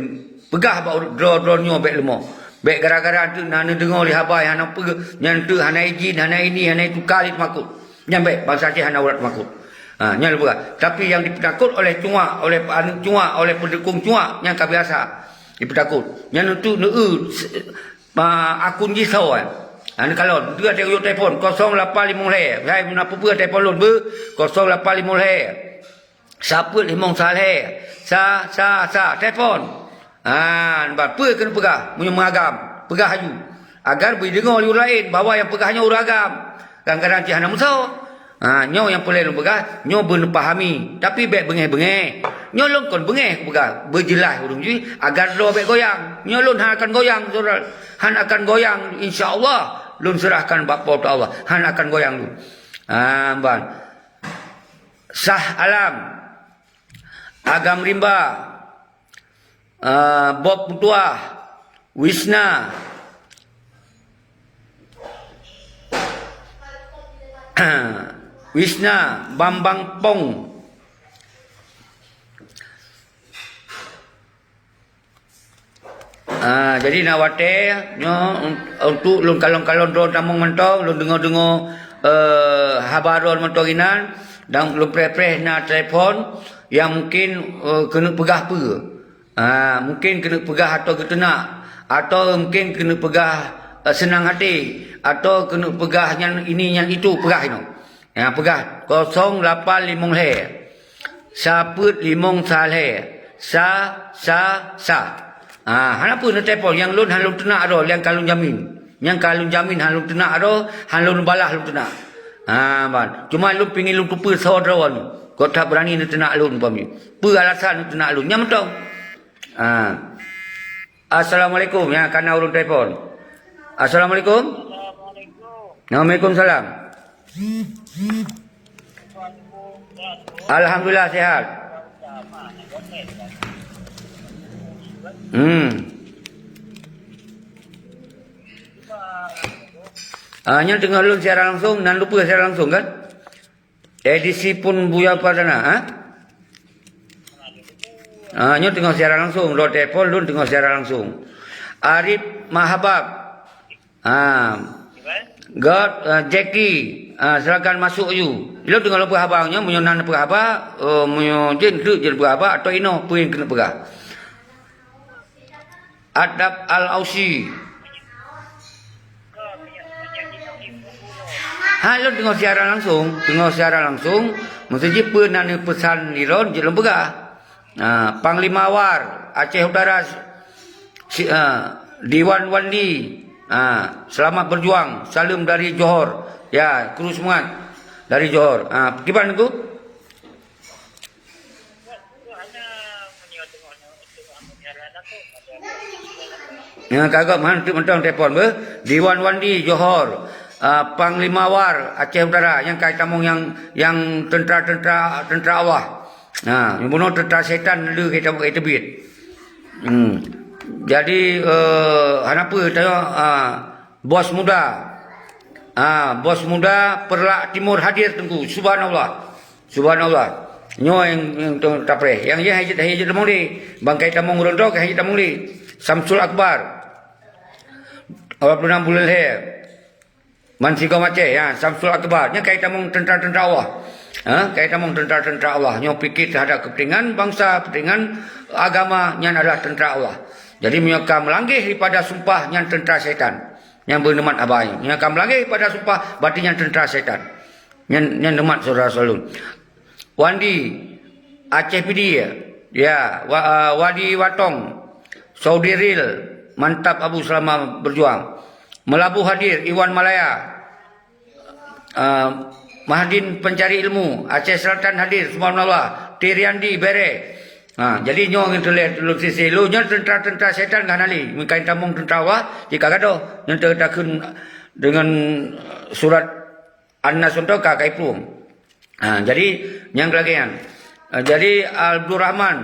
peugah bak droe-droe nyoe bék leumoh. Bék gara-gara teuk na neudeungoe lé haba nyang hana peue, nyan teuk hana izin, hana ini, hana itu, ka lheueh teumakot. Nyan bék, bansa Aceh hana urat teumakot. Ha, nyan lôn peugah. Tapi nyang dipeutakot oleh cuak, oleh aneuk cuak, oleh peudukong cuak, nyan ka biasa dipeutakot. Nyan untuk neu-, se-, ma-, akun jih soe, eh. Ha, neukalon, dua teuh telepon, kosong lapan limong lhée. Hai, na peue-peue telepon lôn beu, kosong lapan limong lhée. Sapeuet limong salhée. Sa, sa, sa. Telepon. Ha, nyan peue keuneuk peugah? Meunyoe meuagam, peugah laju. Agar beudeungoe lé ureuëng laén bahwa nyang peugah nyoe ureuëng agam. Kadang-kadang cit hana meusoe. Ha, nyoe nyang peureulée lôn peugah, nyoe beuneupahami. Tapi bék beungéh-beungéh. Nyoe lôn kon beungéh kupeugah. Beujeulaih ureuëng jih, agar droe bék goyang. Nyoe lôn hana akan goyang, syedara. Hana akan goyang, insya Allah. Lôn seurahkan bak Po teu Allah. Hana akan goyang lôn. Ha, ban. Sah Alam, Agam Rimba, eh, Bob Meutuah, Wisna, Wisna, Bambang Pong. Ah, jadi na watée nyoe un-, untuk lôn kalon-kalon droe tamong mantong, lôn deungoe-deungoe, eh, haba droe mantong inan, dan lôn preh-preh na telepon nyang mungkin, eh, keuneuk peugah peue. Ah, mungkin keuneuk peugah atau geuteunak, atau mungkin keuneuk peugah, eh, seunang até, atau keuneuk peugah nyan ini nyan itu, peugah inoe. Nyang peugah kosong lapan limong lhée, sapeuet limong salhée, sa, sa, sa. Ha, hana peue neutelepon, nyang lôn hana lôn teunak droe, nyang ka lôn jamin. Nyang ka lôn jamin hana lôn teunak droe, hana lôn balah lôn teunak. Ha, ban. Cuma lôn pingin lôn teupeue soe droe nyoe. Kok that beurani neuteunak lôn, paham nyoe. Peue alasan neuteunak lôn? Nyan mantong. Ha. Assalamualaikum. Ya, kana ureuëng telepon. Assalamualaikum. Assalamualaikum. Waalaikumsalam. Alhamdulillah, sehat. Hmm. Ah, nyan teungoh lôn siaran langsung, nan lupa siaran langsung kan? Edisi pun Buya Perdana, ha? Ah, nyoe teungoh siaran langsung, lôn telepon lôn teungoh siaran langsung. Arif Mahabab. Ah. God, ah, Jackie, ah, silakan masuk aju. Lôn teungoh lôn peuhaba nyoe, meunyoe nan peuhaba, eh, meunyoe jeuet teuk jeuet peuhaba atau inoe peue nyang keuneuk peugah. Adab Al-Ausi. Ha, lôn teungoh siaran langsung, teungoh siaran langsung, meuseujid peue na neupeusan lé lôn, jeuet lôn peugah. Ha, Panglima War, Aceh Utara, si, ha, Diwan Wandi, ha, selamat berjuang, salam dari Johor. Ya, kru semangat dari Johor. Ha, kiban tu? Ya, kagok mantong mantong telepon beuh. Diwan Wandi Johor, ah, Panglima War Aceh Utara nyang kai tamong nyang, nyang tentara-tentara, tentara Allah. Ha, nyang bunoe tentara setan le kai tamong kai teubiet. Hmm. Jadi, eh, hana peue tanyoe, ah, Bos muda. Ah, bos muda Perlak Timur hadir Teungku. Subhanallah. Subhanallah. Nyoe nyang, nyang tapreh. Nyang jih hana jeuet, hana jeuet tamong lé. Bangkai tamong ureuëng droe hana jeuet tamong lé. Samsul Akbar. Awak pernah bulan he. Man sigom Aceh, ya, Samsul Akbar. Nyan kai tamong tentara-tentara Allah. Ha? Kai tamong tentara-tentara Allah. Nyoe pikir terhadap kepentingan bangsa, kepentingan agama, nyan adalah tentara Allah. Jadi, meunyoe ka meulangeh daripada sumpah, nyan tentara syaitan. Nyang beuneumat abai. Nyang ka meulangeh pada sumpah, berarti nyan tentara syaitan. Nyan, nyan neumat syedara-syedara lôn. Wandi, Aceh Pidie, ya, Wa-, ah, Wadi Watong, Saudi Ril, mantap Abu, selama berjuang. Meulaboh hadir, Iwan Malaya, ah, Mahdin Pencari Ilmu, Aceh Selatan hadir, subhanallah, Teriandi Bere. Ha, jadi nyoe ngon tuléh lôn sisi lôn nyoe teuntara-teuntara syaitan ka hana lé. Meukain tamong teuntara Allah, jika gadoh, nyoe takheun deungon surat An-Nas nyoe ka kai plueng. Ha, jadi nyang lagée nyan. Ha, jadi Abdurrahman,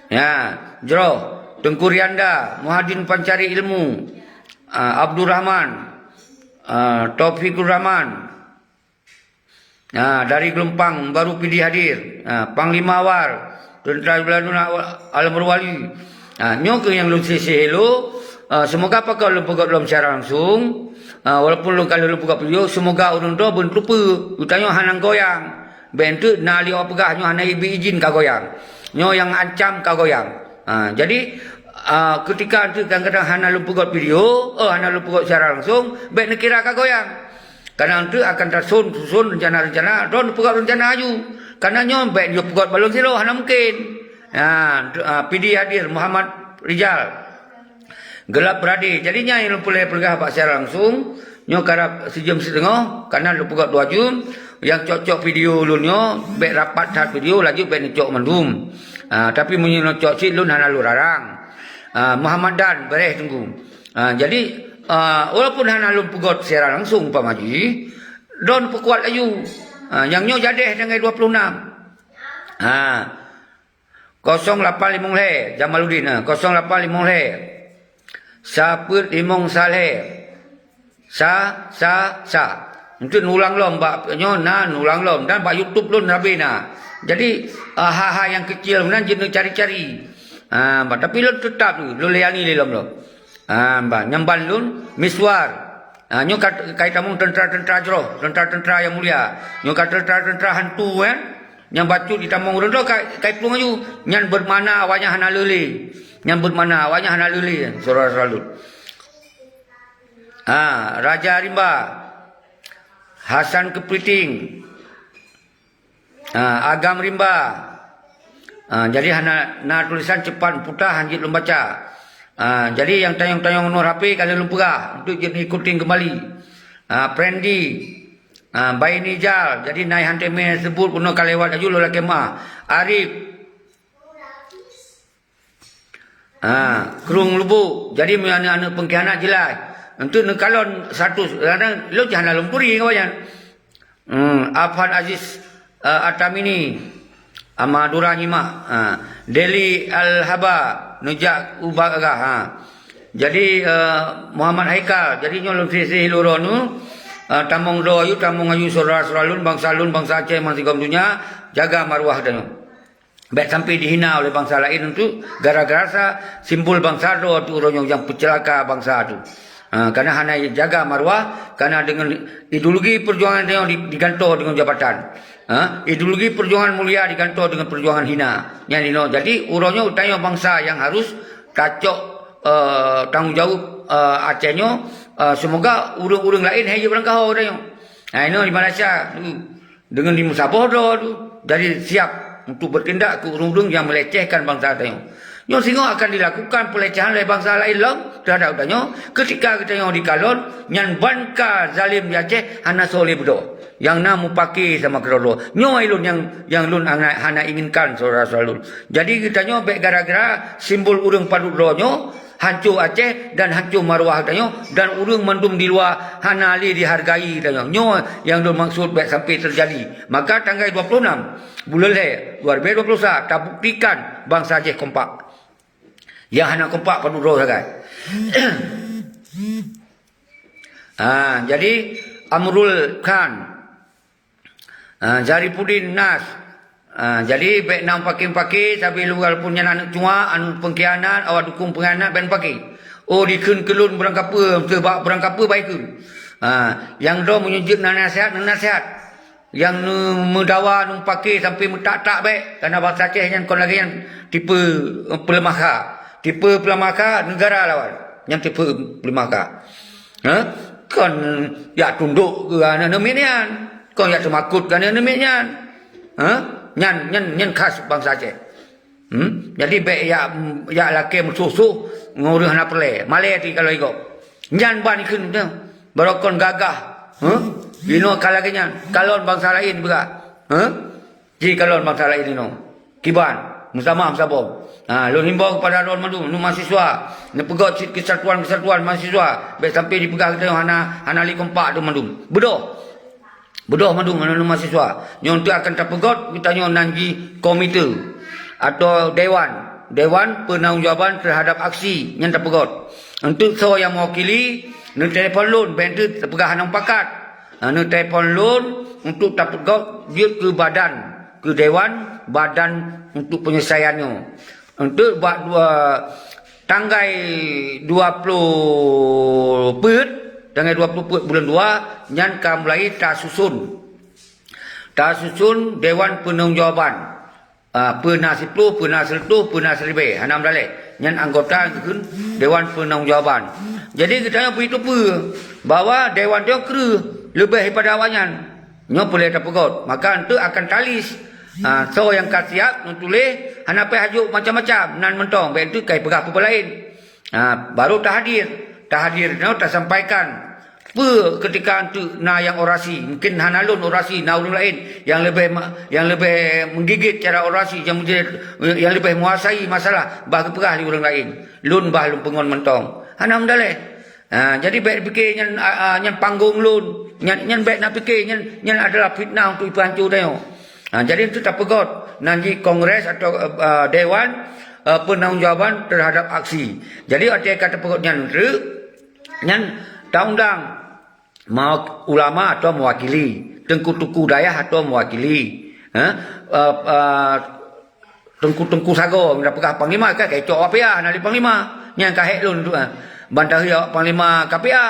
ya, jroh, Teungku Rianda, Muhadin Pancari Ilmu, ha, Abdurrahman, ha, Taufikur Rahman, ha, dari Geulumpang Baru Pidie hadir, ha, Panglima Awar, Teuntra Juladun Al-Murwali. Ha, nyoe keuh nyang lôn sisi lôn, ha, seumoga pakon lôn peugah lom secara langsung, ha, walaupun lôn ka lôn peugah video, seumoga ureuëng droe beuneupeue, geutanyoe hana goyang. Bék enteuk na lé awak peugah nyoe hana ibi izin ka goyang. Nyoe nyang ancam ka goyang. Ha, jadi, ha, keutika enteuk kadang-kadang hana lôn peugah video, oh, hana lôn peugah secara langsung, bék neukira ka goyang. Karena enteuk akan tasôn susun rencana-rencana, droe neupeugah rencana aju. Karena nyoe bék nyoe peugah balon silo, hana mungkin. Ha, enteuk, ha, Pidie hadir, Muhammad Rijal. Geulab Beurade. Jadi nyan nyang lôn peureulée peugah bak secara langsung, nyoe karab sijeuem siteungoh, kana lôn peugah dua jeuem, nyang cok-cok video lôn nyoe, bék rapat that video, laju bék neucok mandum. Ah, tapi meunyoe neucok cit lôn hana lôn larang. Ah, Muhammad Dan, Bereh Teungku. Ah, jadi, ah, walaupun hana lôn peugah secara langsung, umpama jih, droe neupeukuat laju. Ah, nyang nyoe jadeh tanggai dua puluh enam. Ah, Kosong lapan limong lhée, Jamaluddin, ha, kosong lapan limong lhée. Sa peuet limong sa lhée. Sa, sa, sa. Enteuk neulang lom bak nyoe na neulang lom dan bak YouTube lôn rabe na. Jadi, ah, hal-hal nyang keucil meunan jeuet neucari-cari. Ah, bah, tapi lôn teutap lôn layani lé lom lom. Ah, bah, nyang ban lôn Miswar. Ah, nyoe ka, ka itamong teuntra-teuntra jroh, teuntra-teuntra nyang mulia. Nyoe ka teuntra-teuntra hantu, kan? Nyang bacut itamong ureuëng droe ka, ka iplueng aju. Nyan beumakna awaknyan hana lé lé. Nyan beumakna awaknyan hana lé lé, syedara-syedara lôn. Ha, Raja Rimba, Hasan Keupriting, ha, Agam Rimba. Ha, jadi hana na tulisan cepat putah hanjeuet lôn baca. Ha, jadi nyang tanyong-tanyong nomor H P ka lheueh lôn peugah untuk jeuet neuikuti keumbali. Ha, Prendi, ha, Bainijal, jadi nai han teumé seubut keunoe ka lewat laju lôn lakée meu'ah. Arif, ha, Krueng Lubuk, jadi meunyoe aneuëk-aneuëk peungkhianat jeulaih. Enteuk neukalon status, kadang lôn cit hana lôn turi ngon awaknyan. Hmm, Afan Aziz, eh, Atamini, Madura nyimak, ha. Deli Al-Haba, neujak ubak agah, ha. Jadi, eh, Muhammad Haikal, jadi nyoe lôn sisi lôn droeneuh, eh, tamong droe aju, tamong aju syedara-syedara lôn, bansa lôn, bansa Aceh, bansa sigom donya, jaga maruah tanyoe. Bék sampai dihina oleh bansa laén untuk gara-gara sa simbol bansa droe tu uroe nyoe nyang peuceulaka bansa tu. Ha, karena hana jaga maruah, karena dengan ideologi perjuangan tanyoe di, digantoe dengan jabatan. Ha, ideologi perjuangan mulia digantoe dengan perjuangan hina. Nyan inoe. Jadi, uroe nyoe tanyoe bansa yang harus tacok, eh, tanggung jawab, eh, Aceh nyoe, eh, semoga ureuëng-ureuëng laén hai jeuet beurangkaho tanyoe. Ha, inoe di Malaysia tu. Dengan dimeusaboh droe tu, jadi siap untuk bertindak ke ureuëng-ureuëng yang melecehkan bansa tanyoe. Nyoe singoh akan dilakukan pelecehan oleh bansa laén lom terhadap geutanyoe, ketika geutanyoe dikalon, nyan ban ka zalim di Aceh hana soe lé beudôh. Nyang na mupake sama keudroe-droe. Nyoe ilôn nyang, nyang lôn hana, hana inginkan, syedara-syedara lôn. Jadi geutanyoe bék gara-gara simbol ureuëng padub droe nyoe, hanco Aceh dan hanco maruah geutanyoe, dan ureuëng mandum di luwa hana lé dihargai geutanyoe. Nyoe nyang lôn maksud bék sampai teujadi. Maka tanggai dua puluh enam buleuen lhée dua ribu dua puluh satu tabuktikan bansa Aceh kompak. Nyang hana kompak padub droe sagai. Ha, jadi Amrul Khan, ha, Zaripudin Nas. Ha, jadi bék na pake-pake, tapi walaupun nyan aneuëk cuak, aneuëk peungkhianat, awak dukung peungkhianat, bék pake. Oh, dikheun keu lôn beurangkapeue, teuh bak beurangkapeue baikheun. Ha, nyang droe meunyoe jeuet na nasihat, na nasihat. Nyang neumeudawa, neupake sampai meutak-tak bék, karena bansa Aceh nyan kon lagée nyan tipe, eh, peuleumah kha. Tipe peuleumah kha, neugara lawan. Nyan tipe peuleumah kha. Ha? Kon jak tundok keu aneuëk miet nyan. Kon jak teumakot keu aneuëk miet nyan. Ha? Nyan, nyan, nyan khas bansa Aceh. Hmm? Jadi bék yak, yak lakée meusoh-soh ngon ureuëng hana peureulée. Malée até kalon gob. Nyan ban kheun tu. Barokon gagah. Huh? Inoe ka lagée nyan. Kalon bansa laén beurah. Huh? Ji kalon bansa laén inoe. Kiban, meusamah meusaboh. Ha, lôn himbau keupada droe mandum, nu mahasiswa, neupeugot cit keusatuan-keusatuan mahasiswa, bék sampai dipeugah geutanyoe hana, hana lé kompak tu mandum. Beudôh. Beudôh mandum aneuk-aneuk mahasiswa. Nyoe teuk akan tapeugét geutanyoe nan jih komite atau dewan, dewan peunanggung jawaban terhadap aksi nyan tapeugét. Enteuk soe nyang mewakili, neutelepon lôn, bék enteuk tapeugah hana mupakat. Ha, neutelepon lôn untuk tapeugét jeuet keu badan, keu dewan badan untuk penyelesaian nyoe. Enteuk bak dua, tanggai dua ploh peuet, tanggai dua ploh peuet buleuen dua, nyan ka mulai tasusun. Tasusun dewan peunanggung jawaban. Ah, peue na siploh, peue na sireutôh, peue na siribée, hana meudaleh. Nyan anggota geukheun dewan peunanggung jawaban. Jadi geutanyoe beuteupeue bahwa dewan nyoe kreueh leubeh daripada awaknyan. Nyoe peureulée tapeugét, maka enteuk akan talis. Ha, soe nyang ka siab neutuléh, hana payah jok macam-macam, nan mantong, bék enteuk kai peugah peue-peue laén. Ha, baru tahadir. Tahadir nyoe tasampaikan peue keutika enteuk na nyang orasi, mungkin hana lôn orasi, na ureuëng laén nyang leubeh ma-, nyang leubeh menggigit cara orasi, nyang, nyang leubeh menguasai masalah, bah geupeugah lé ureuëng laén. Lôn bah lôn peungon mantong. Hana meudaleh. Ha, jadi bék pike nyan, a, a, nyan panggong lôn. Nyan, nyan bék na pike, nyan, nyan adalah fitnah untuk ipeuhanco tanyoe. Ha, jadi enteuk tapeugét nan jih kongres atau, eh, eh, dewan, eh, peunanggung jawaban terhadap aksi. Jadi watée ka tapeugét nyan enteuk, nyan taundang ma-, ulama atau mewakili, teungku-teungku dayah atau mewakili, eh, eh, eh, teungku-teungku sagoe, meunyoe peugah panglima ka, ka icok awak P A, na lé panglima. Nyan ka hék lôn tu, eh. Ban tahi awak panglima K P A.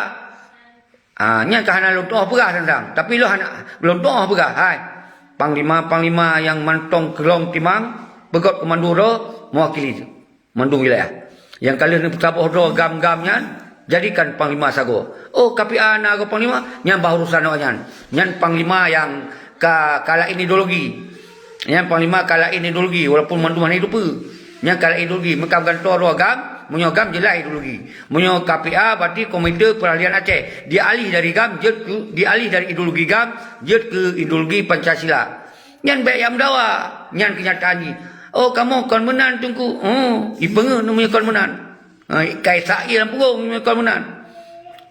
Ah, nyan ka hana lôn tuoh peugah teuntang. Tapi lôn hana, lôn tuoh peugah, hai. Panglima-panglima nyang mantong keulong timang, peugét komando droe, mewakili mandum wilayah. Nyang ka lheueh neupeusaboh droe GAM-GAM nyan, jadikan panglima sagoe. Oh, K P A na goe panglima, nyan bah urusan awaknyan. Nyan panglima nyang ka, ka laén ideologi. Nyan panglima ka laén ideologi, walaupun mandum hana jiteupeue. Nyan ka laén ideologi, meuka gantoe droe GAM, meunyoe GAM jeulaih ideologi. Meunyoe K P A berarti Komite Peralihan Aceh. Dialih dari GAM, jeuet keu, dialih dari ideologi GAM, jeuet keu ideologi Pancasila. Nyan bék jak meudawa. Nyan keunyataan jih. Oh, kamoe kon meunan, Teungku. Oh, ipeungeuh meunyoe kon meunan. Ha, kai sak ie lam purong meunyoe kon meunan.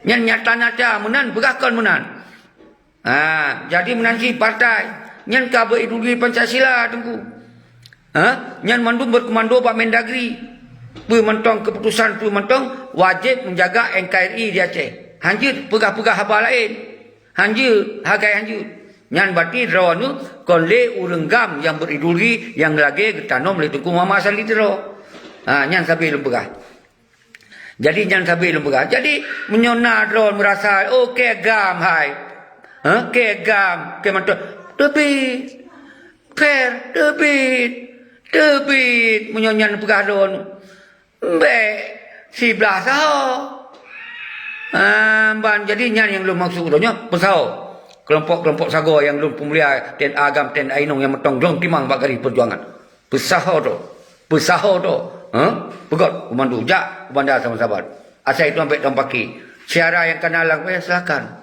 Nyan nyata-nyata meunan, peugah kon meunan. Ha, jadi meunan cit partai nyan ka beuideologi Pancasila, Teungku. Ha? Nyan mandum beurekomando bak Mendagri. Peue mantong keuputosan peue mantong wajéb menjaga N K R I di Aceh. Hanjeuet peugah-peugah haba laén. Hanjeuet, hagai hanjeuet. Nyan berarti droeneuh kon lé ureuëng GAM nyang berideologi nyang lagée geutanom lé Teungku Muhammad Asali Tiro. Ha, nyan sabe lôn peugah. Jadi nyan sabe lôn peugah. Jadi meunyoe na droe meurasa, "Oh, kée GAM hai. Ha, kée GAM, kée mantong." Teubiet. Fair, teubiet. Teubiet. Meunyoe nyan peugah droe. Bék siblah saho. Ah, ban jadi nyan nyang lôn maksud droe nyoe peusaho. Kelompok-kelompok sagoe nyang lôn peumulia T N A GAM, T N A inong nyang mantong glong timang bak garéh peujuangan. Peusaho droe, peusaho droe, ha? Peugét komando, jak u Bandar Saban-Saban. Asai tuan bék tuan paki. Syedara nyang kana lam, eh, silakan.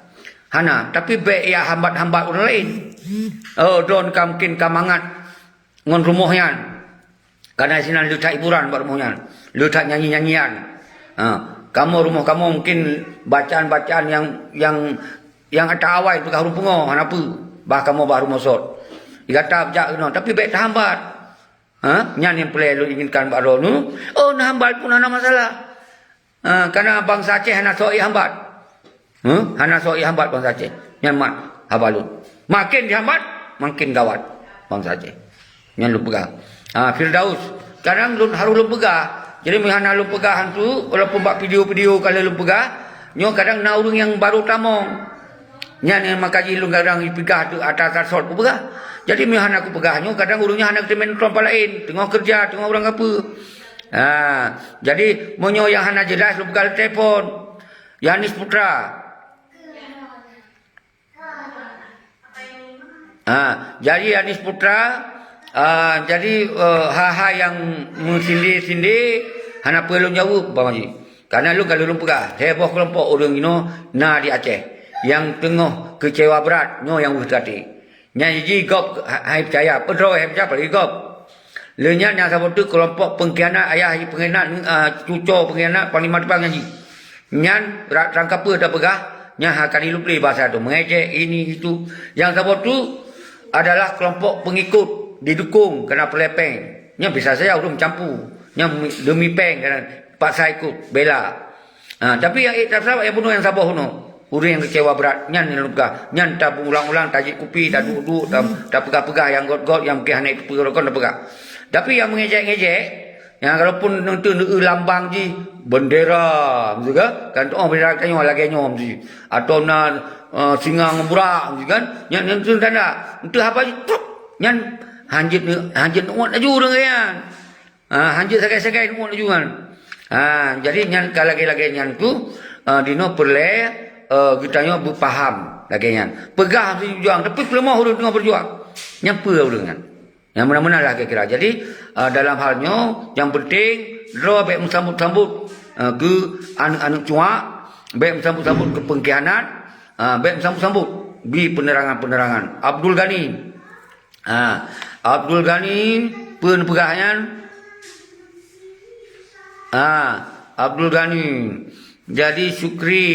Hana, tapi bék ya hambat-hambat ureuëng laén. Oh, droeneuh ka mungkin ka mangat ngon rumoh nyan. Kana sinan le that hiburan bak rumoh nyan. Le that nyanyi-nyanyian. Ha, kamoe rumoh kamoe mungkin bacaan-bacaan nyang, nyang, nyang ata awai peugah ureuëng pungo, hana peue. Bah kamoe bah rumoh sot. Gata jak keunoe, tapi bék tahambat. Ha? Nyan nyang peureulée lôn inginkan bak droeneuh. Oh, na hambat pun hana masalah. Ha, karena bansa Aceh hana soe hambat. Ha? Hana soe hambat bansa Aceh. Nyan mat haba lôn. Makin dihambat, makin gawat bansa Aceh. Nyan lôn peugah. Ha, Firdaus, kadang lôn harôh lôn peugah. Jadi meuhana lôn peugah hantu, walaupun bak video-video kalau lôn peugah, nyoe kadang na ureuëng nyang baru tamong. Nyan nyang maka jih lôn kadang ipeugah tu ata tasot kupeugah. Jadi meuhana kupeugah nyoe kadang ureuëng nyan hana geuteumé nonton palaén, teungoh keureuja, teungoh urang gapeue. Ha, jadi meunyoe nyang hana jeulaih lôn peugah lé telepon. Yanis Putra. Ha, jadi Yanis Putra, Ah, jadi, eh, hal-hal nyang meusinde-sinde hana peue lôn jaweueb, umpama jih. Karena lôn ka lôn peugah, heboh keulompok ureuëng inoe na di Aceh, nyang teungoh keucewa brat nyoe nyang weueh teuaté. Nyan jih gob ha-, hai peucaya, peudroe hai peucaya, apalagi gob. Lheueh nyan nyang saboh teuk keulompok peungkhianat, ayah peungkhianat, ah, cuco peungkhianat, panglima teupang nyan jih. Nyan ra-, rangkapeue tapeugah, nyan hana ka lheueh lé basa tu, mengejek ini itu. Nyang saboh tu adalah keulompok peungikot didukong keunan peureulée péng. Nyan bisa saja ureuëng meucampu. Nyan mi-, demi péng keunan paksa ikot, bela. Ha, tapi nyang ék tasab nyang bunoe nyang saboh bunoe. Ureuëng nyang keucewa brat, nyan nyang lôn peugah. Nyan tabeuulang-ulang, tajieb kupi, taduek-duek, ta-, tapeugah-peugah nyang gét-gét, nyang mungken hana jiteupeue rukon tapeugah. Tapi nyang mengejek-ngejek, nyang walaupun neuntu neueu lambang jih, bendera, miseue kan? Kan tuoh bendera tanyoe lagée nyoe miseue. Atawa na, eh, singa ngon burak, miseue kan? Nyan, nyan tu tanda. Enteuk haba jih, trok. Nyan hanjeuet, hanjeuet neuuet laju ureuëng nyan. Ah, hanjeuet sagai-sagai neuuet laju nyan. Ah, jadi nyan ka lagée-lagée nyan tu, ah, dinoe peureulée, eh, geutanyoe beupaham lagée nyan. Peugah miseue juang, tapi peuleumah ureuëng teungoh beujuang. Nyan peue ureuëng nyan? Nyang meunan-meunan lah kira-kira. Jadi, ah, dalam hal nyoe, nyang penting, droe bék meusambot-sambot, ah, keu aneuëk-aneuëk cuak, bék meusambot-sambot keu peungkhianat, ah, bék meusambot-sambot, bi peunerangan-peunerangan. Abdul Ghani. Ah, Abdul Ghani, peue neupeugah nyan? Ah, Abdul Ghani. Jadi Syukri,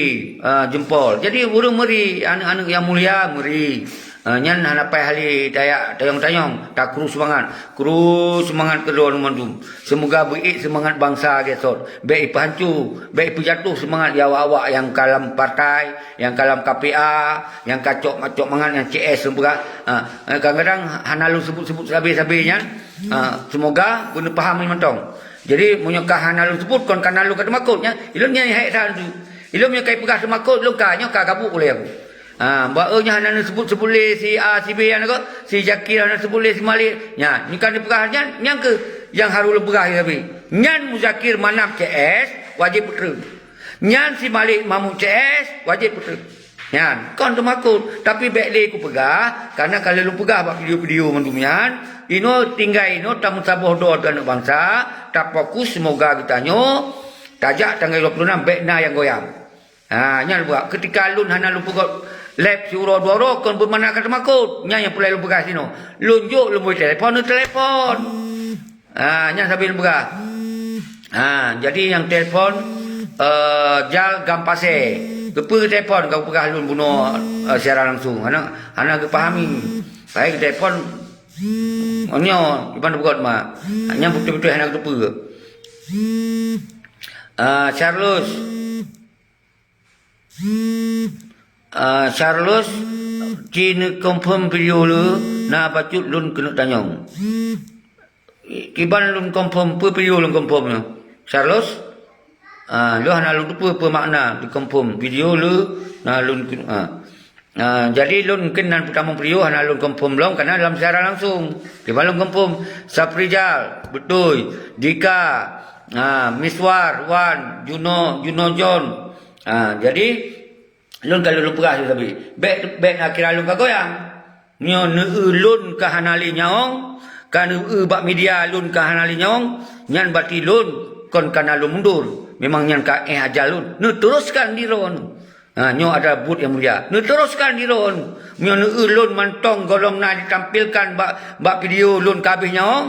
ah, jempol. Jadi ureuëng meuri, aneuëk-aneuëk nyang mulia meuri. Ah, nyan hana payah lé tayak tanyong-tanyong, takru seumangat. Kru seumangat keudroe mandum. Seumoga beuék seumangat bansa gesot. Bék ipeuhanco, bék ipeujatoh seumangat di awak-awak nyang ka lam partai, nyang ka lam K P A, nyang ka cok-cok mangat nyang C S lôn peugah. Ah, kadang-kadang hana lôn seubut-seubut sabe-sabe nyan. Ah, seumoga beuneuh paham mantong. Jadi, meunyoe ka hana lôn seubut, kon kana lôn ka teumakot nyan. Ilôn nyan hék that tu. Ilôn meunyoe ka ipeugah teumakot, lôn ka nyoe ka gabuk ulée aku. Ha, bak eu nyan hana neuseubut-seubut lé si A, si B nyan ko, si Zakir hana seubut lé si Malik. Nyan, nyoe ka neupeugah nyan, nyan keuh nyang harôh lôn peugah lé sabe. Nyan Muzakir Manaf C S, wajéb peutreun. Nyan si Malik Mahmud C S, wajéb peutreun. Nyan, kon teumakot, tapi bék lé kupeugah, karena ka lheueh lôn peugah bak video-video mandum nyan, inoe tinggai inoe tameusaboh droe keu aneuëk bansa, tafokus seumoga geutanyoe tajak tanggai dua puluh enam bék na nyang goyang. Ha, nyan lôn peugah, keutika lôn hana lôn peugöt lab siuroe dua uroe kon beumakna ka teumakot. Nyan nyang peureulée lôn peugah sinoe. Lôn jok lôn bri telepon, neutelepon. Ha, nyan sabe lôn peugah. Ha, jadi nyang telepon, eh, Jal Gampase. Keupeue geutelepon ka peugah lôn bunoe, eh, siaran langsung. Hana, hana geupahami. Pai geutelepon, oh, nyoe, kiban peugöt ma. Nyan beutôi-beutôi hana geuteupeue. Ah, Charles. Ah, Charles, ci neukonfirm video le na bacut lôn keuneuk tanyong. Kiban lôn konfirm, peue video lôn konfirm nyoe? Charles? Ah, lôn hana lôn teupeue peue makna dikonfirm video le na lôn keuneuk, ah. Ah, jadi lôn mungkin nan peutamong video hana lôn konfirm lom karena lam siaran langsung. Kiban lôn konfirm, Saprijal, beutôi. Dika, ah, Miswar, Wan, Juno, Juno John. Ah, jadi, lôn ka lôn peugah lôn sabe. Bék, bék na kira lôn ka goyang. Nyoe neueu lôn ka hana lé nyawöng, ka neueu bak media lôn ka hana lé nyawöng, nyan berarti lôn kon kana lôn mundur. Memang nyan ka éh ajal lôn. Neuteruskan di droeneuh. Ha, nyoe adalah buet nyang mulia. Neuteruskan di droeneuh. Nyoe neueu lôn mantong gohlom na ditampilkan bak, bak video lôn ka abéh nyawöng.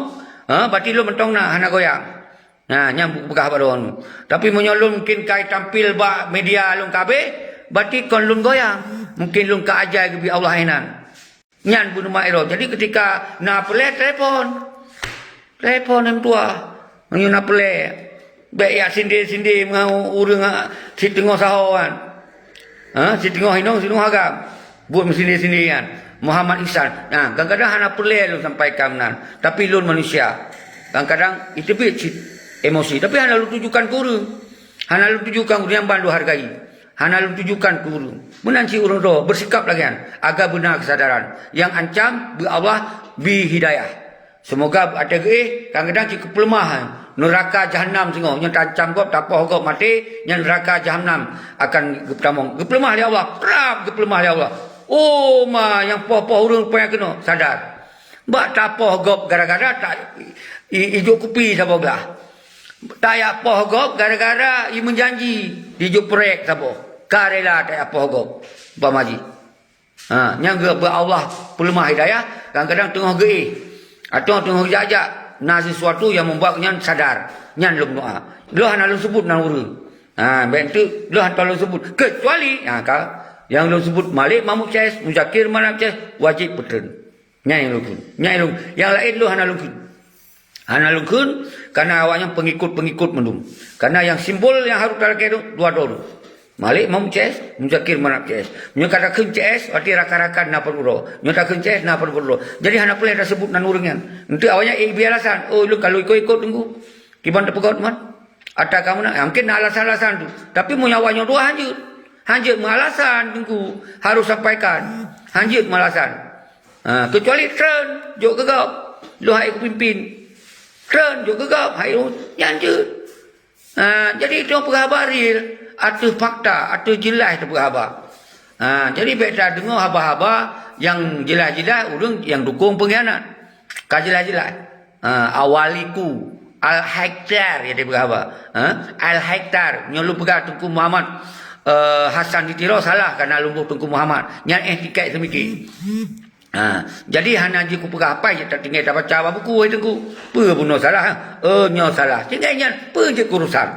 Ha, berarti lôn mantong na hana goyang. Nah, nyan peugah bak droeneuh. Tapi meunyoe lôn mungkin ka tampil bak media lôn ka abéh, berarti kon lôn goyang. Mungkin lôn ka aja geubri Allah inan. Nyan beuneumak droe. Jadi keutika na peureulée, telepon. Telepon nyang tuha. Meunyoe na peureulée. Bék jak sinde-sinde ngon ureuëng, ah, siteungoh saho nyan. Ha, siteungoh inong, siteungoh agam. Buet meusinde-sinde nyan. Muhammad Ihsan. Nah, kadang-kadang hana peureulée lôn sampaikan meunan. Tapi lôn manusia. Kadang-kadang iteubiet cit emosi. Tapi hana lôn tujukan keu ureuëng. Hana lôn tujukan keu ureuëng nyang ban lôn hargai. Hana lôn tujukan keu ureuëng. Meunan cit ureuëng droe beusikap lagée nyan. Agar beuna keusadaran. Nyang ancam beu Allah bi hidayah. Seumoga beuateueh geuéh, kadang-kadang cit keupeuleumah, neuraka jahanam singoh, nyoe taancam gob, tapoh gob maté, nyan neuraka jahanam akan geupeutamong. Geupeuleumah lé Allah, prap geupeuleumah lé Allah. Oh ma, nyang poh-poh ureuëng peue nyang keunoe, sadar. Bak tapoh gob gara-gara ta-, i-, ijok kupi saboh glah. Tajak poh gob gara-gara i meujanji dijok proyek saboh. Ka rela tajak poh gob. Umpama jih. Ha, nyang geu-, beu Allah peuleumah hidayah, kadang-kadang teungoh geuéh. Atau teungoh jak-jak, na sesuatu yang membuat nyan sadar. Nyan lôn doa. Lôn hana lôn sebut nan ureuëng. Ha, bèk enteuk lôn hana lôn sebut. Kecuali, ha, ka, nyang lôn sebut Malik Mahmud C S, Muzakir Manaf C S, wajéb peutreun. Nyan nyang lôn kheun. Nyan nyang lôn, nyang laén lôn hana lôn kheun. Hana lôn kheun, karena awaknyan pengikut-pengikut mandum. Karena nyang simbol nyang harôh talakée tu, dua droe tu. Malik Mahmud C S, Muzakir Manaf C S. Meunyoe ka takheun C S, berarti rakan-rakan na padub droe. Meunyoe takheun C S, na padub droe. Jadi hana peureulée taseubut nan ureuëng nyan. Enteuk awaknyan, eh, bri alasan. Oh, lôn ka lôn ikot-ikot teungku. Kiban tapeugöt man. Ata kamoe na, mungkin na alasan-alasan tu. Tapi meunyoe awaknyan dua hanjeuet. Hanjeuet meualasan teungku. Harôh sampaikan. Hanjeuet meualasan. Ha, kecuali treun jok keu gob, lôn hai kupimpin. Treun jok keu gob, hai nyan jeuet. Ha, jadi itu peugah haba real, ateueh fakta, ateueh jeulaih teupeugah haba. Ha, jadi bèk tadeungoe haba-haba nyang jeulaih-jeulaih ureuëng nyang dukung peunghianat. Ka jeulaih-jeulaih. Ha, awaliku, Al-Haidar, ya, dia peugah haba. Ha? Al-Haidar, nyoe lôn peugah Teungku Muhammad, eh, Hasan di Tiro salah, karena lôn boh Teungku Muhammad. Nyan eh tiket seumiké. Ha, jadi hana jeuet kupeugah apai jeuet tatinggai tabaca bak buku, hai Teungku. Peue bunoe salah, ha? Oh, nyoe salah. Tinggai nyan, peue jeuet keurusan?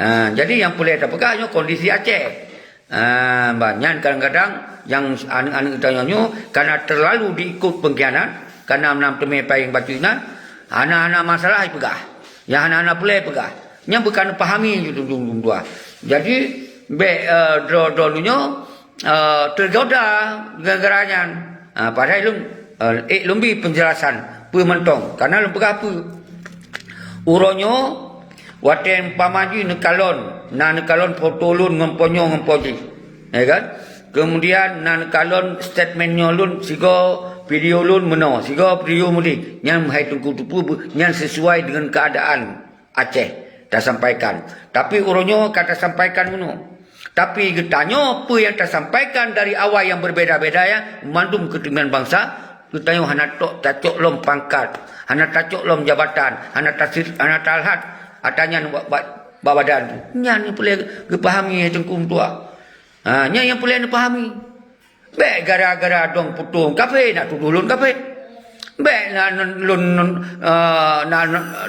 Ha, jadi nyang peureulée tapeugah nyoe kondisi Aceh. Ha, bah, nyan kadang-kadang nyang aneuëk-aneuëk geutanyoe nyoe kana terlalu diikot peungkhianat, kana nam teumé payeng bacut nyan, hana-hana masalah ipeugah. Nyang hana-hana peureulée peugah. Nyan bukan pahami ju dua. Jadi, bèk, eh, droe-droe nyoe eh, teugoda gara-gara nyan. Ah, padahai lôn, eh, ék lôn bi peunjelasan peue mantong, kana lôn peugah peue. Uroe nyoe, watée umpama jih neukalon, na neukalon foto lôn ngon po nyoe ngon po jih, ya kan? Kemudian na neukalon statement nyoe lôn sigoe video lôn meunoe, sigoe video meudeh. Nyan hai Teungku teupeue, nyan sesuai dengan keadaan. Aceh tasampaikan. Tapi uroe nyoe ka tasampaikan bunoe. Tapi geutanyoe peue nyang tasampaikan dari awai nyang berbeda-beda ya, mandum keuteumèn bansa, geutanyoe hana tok tacok lom pangkat, hana tacok lom jabatan, hana tasir, hana talhat ata nyan bak, bak, bak badan. Nyan nyang peureulée geupahami Teungku Meutuah. Ha, nyan nyang peureulée neupahami. Bèk gara-gara dong foto kafé, nak tudoh lôn kafé. Bèk na lôn, eh, na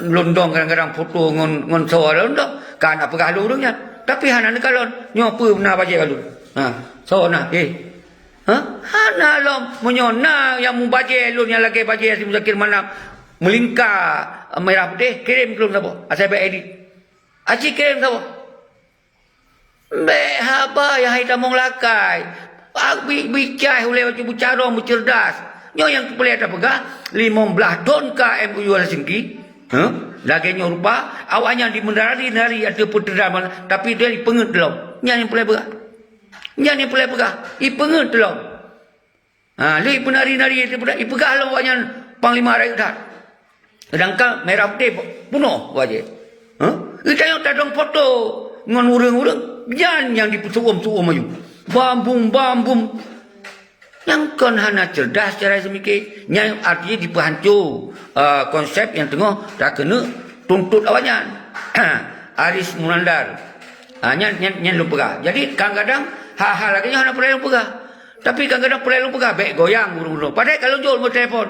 lôn dong kadang-kadang foto ngon, ngon soe lôn dong. Ka na peugah lôn ureuëng nyan. Tapi hana neukalon. Nyoe peue na bajée lôn? Ha, soe na? Eh. Ha? Hana lom. Meunyoe na nyang mubajée lôn nyang lagée bajée si Muzakir Manaf meulingka merah putéh, kirém keu lôn saboh. Asai bèk edit. Aci kirém saboh. Bèk haba nyang hai tamong lakée. Ak bi-, bicai ulée bacut beucarông beuceurdas. Nyoe nyang peureulée tapeugah, limong blaih thon ka M O U Helsinki. Huh? Lagée nyoe rupa, awaknyan di meunari-nari ateueh peuteudaman, tapi dia ipeungeut lom. Nyan nyang peureulée peugah. Nyan nyang peureulée peugah. Ipeungeut lom. Ha, lé ipeunari-nari, ipeugah lom awaknyan panglima rayeuk that. Seudangkan merah putéh bunoe wajéb. Ha? Geutanyoe tadong foto ngon ureuëng-ureuëng, nyan nyang dipeuseu'uem-seu'uem aju. Bam bum, bam bum. Nyang kon hana cerdas cara seumiké. Nyan artinya dipeuhanco, eh, konsep nyang teungoh takeuneuk tuntot awaknyan. Aris Munandar. Ha, nyan, nyan, nyan lôn peugah. Jadi, kadang-kadang hal-hal lagée nyoe hana peureulée lôn peugah. Tapi kadang-kadang peureulée lôn peugah, bèk goyang ureuëng-ureuëng. Padahai ka lôn jok nomor telepon.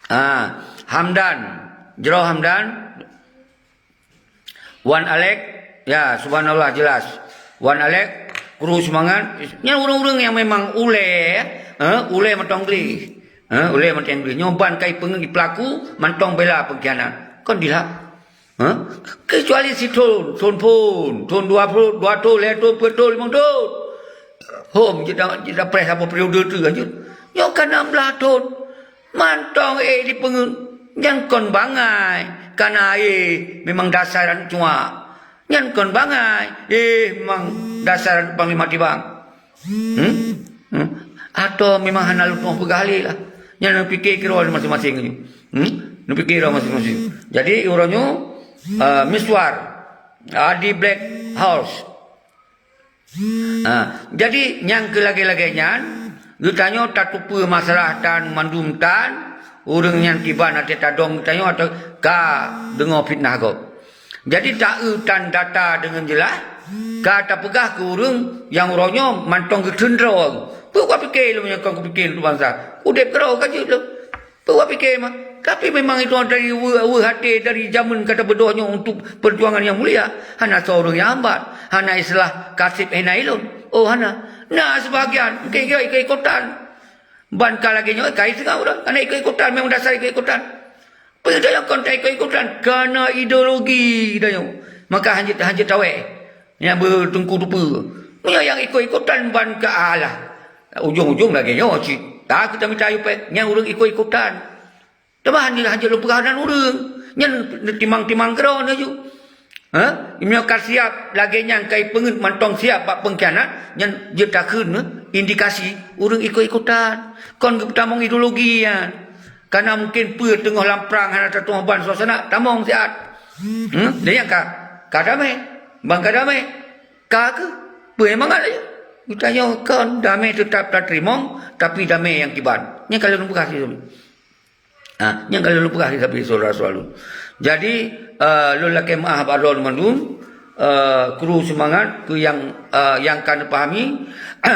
Ah, Hamdan. Jroh Hamdan. Wan Alek, ya, subhanallah, jelas. Wan Alek, kru seumangat. Nyan ureuëng-ureuëng nyang memang ulée, eh, ulée mantong gleh. Eh, ulée mantong gleh. Nyoe ban kai peungeut di peulaku, mantong bela peungkhianat. Kon dilak. Ha? Kecuali sithon, thon phon, thon dua ploh, dua thon, lhée thon, peuet thon, limong thon. Hom, jeuet da-, jeuet dapreh saboh periode teuk lanjut. Nyoe ka nam blaih thon. Mantong ék dipeungeut. Nyan kon bangai. Kana aé memang dasar aneuk cuak. Nyan kon bangai. Eh, memang dasar aneuk panglima tibang. Hmm? Hmm? Atau memang hana lôn tuoh peugah lé lah. Nyan neupiké keudroe masing-masing nyoe. Hmm? Neupiké keudroe masing-masing. Jadi, uroe nyoe, eh, Miswar, Adi Black House. Ha, jadi nyang keu lagée-lagée nyan, geutanyoe tateupeue masalah tan mandum tan, ureuëng nyan kiban até tadong geutanyoe atau ka deungoe fitnah gob. Jadi taeu tan data deungon jeulaih, ka tapeugah keu ureuëng nyang uroe nyoe mantong geukheun droe. Peue kupiké lôn nyang kon kupiké untuk bansa? Udeb keudroe ka jeuet lom. Peue kupiké mah? Tapi memang itu dari weuh-weuh até dari jameun ka tabeudôh nyoe untuk peujuangan nyang mulia. Hana soe ureuëng nyang hambat, hana istilah kaseb hena ilôn. Oh hana. Na sebahagian mungkin ikot-ikotan. Ban ka lagée nyoe kai singoh ureuëng, hana ikot-ikotan, memang dasar ikot-ikotan. Peue nyang kon ta ikot-ikotan? Kana ideologi tanyoe. Maka hanjeuet hanjeuet tawé nyang beuteungku tupeue. Meunyoe nyang ikot-ikotan ban ka alah, ujong-ujong lagée nyoe cit. Ka kita mita yupek nyang ureuëng ikot-ikotan. Teuma hanjeuet hanjeuet lôn peugah nan ureuëng nyan timang-timang keudroe laju. Ha? Meunyoe ka siab lagée nyan kai peungeuet mantong siab bak peungkhianat nyan jeuet takheun indikasi ureuëng ikot-ikotan. Kon geupeutamong ideologi nyan. Kana mungkin peue teungoh lam prang hana tatuoh ban suasana tamong siat. Hmm? Dan nyang ka ka damai, ban ka damai ka keuh peue mangat laju. Geutanyoe kon damai teutap tateurimong tapi damai nyang kiban. Nyang ka lôn peugah siat. Ha, nyang ka lôn peugah sabe syedara-syedara lôn. Jadi, eh, lôn lakée meu'ah bak droe mandum, eh, kru seumangat keu nyang, eh, nyang ka neupahami,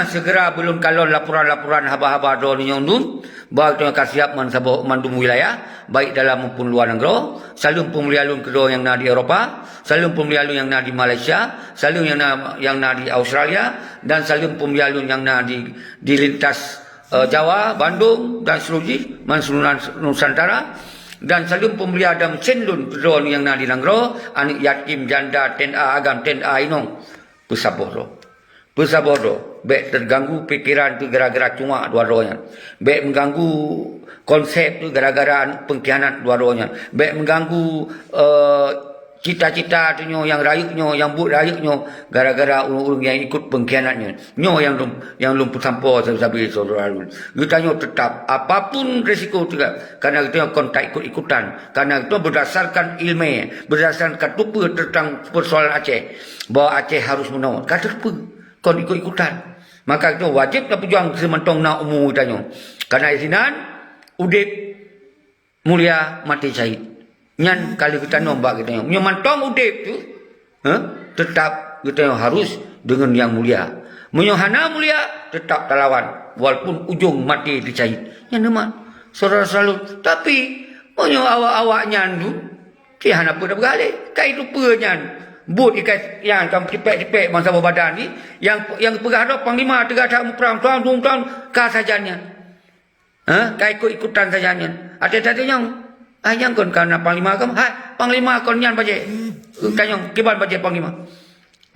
segera beulôn kalon laporan-laporan haba-haba droe nyoe dum, bahwa geutanyoe ka siab man saboh mandum wilayah, baik dalam maupun luwa nanggroe. Saleuem peumulia lôn keu droe nyang na di Eropa, saleuem peumulia lôn nyang na di Malaysia, saleuem nyang na, nyang na di Australia, dan saleuem peumulia lôn nyang na di, di lintas eh, Jawa, Bandung dan seluruh jih, man seluruh Nusantara, dan saleuem peumulia dan meusén lôn keu droe nyang na di nanggroe, aneuk yatim, janda, T N A agam, T N A inong. Peusaboh droe. Peusaboh droe. Bék teuganggu pikeran teuh gara-gara cuma dua droe nyan. Bék meuganggu konsep teuh gara-gara peungkhianat dua droe nyan. Bék meuganggu, eh, cita-cita tanyoe nyang rayeuk nyoe, nyang buet rayeuk nyoe, gara-gara ureuëng-ureuëng nyang ikot peungkhianat nyoe. Nyoe nyang lôn, nyang lôn peusampoe sabe-sabe syedara lôn. Geutanyoe teutap, apapun risiko teuka, karena geutanyoe kon ta ikot-ikotan, karena geutanyoe berdasarkan ilmu, berdasarkan ka teupeue tentang persoalan Aceh, bahwa Aceh harus meunoe. Ka teupeue, kon ikot-ikotan. Maka geutanyoe wajéb tapeujuang seumantong na umu geutanyoe. Karena sinan udeb mulia maté syahid. Nyan ka lheueh geutanom bak geutanyoe. Meunyoe mantong udeb tu, ha, teutap geutanyoe harus deungon nyang mulia. Meunyoe hana mulia, teutap talawan, walaupun ujong maté teusyahid. Nyan teuma, syedara-syedara lôn. Tapi, meunyoe awak-awak nyan tu, cit hana peue tapeugah lé. Kai teupeue nyan. Buet ikai nyan ka tipék-tipék bansaboh badan ni, nyang, nyang peugah droe panglima teuga that muprang, tuan, tuan, tuan, ka sajan nyan. Ha? Ka ikot-ikotan saja nyan. Até-até nyang, ah, nyang kon ka na panglima kamoe. Hai, panglima kon nyan bajée. Tanyong, kiban bajée panglima.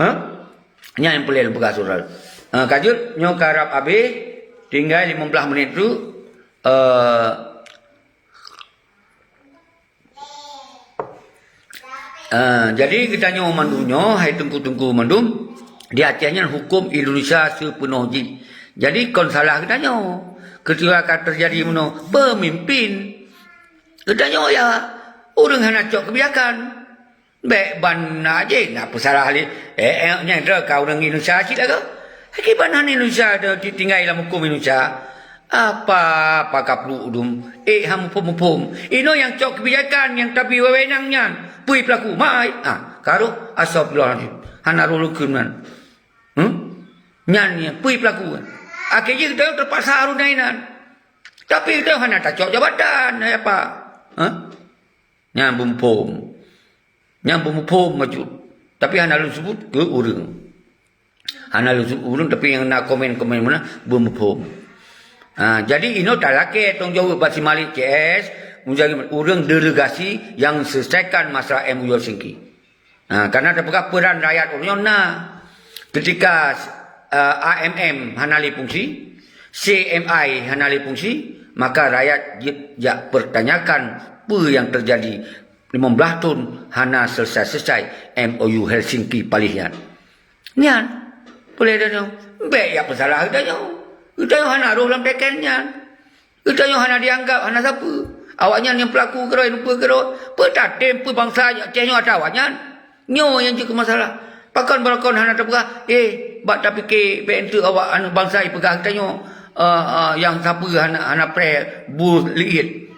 Ha? Nyan nyang peureulée lôn peugah syedara. Ha, ka jeuet, nyoe ka rab abéh. Tinggai lima belas menit tu. Eh, Ah, jadi geutanyoe mandum nyoe, hai teungku-teungku mandum, di Aceh nyan huköm Indonesia seupeunoh jih. Jadi kon salah geutanyoe. Ketika ka teujadi meunoe, peumimpin geutanyoe ya ureuëng hana cok keubijakan. Bék ban na jih na peusalah lé. Eh, eh, nyang droe ka ureuëng Indonesia cit lagoe. Kiban hana Indonesia tinggai lam huköm Indonesia. Apa, apa ka pluek dum? Ék han muphom-muphom. Inoe nyang cok keubijakan nyang tapi wewenang nyan. Peue peulaku? Mai. Ah, ka roh, astagfirullahalazim. Hana roh lôn kheun nyan. Huh? Nyan, nyan, peue peulaku? Akhé jih geutanyoe teupaksa harôh na inan. Tapi geutanyoe hana tacok jabatan, hai apa? Huh? Nyan beumuphom. Nyan beumuphom bacut. Tapi hana lôn sebut keu ureuëng. Hana lôn sebut ureuëng, tapi nyang na komen-komen meunan beumuphom. Ha, jadi inoe talakée tanggung jaweueb bak si Malik C S, ureuëng delegasi nyang selesaikan masalah M O U Helsinki. Ha, karena tapeugah peran rakyat ureuëng nyoe na. Ketika, eh, A M M hana lé fungsi, C M I hana lé fungsi, maka rakyat jeuet jak pertanyakan peue nyang teujadi limong blaih thon hana selesai-selesai M O U Helsinki paléh nyan. Nyan, peulée tanyoe, bék jak peusalah geutanyoe. Geutanyoe hana roh lam teken nyan. Geutanyoe hana dianggap, hana sapeue. Awaknyan nyang peulaku keudroe, lupa keudroe. Peue tatem peue bansa Aceh nyoe atra awaknyan? Nyoe nyang jeuet keu masalah. Pakon barokon hana tapeugah, eh, bak tapike bèk enteuk awak aneuk bansa jipeugah geutanyoe, eh, eh, nyang sapeue hana, hana preh bu liet.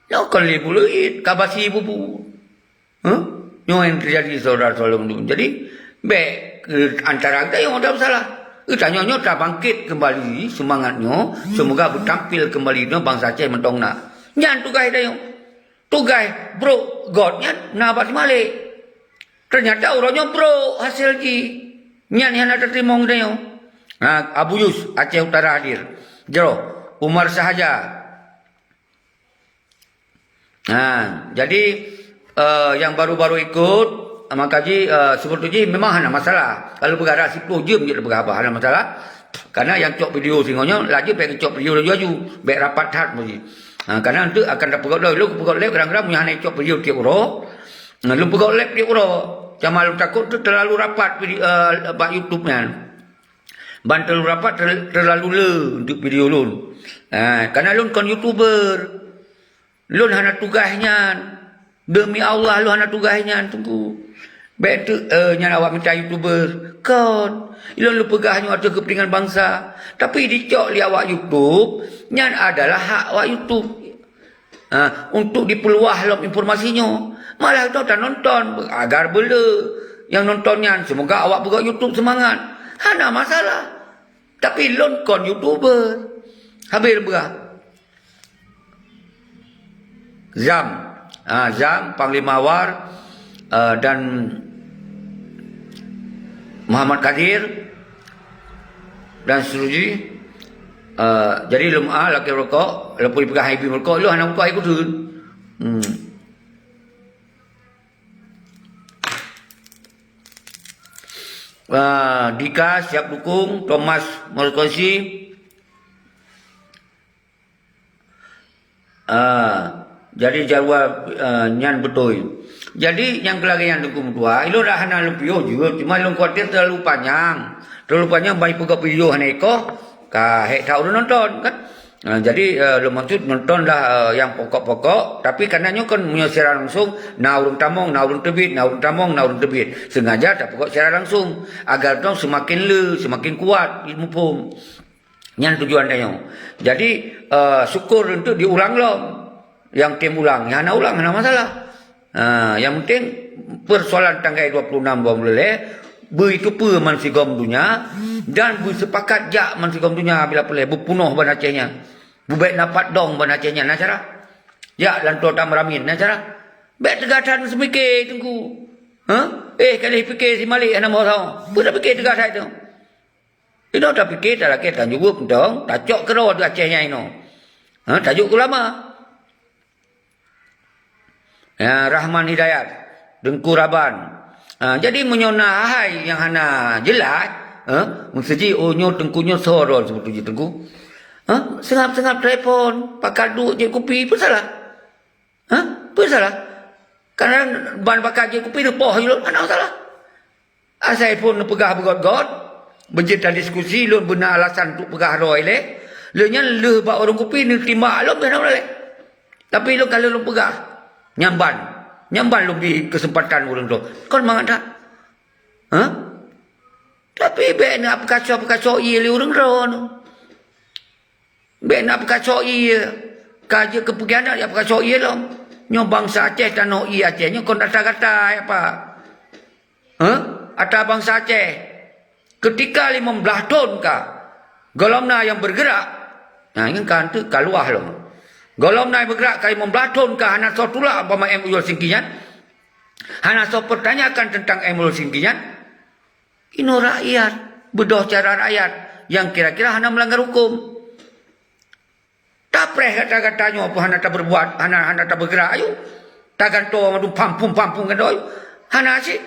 Nyoe kon lé bu liet, ka basi bubu. Huh? Nyoe nyang teujadi, syedara-syedara lôn. Jadi, bèk, eh, antara geutanyoe ada masalah. Geutanyoe nyoe tabangkit keumbali seumangat nyoe, seumoga beutampil keumbali nyoe bansa Aceh mantong na. Nyan tugaih geutanyoe. Tugaih brok göt nyan na bak si Malik. Teunyata uroe nyoe brok hasé jih. Nyan nyang hana tateurimong geutanyoe. Ha, Abu Yus, Aceh Utara hadir. Jroh, Umar Sahaja. Ha, jadi, eh, nyang baru-baru ikot, maka jih, eh, seubeutôi jih memang hana masalah. Kalau peugah siploh jeuem jeuet peugah haba, hana masalah. Karena nyang cok video singoh nyoe, laju bèk cok video laju-laju, bèk rapat that meuji. Ha, karena enteuk akan tapeugöt lom, lôn peugöt lé kadang-kadang meunyo hana cok video tiep uroe. Nah, lôn peugöt lé tiep uroe. Cuma lôn takot tu terlalu rapat video, eh, bak YouTube nyan. Ban terlalu rapat, ter-, terlalu le untuk video lôn. Ha, karena lôn kon YouTuber. Lôn hana tugaih nyan. Demi Allah, lôn hana tugaih nyan, Teungku. Bèk tu, eh, nyan awak mita YouTuber. Kon. Lôn lôn peugah nyoe ateueh keupeuntengan bansa. Tapi dicok lé awak YouTube, nyan adalah hak awak YouTube. Ha, untuk dipeuluah lom informasi nyoe. Malah tanyoe tanonton, agar beule nyang nonton nyan. Seumoga awak peugöt YouTube seumangat. Hana masalah. Tapi lôn kon YouTuber. Habéh lôn peugah. Zam. Ha, Zam, Panglima War, eh, dan Muhammad Kadir, dan seterusnya. Eh, jadi lôn, ah, lakèe rukok, lôn peugah hai bi rukok, lôn hana rukok hai kudun. Hmm. Ah, Dika siap dukung, Thomas Morkosi. Ah, jadi jadual, ah, nyan beutôi. Jadi nyang keulagèe nyan Teungku meutuah, ilôn dah hana lôn piôh jeuet, cuma lôn khawatir terlalu panyang. Terlalu panyang ban peugah video hana ikoh, ka hék that ureueng nonton kan. Ah, jadi, ah, lôn maksud nonton dah, ah, nyang pokok-pokok, tapi karena nyoe kan meunyoe siaran langsung, na ureueng tamong, na ureueng teubiet, na ureueng tamong, na ureueng teubiet. Sengaja tapeugöt siaran langsung, agar dong seumaken le, seumaken kuat muphom. Nyan tujuan tanyoe. Jadi, eh, syukur untuk diulang lom. Nyang tem ulang, nyang hana ulang, hana masalah. Ha, nyang penting, persoalan tanggai dua puluh enam, dua puluh lhèe, beuteupeue man sigom donya, dan beusepakat jak man sigom donya bila peureulèe, beupunoh ban Aceh nyan. Bubèk na pat dong ban Aceh nyan, na cara? Jak lantoe tameuramien, na cara? Bèk teuga that seumike, Teungku. Ha? Eh, ka lheuh pike si Malik, hana meuho. Peue tapike teuga that tu? Inoe tapike talakèe tanyoe jaweueb mantong, tacok keudroe di Aceh nyan inoe. Ha, tajok keu ulama. Ya, Rahman Hidayat, Teungku Raban. Ha, jadi meunyoe na hai nyang hana jeulaih, ha, meuseujih, oh, nyoe Teungku nyoe soe droe seubeutôi jih Teungku. Ha, seungab-seungab telepon, pakat duek jép kupi, peue salah? Ha? Peue salah? Kadang ban pakat jép kupi neupoh jih lôn, hana masalah. Asai phon neupeugah beugöt-göt, beujeuet tadiskusi, lôn beuna alasan untuk peugah droe ilèe. Lheueh nyan lheueh bak warông kupi neutimbak lôn pih hana ulèe. Tapi lôn ka lheueh lôn peugah. Nyan ban. Nyan ban lôn bi keuseumpatan ureueng droe. Kon mangat that? Ha? Tapi bèk na peukaso-peukaso ie lé ureueng droe. Bèk na peukaso ie, ka jeuet keu peukhianat jak peukaso ie lom. Nyoe bansa Aceh, tanoh ie Aceh nyoe kon gata-gata, ya, Pak. Hah? Ata bansa Aceh. Keutika limong blaih thon ka, gohlom na nyang beugeurak. Nah, nyan ka enteuk ka luwah lom. Gohlom na nyang beugeurak ka limong blaih thon ka hana soe tulak umpama M O U Helsinki nyan. Hana soe peutanyakan teuntang M O U Helsinki nyan. Inoe rakyat, beudôh cara rakyat nyang kira-kira hana meulanggar huköm. Tapreh gata-gata nyoe pun hana tapeurbuat, hana, hana tabeugeurak, ayu. Tagantoe mandum pampung-pampung gantoe, ayu. Hana cit.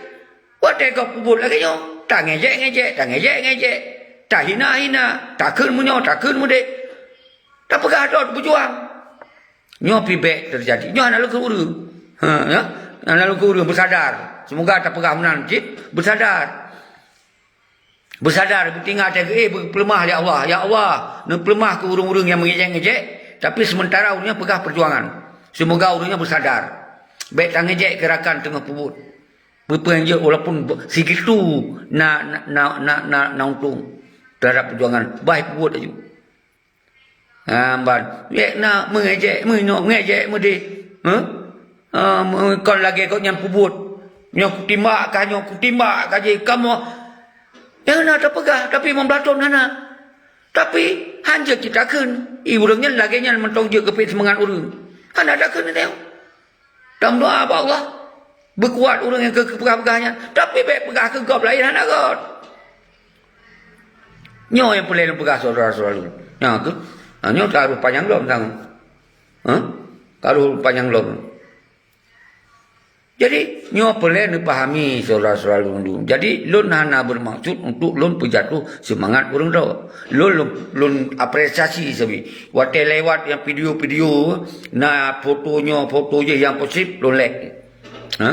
Watèe gob peubuet lagèe nyoe, tangejek-ngejek, tangejek-ngejek, tahina-hina, takheun meunyoe, takheun meudéh. Tapeugah droe beujuang. Nyoe pih bèk teujadi. Nyoe hana lôn kheun ureueng. Ha, ya? Hana lôn kheun ureueng beusadar. Seumoga tapeugah meunan cit, beusadar. Beusadar, beutingat, eh, beupeuleumah, ya Allah. Ya Allah, neupeuleumah keu ureueng-ureueng nyang meungejek-ngejek, tapi seumeuntara ureueng nyan peugah peujuangan. Seumoga ureueng nyan beusadar. Bèk tangejek keu rakan teungoh peubuet. Peue-peue nyang jeuet walaupun sigitu na, na, na, na, na, na untông teuhadap peujuangan, bah peubuet laju. Ha, ban. Ék na meungejek, meunyoe meungejek meudeh. Huh? Ha, kon lagée gobnyan peubuet. Nyoe kutimbak ka, nyoe kutimbak ka jih. Kamoe nyang na tapeugah, tapi limong blaih thon hana. Tapi, hanjeuet cit takheun. I ureuëng nyan lagée nyan mantong jeuet geupeuet seumangat ureuëng. Hana takheun teuh. Tameudoá bak Allah, beukuat ureuëng nyang keu-, keupeugah-peugah nyan, tapi bék peugah keu gob laén hana rot. Nyoe nyang peureulée lôn peugah syedara-syedara lôn. Nyoe keuh, ha, nyoe ka rôh panyang lom tanggong. Ha? Ka rôh panyang lom. Jadi, nyoe peureulée neupahami syedara-syedara lôn. Jadi, lôn hana beureumaksud untuk lôn peujatoh seumangat ureuëng droe. Lôn, lôn, lôn apresiasi sabe. Watée lewat nyang video-video, na foto nyoe, foto jih nyang positif, lôn like. Ha?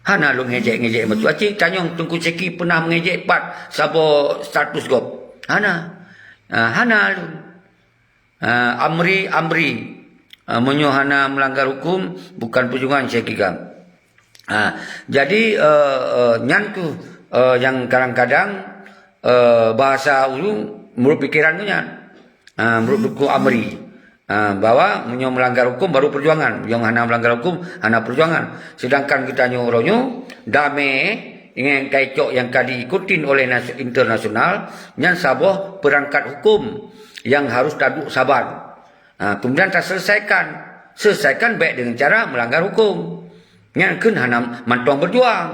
Hana lôn ngejek-ngejek macam tu. Aci tanyong Teungku Syeki peunah mengejek pat saboh status gob. Hana. Ha, hana lôn. Ha, amri, amri. Ha, meunyoe hana meulanggar huköm, bukan peujuangan Syeki GAM. Ha, jadi, eh, eh, nyan keuh, eh, nyang kadang-kadang, eh, bahasa ureuëng meunurot pikeran geuh nyan. Ha, meunurot huköm amri. Ha, bahwa meunyoe meulanggar huköm baru peujuangan. Nyang hana meulanggar huköm, hana peujuangan. Seudangkan geutanyoe uroe nyoe, damé ngon kaicok nyang ka diikutin oleh nas-, internasional, nyan saboh peurangkat huköm nyang harôh taduek saban. Ha, kemudian taselesaikan. Selesaikan bék deungon cara meulanggar huköm. Nyan kheun hana mantong beujuang.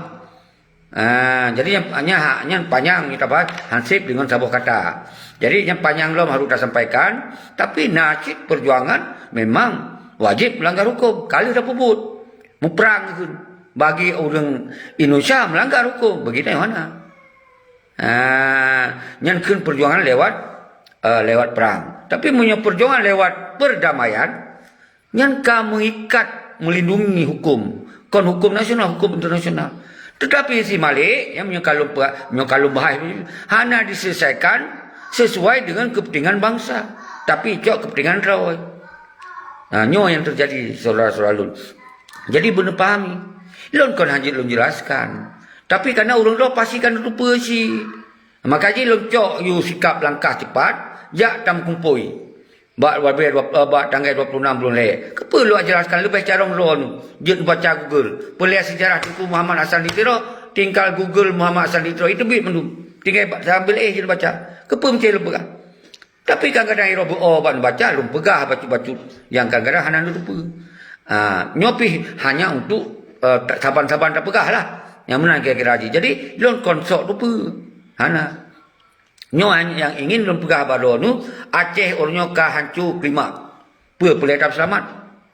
Ha, jadi nyang, nyang hak nyan panyang kita bahas hansip deungon saboh kata. Jadi nyang panyang lom harôh tasampaikan, tapi na cit peujuangan memang wajéb meulanggar huköm. Ka lheueh tapeubuet. Muprang kheun. Bagi ureuëng Indonesia meulanggar huköm, bagi tanyoe hana. Ha, nyan kheun peujuangan lewat, eh, lewat perang. Tapi meunyoe peujuangan lewat perdamaian, nyan ka meuikat meulindungi huköm. Kon huköm nasional, huköm internasional. Tetapi si Malik, ya, meunyoe ka lôn pe-, meunyoe ka lôn bahas, hana diselesaikan sesuai dengan kepentingan bangsa, tapi cok kepentingan droe. Ha, nyoe nyang teujadi, syedara-syedara lôn. Jadi, beuneuh pahami. Lôn kon hana jeuet lôn jelaskan. Tapi, kareuna ureuëng droe pasti ka neuteupeue cit. Maka jih lôn cok yue sikab langkah cepat, jak tameukumpôi. Bak dua ribèe dua, eh, bak tanggai dua puluh enam buleuen lhèe. Keupeue lôn jelaskan leubeh carông droeneuh? Jeuet baca Google. Peureulèe seujarah Teungku Muhammad Hasan di Tiro, tinggai Google Muhammad Hasan di Tiro, iteubiet mandum. Tinggai ba-, sambil éh jeuet baca. Keupeue meusti lôn peugah? Tapi kadang-kadang irôh beu-o ban baca, lôn peugah bacut-bacut nyang kadang-kadang hana neuteupeue. Ah, nyoe pih hanya untuk, eh, ta-, saban-saban tapeugah lah. Nyang meunan kira-kira jih. Jadi, lôn kon sok teupeue. Hana. Nyoe nyang ingin lôn peugah bak droeneuh, Aceh uroe nyoe ka hanco klimak. Peue peureulèe taseulamat?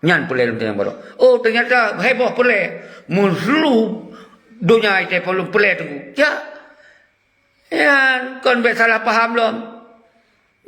Nyan peureulèe lôn tanyong bak droe. Oh, teunyata heboh peureulèe. Meuseuleubah donya itai peureulèe teungku. Ya. Nyan kon bèk salah paham lom.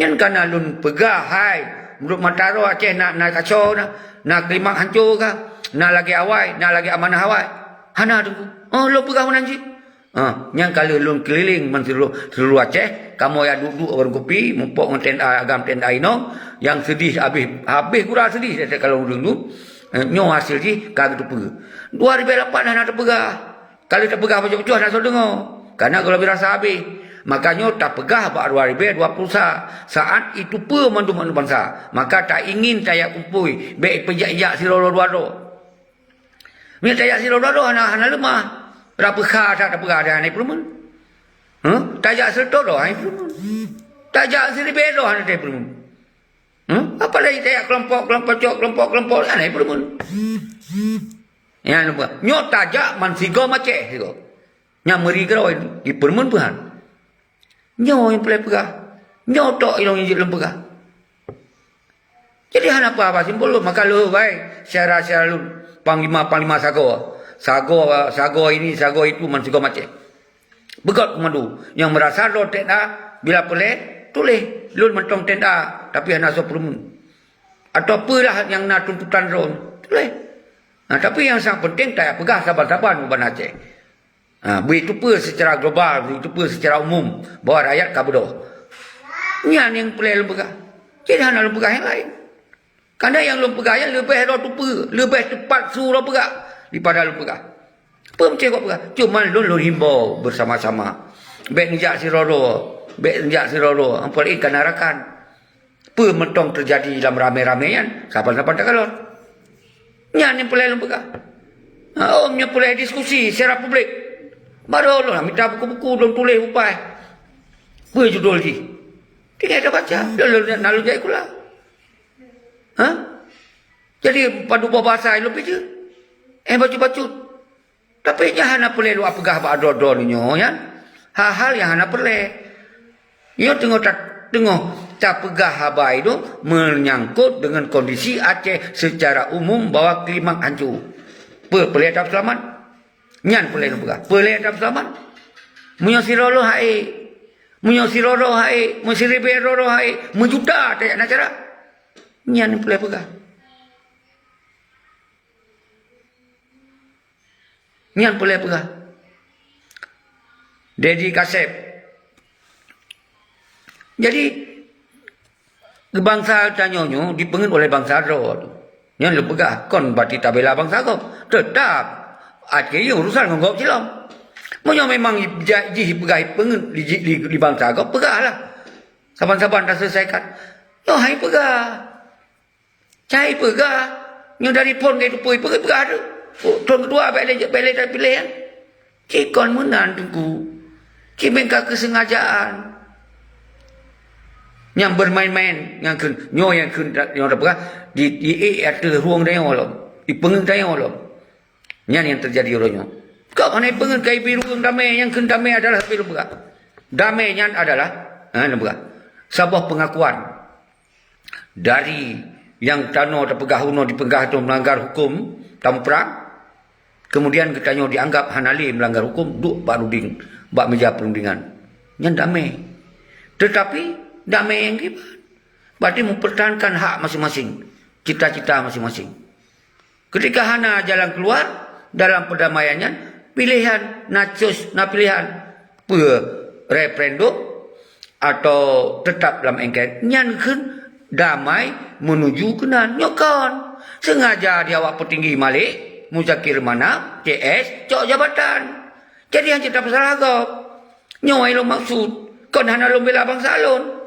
Nyan ka na lôn peugah, hai, meunurot mata droe Aceh na, na kacau na, na klimak hanco ka, na lagèe awai, na lagèe amanah awai. Hana teungku. Oh, lôn peugah meunan cit. Ha, nyan ka lheueh lôn keulileng ban seuluruh, seuluruh Aceh, kamoe jak duek-duek warong kupi, mupok ngon T N A agam T N A inong, nyang seudih habéh, habéh gura seudih, teuka lôn deungoe. Eh, nyoe hasé jih ka geuteupeue. Dua ribèe lapan hana teupeugah. Ka lheueh tapeugah bacut-bacut hana soe deungoe, kareuna gohlom rasa habéh. Maka nyoe tapeugah bak dua ribèe dua puluh sa, saát iteupeue mandum aneuk bansa. Maka taingin tajak kumpôi, bèk ipeujak-jak sidroe-droe dua droe. Meunyoe tajak sidroe-droe hana, hana leumah, rab peukha that tapeugah hana ipeureumeun. Huh? Tajak sireutôh droe hana ipeureumeun. Tajak siribèe droe hana ipeureumeun. Hmm? Apalagi tajak kelompok, kelompok cok, kelompok, kelompok, hana ipeureumeun. Nyan lupa. Nyoe tajak man sigom Aceh sigoe. Nyang meuri keudroe ipeureumeun peuhan. Nyoe nyang peureulèe peugah. Nyoe tok ilong injeuet lôn peugah. Jadi hana peue-peue simpul lôn, maka lôn bae syedara-syedara lôn, panglima-panglima sagoe. Sagoe, sagoe ini, sagoe itu, man sigom Aceh. Beugöt keumandu. Nyang meurasa droe T N A bila peureulèe, tuléh, lôn mantong T N A, tapi hana soe peureumeun. Atawa peue lah nyang na tuntutan droe, tuléh. Nah, tapi nyang sang penting tajak peugah saban-saban u banda Aceh. Ha, beu iteupeue seucara global, beu iteupeue seucara umum bahwa rakyat ka beudôh. Nyan nyang peureulèe lôn peugah. Jadi hana lôn peugah nyang laén. Kareuna nyang lôn peugah nyan leubeh droe teupeue, leubeh teupat su droe peugah daripada lôn peugah. Peue meusti kok peugah? Cuma lôn, lôn himbau bersama-sama. Bèk neujak sidroe-droe, bèk neujak sidroe-droe, apalagi kana rakan. Peue mantong teujadi lam ramé-ramé nyan, saban-saban takalon. Nyan nyang peureulèe lôn peugah. Ha, oh, nyang peureulèe diskusi secara publik. Baru lôn mita buku-buku, lôn tuléh upai. Peue judul jih? Tinggai tabaca, lôn, lôn, lôn jak sikula. Ha? Jadi, padub boh basa lôn pijeut. Eh, bacut-bacut. Tapi nyan hana peureulèe lôn peugah bak droe-droe nyoe nyan. Hal-hal nyang hana peureulèe. Nyoe teungoh ta-, teungoh tapeugah haba nyoe meunyangkot deungon kondisi Aceh secara umum bahwa klimaks hanco. Peue peureulèe tapeuselamat? Nyan peureulèe lôn peugah. Peureulèe tapeuselamat? Meunyoe sidroe-droe hai, meunyoe sidroe-droe hai, meusiribèe droe-droe hai, meujuta tajak na cara. Nyan peureulèe peugah. Nyan peureulèe peugah. Dedi Kaseb. Jadi, bansa tanyoe nyoe dipeungeut oleh bansa droe tu. Nyan lôn peugah, kon berarti tabela bansa gob. Teutap, até urusan ngon gob silom. Meunyoe memang ja-, jih peugah peungeut di, di, di bansa gob, peugahlah. Saban-saban taseuleusakan. Nyoe hai peugah. Cai peugah, nyoe dari phon ka itupeue, peugah, peugah tu. Oh, thon keudua bèk lé, bèk lé tapiléh, kan? Ci kon meunan, Teungku. Ci meuka keusengajaan. Nyang bermain-main, nyang kheun, nyoe nyang kheun, nyoe tapeugah, di, di, eh, ateueh rueng tanyoe lom. Ipeungeut tanyoe lom. Nyan nyang teujadi uroe nyoe. Kok hana ipeungeut ka ibi rueng damé, nyang kheun damé adalah, tapi lôn peugah. Damé nyan adalah, ha, lôn peugah. Saboh pengakuan. Dari nyang tanoh tapeugah unoe dipeugah tu melanggar huköm, tamuprang, kemudian geutanyoe dianggap hana lé melanggar huköm, duek bak runding, bak meja perundingan. Nyan damé. Tetapi damé nyang kiban. Berarti mempertahankan hak masing-masing, cita-cita masing-masing. Ketika hana jalan keluar dalam perdamaian nyan, piléhan, na choice, na piléhan. Peue referendum atau tetap lam engkeng? Nyan kheun damai menuju keunan. Nyoe kon. Sengaja di awak peutinggi Malik, Muzakir Manaf, C S, cok jabatan. Jadi hana tapeusalah gob. Nyoe nyang lôn maksud. Kon hana lôn bela bansa lôn.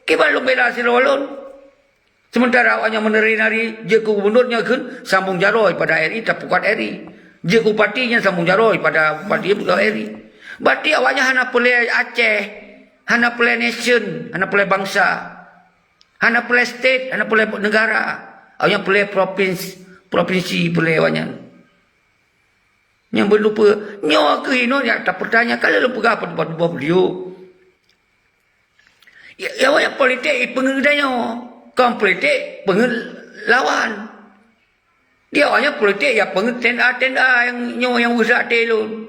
Kiban lôn bela sidroe lôn. Sementara awaknyan meunari-nari, jeuet keu gubunur nyan kheun sambong jaroe pada R I, tapukat R I. Jeuet keu bupati nyan sambong jaroe pada bupati, pukat R I. Berarti awaknyan hana peureulèe Aceh, hana peureulèe nation, hana peureulèe bansa, hana peureulèe state, hana peureulèe negara. Awaknyan peureulèe propins-, propinsi peureulèe awaknyan. Nyang beulupeue, nyoe keuh inoe nyang tapeutanya, ka lheueh lôn peugah pat-, pat-, pat-, beliau. Ya, ya, awaknyan politik ipeungeut geutanyoe, kon politik peungeut lawan. Di awaknyan politik ya peungeut tenda-tenda nyang nyoe nyang usah até lôn.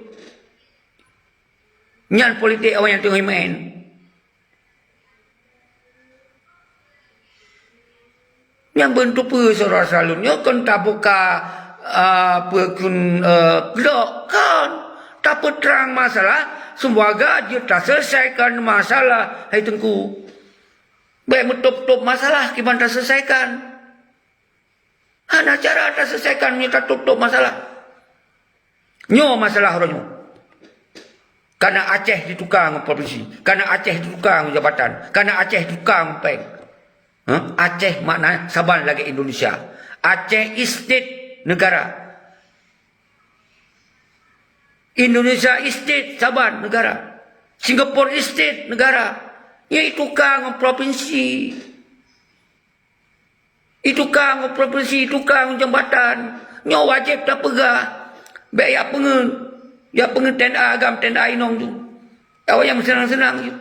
Nyan politik awaknyan teungoh imain. Nyang beuntuk peue saudara saleuem nyoe kon tabuka, a, peue kheun, e, keudok, kon. Tapeutrang masalah, seumoga jeuet taseuleusakan masalah, hai Teungku. Bèk meutôb-tôb masalah kiban taseuleusakan. Hana cara taseuleusakan meunyoe tatôb-tôb masalah. Nyoe masalah uroe nyoe. Kana Aceh ditukang ngon propinsi, kana Aceh ditukang ngon jabatan, kana Aceh ditukang ngon péng. Hah? Aceh makna saban lagèe Indonesia. Aceh is state negara. Indonesia is state saban negara. Singapore is state negara. Nyoe ditukang ngon propinsi. Ditukang ngon propinsi, ditukang ngon jambatan. Nyoe wajéb tapeugah. Bèk jak peungeut. Jak peungeut tenda agam, tenda inong tu. Awaknyan meuseunang-seunang ju.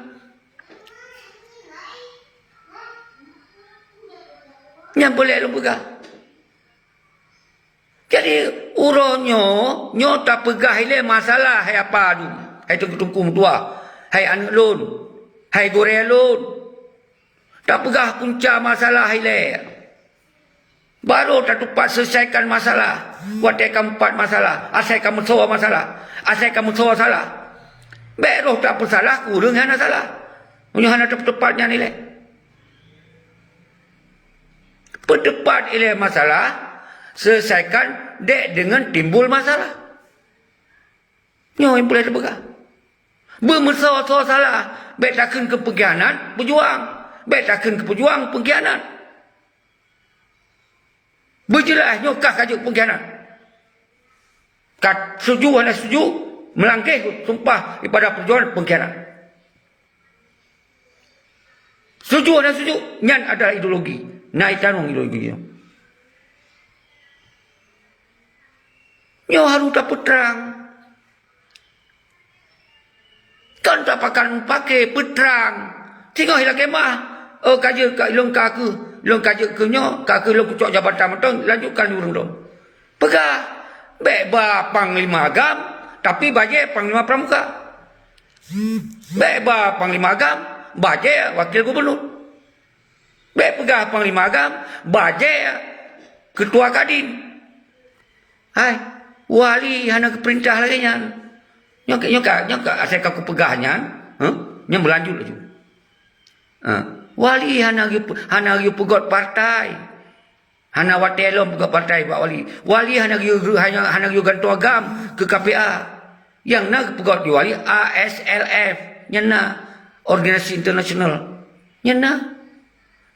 Nyang peureulèe lôn peugah. Jadi, uroe nyoe, nyoe tapeugah ilèe masalah hai apa dum, hai teungku-teungku meutuah, hai aneuk lôn, hai gurèe lôn. Tapeugah punca masalah ilèe. Baru tatupat seuleusakan masalah. Watèe ka mupat masalah, asai ka meusoe masalah, asai ka meusoe salah. Bèk roh tapeusalah keu ureueng nyang hana salah. Meunyoe hana tapeutupat nyan ilèe. Peuteupat ilèe masalah, seuleusakan dèk deungon timbul masalah. Nyoe nyang peureulée teupeugah. Beumeusoe-soe salah, bék takheun keu peungkhianat peujuang, bék takheun keu peujuang peungkhianat. Beujeulaih nyoe kah ka jeuet peungkhianat. Ka setuju hana setuju, meulangkeh sumpah ibadah peujuangan peungkhianat. Setuju hana setuju, nyan adalah ideologi. Na itanong ideologi nyoe. Nyoe harôh tapeutrang. Kon tapakan pake peutrang. Singoh ilakée meu'ah, "Oh, ka jeuet ka lôn ka keuh, lôn ka jeuet keuh nyoe, ka keuh lôn kucok jabatan mantong, lanjutkan di ureuëng lôn." Peugah, bék ba panglima agam, tapi bajée panglima pramuka. Bék ba panglima agam, bajée wakil gubunur. Bék peugah panglima agam, bajée keutua kadin. Hai, wali hana geupeurintah lagée nyan. Nyoe ka, nyoe ka, nyoe ka asai ka kupeugah nyan, huh? Nyan meulanjut laju. Ha, wali hana geu-, hana geupeugot partai. Hana watée lom peugot partai bak wali. Wali hana geu-, hana, hana geugantoe agam keu K P A. Nyang na geupeugot di wali A S L F. Nyan na organisasi internasional. Nyan na.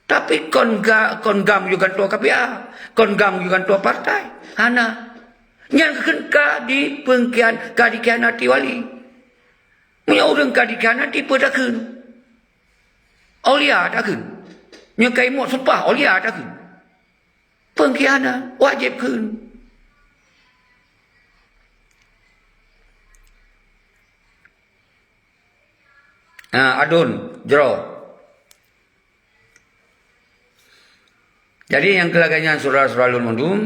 Tapi kon ga-, kon gam yue gantoe K P A, kon gam yue gantoe partai. Hana. Nyan keuh ka dipeungkhian-, ka dikhianati wali. Meunyoe ureuëng ka dikhianati, peue takheun? Aulia takheun. Nyoe ka imut sumpah, aulia takheun. Peungkhianat, wajéb kheun. Ah, adun, jroh. Jadi nyang keulagai nyan syedara-syedara lôn mandum,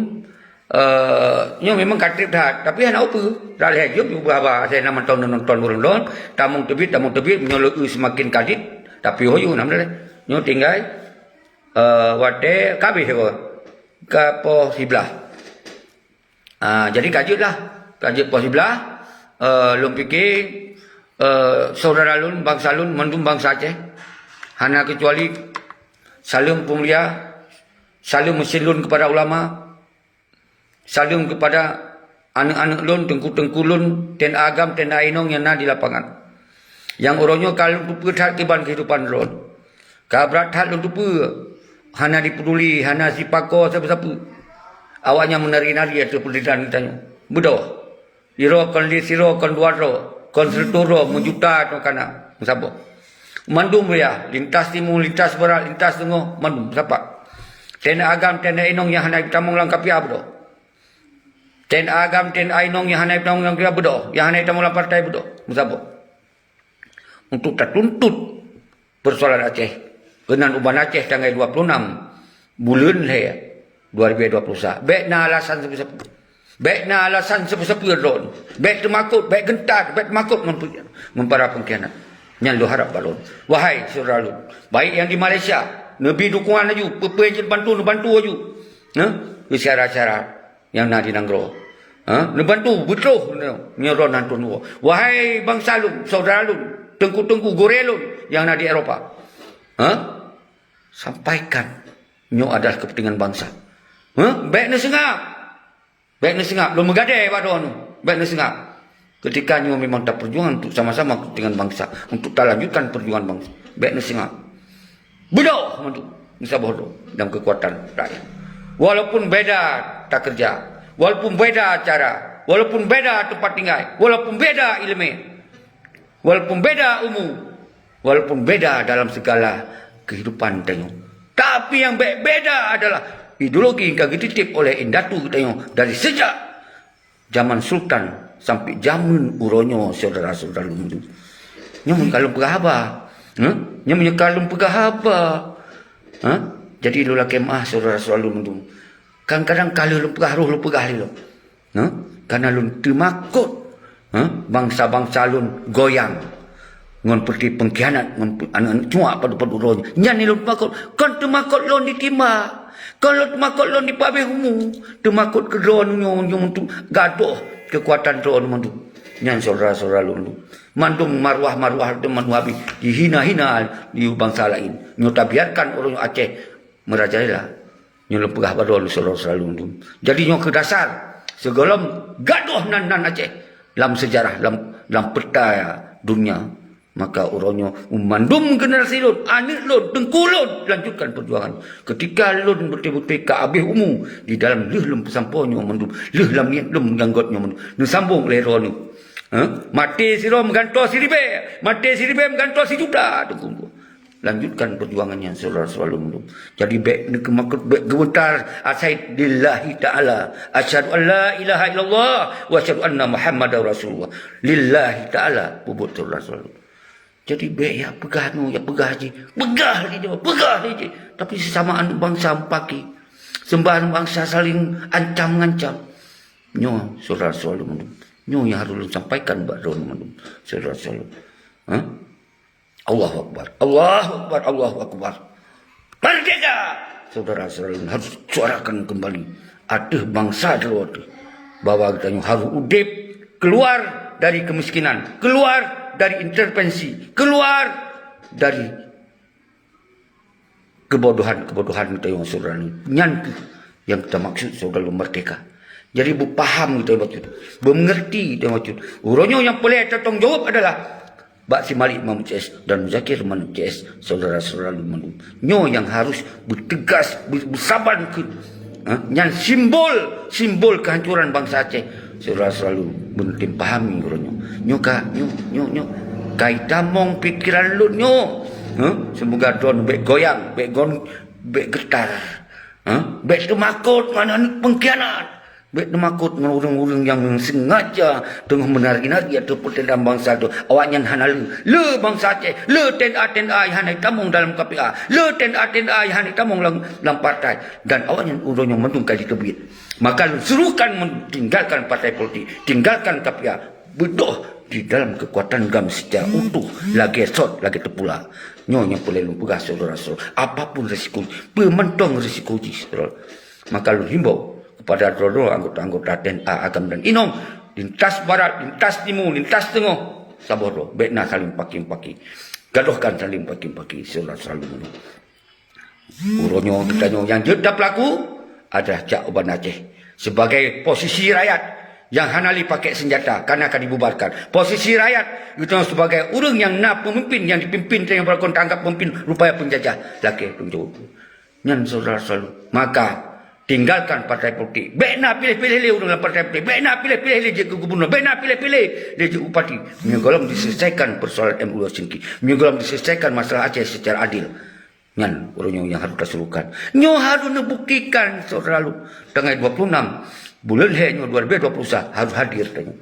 eh, nyoe memang ka treb that, tapi hana upeue. Dah lhée jeuem upeue haba, saya na mantong nonton ureuëng lôn, tamong teubiet, tamong teubiet, meunyoe lôn seumaken kadit, tapi hoyu, alhamdulillah. Nyoe tinggai, eh, watée ka habéh, ka poh siblaih. Ah, jadi ka jeuet lah. Ka jeuet poh siblaih, eh, lôn pike, eh, syedara lôn, bansa lôn, mandum bansa Aceh, hana keucuali, saleuem peumulia, saleuem meusin lôn keupada ulama, saleuem keupada aneuëk-aneuëk lôn, teungku-teungku lôn, T N A agam, T N A inong nyang na di lapangan. Nyang uroe nyoe ka lôn teupeue that kiban keuhidupan lôn. Ka brat that lôn teupeue, hana jipeuduli, hana jipakoe sapeue-sapeue. Awaknyan meunari-nari ateueh peunderitaan geutanyoe. Beudôh. Sidroe kon lhée sidroe, kon dua droe, kon sireutôh droe, meujuta droe kana. Meusaboh. Mandum raya, lintas timu, lintas barat, lintas teungoh, mandum sapat. T N A agam, T N A inong nyang hana jitamong lam K P A beudôh. T N A agam, T N A inong nyang hana jitamong lam K P A beudôh, nyang hana jitamong lam partai beudôh. Meusaboh. Untuk tatuntut peusoalan Aceh keunan u Banda Aceh tanggai dua puluh enam buleuen lhée dua ribu dua puluh sa. Bék na alasan sapeue-sapeue. Bék na alasan sapeue-sapeue droen. Bék teumakot, bék geuntar, bék teumakot ngon pe-, ngon para peungkhianat. Nyan lôn harab bak droen. Wahai syedara lôn, baik nyang di Malaysia, neubi dukungan laju, peue-peue nyang jeuet bantu, neubantu laju. Nah, keu syedara-syedara nyang na di nanggroe. Ha? Neubantu beutroh nyoe droen hantom nyoe. Wahai bansa lôn, syedara lôn, teungku-teungku gurée lôn nyang na di Eropa. Ha? Sampaikan nyoe adalah kepentingan bansa. Ha? Bék neuseungab. Bék neuseungab. Lôn meugadée bak droeneuh. Bék neuseungab. Ketika nyoe memang tapeujuang untuk sama-sama kepentingan bansa, untuk talanjutkan perjuangan bansa. Bék neuseungab. Beudôh mandum meusaboh droe dalam keukuatan rakyat. Walaupun beda takeureuja, walaupun beda cara, walaupun beda teumpat tinggai, walaupun beda iéleumé, walaupun beda umu, walaupun beda dalam segala kehidupan tanyoe, tapi nyang bék beda adalah ideologi nyang ka geutitép oleh indatu geutanyoe dari sejak jameun sultan sampoe jameun uroe nyoe, syedara-syedara lôn. Nyoe meunyoe ka lôn peugah haba. Heh? Nyoe meunyoe ka lôn peugah haba. Heh? Jadi lôn lakée meu'ah, syedara-syedara lôn. Kadang-kadang ka lheueh lôn peugah, roh lôn peugah lé lom. Heh? Karena lôn teumakot, heh, bansa-bansa lôn goyang ngon peuti peungkhianat, ngon pe-, aneuëk-aneuëk cuak padub-padub droe nyan. Nyan lôn teumakot. Kon teumakot lôn ditimbak. Kon lôn teumakot lôn dipabéh umu. Teumakot keu droeneuh nyoe, nyoe untuk gadôh keukuatan droeneuh mandum. Nyan syedara-syedara lôn. Mandum maruah-maruah droeneuh mandum habéh. Dihina-hina di bansa laén. Nyoe tabiarkan ureuëng Aceh meurajalela. Nyoe lôn peugah bak droeneuh syedara-syedara lôn. Jadi nyoe keuh dasar sigohlom gadôh nan-nan Aceh. lam seujarah, lam, lam peta dunia. Maka uroe nyoe mandum generasi lôn, aneuk lôn, teungku lôn, lanjutkan peujuangan. Keutika lôn beutôi-beutôi ka abéh umu, di dalam lheueh lôn peusampoe nyoe mandum, lheueh lam niet lôn meuganggôt nyoe mandum, neusambong lé droeneuh. Ha? Maté sidroe meugantoe siribée, maté siribée meugantoe sijuta, teungku. Lanjutkan peujuangan nyan, syedara-syedara lôn mandum. Jadi, bék neukeumakot, bék geubeuntar, asai lillahi ta'ala. Asyhadu an la ilaha illallah wa asyhadu anna Muhammadar Rasulullah. Lillahi ta'ala, peubuet, syedara-syedara lôn. Jadi, bék jak peugah nyoe, jak peugah jih. Peugah lé nyoe, peugah lé jih. Tapi, sesama aneuk bansa meupaké. Sesama aneuk bansa saling ancam-ngancam. Nyoe, syedara-syedara lôn mandum. Nyoe nyang harôh lôn sampaikan bak droeneuh mandum, syedara-syedara lôn. Ha? Allahu Akbar, Allahu Akbar, Allahu Akbar. Merdeka! Syedara-syedara lôn harôh suarakan keumbali ateueh bansa droe teuh bahwa geutanyoe harôh udeb keuluar dari keumiskinan, keuluar dari intervensi, keuluar dari keubodohan-keubodohan geutanyoe, syedara lôn. Nyan kheueh nyang tamaksud, syedara lôn, merdeka. Jadi, beupaham geutanyoe bacut, beumeungeurti geutanyoe bacut. Uroe nyoe nyang peureulée tatanggung jaweueb adalah bak si Malik Mahmud C S dan Muzakir Manaf C S, syedara-syedara lôn mandum. Nyoe nyang harôh beuteugas, beu-, beusaban keu, ha, nyan simbol, simbol keuhancoran bansa Aceh. Syedara-syedara lôn, beuneutém pahami uroe nyoe. Nyoe ka, nyoe, nyoe, nyoe. Ka itamong pikeran lôn nyoe. Ha? Seumoga droeneuh bék goyang, bék gon-, bék geutar. Ha? Bék teumakot ngon aneuk peungkhianat. Bék teumakot ngon ureuëng-ureuëng nyang sengaja teungoh meunari-nari ateueh peuteulan bansa teuh. Awaknyan hana le, le bansa Aceh, le T N A, T N A nyang hana jitamong dalam K P A, le T N A, T N A nyang hana jitamong lam, lam partai. Dan awaknyan uroe nyoe mandum ka jiteubiet. Maka lôn serukan men-, tinggalkan partai politik, tinggalkan K P A, beudôh di dalam keukuatan GAM secara utuh, lagée sot, lagée teupula. Nyoe nyang peureulée lôn peugah, syedara-syedara. Apapun risiko, peue mantong risiko jih, syedara. Maka lôn himbau kepada droe-droe anggota-anggota T N A agam dan inong, lintas barat, lintas timu, lintas teungoh, saboh droe, bék na saling paki-paki. Gadôhkan saling paki-paki, syedara-syedara lôn. Uroe nyoe geutanyoe nyang jeuet tapeulaku adalah jak u Banda Aceh. Sibagai posisi rakyat nyang hana lé pakai seunjata, kareuna ka dibubarkan. Posisi rakyat geutanyoe sibagai ureuëng nyang na peumimpin nyang jipimpin tanyoe beureugon teuanggab peumimpin rupaya peunjajah, lakée lôn jaweueb. Nyan syedara-syedara lôn. Maka, tinggalkan partai politik. Bék na piléh-piléh lé ureuëng lam partai politik. Bék na piléh-piléh lé jeuet keu gubunur. Bék na piléh-piléh lé jeuet bupati. Meunyoe gohlom diselesaikan peusoalan M U Singki. Meunyoe gohlom diselesaikan masalah Aceh secara adil. Nyan uroe nyoe nyang harôh taserukan. Nyoe harôh neubuktikan, syedara lôn. Tanggai dua puluh enam buleuen lhée nyoe dua ribu dua puluh satu harôh hadir tanyoe.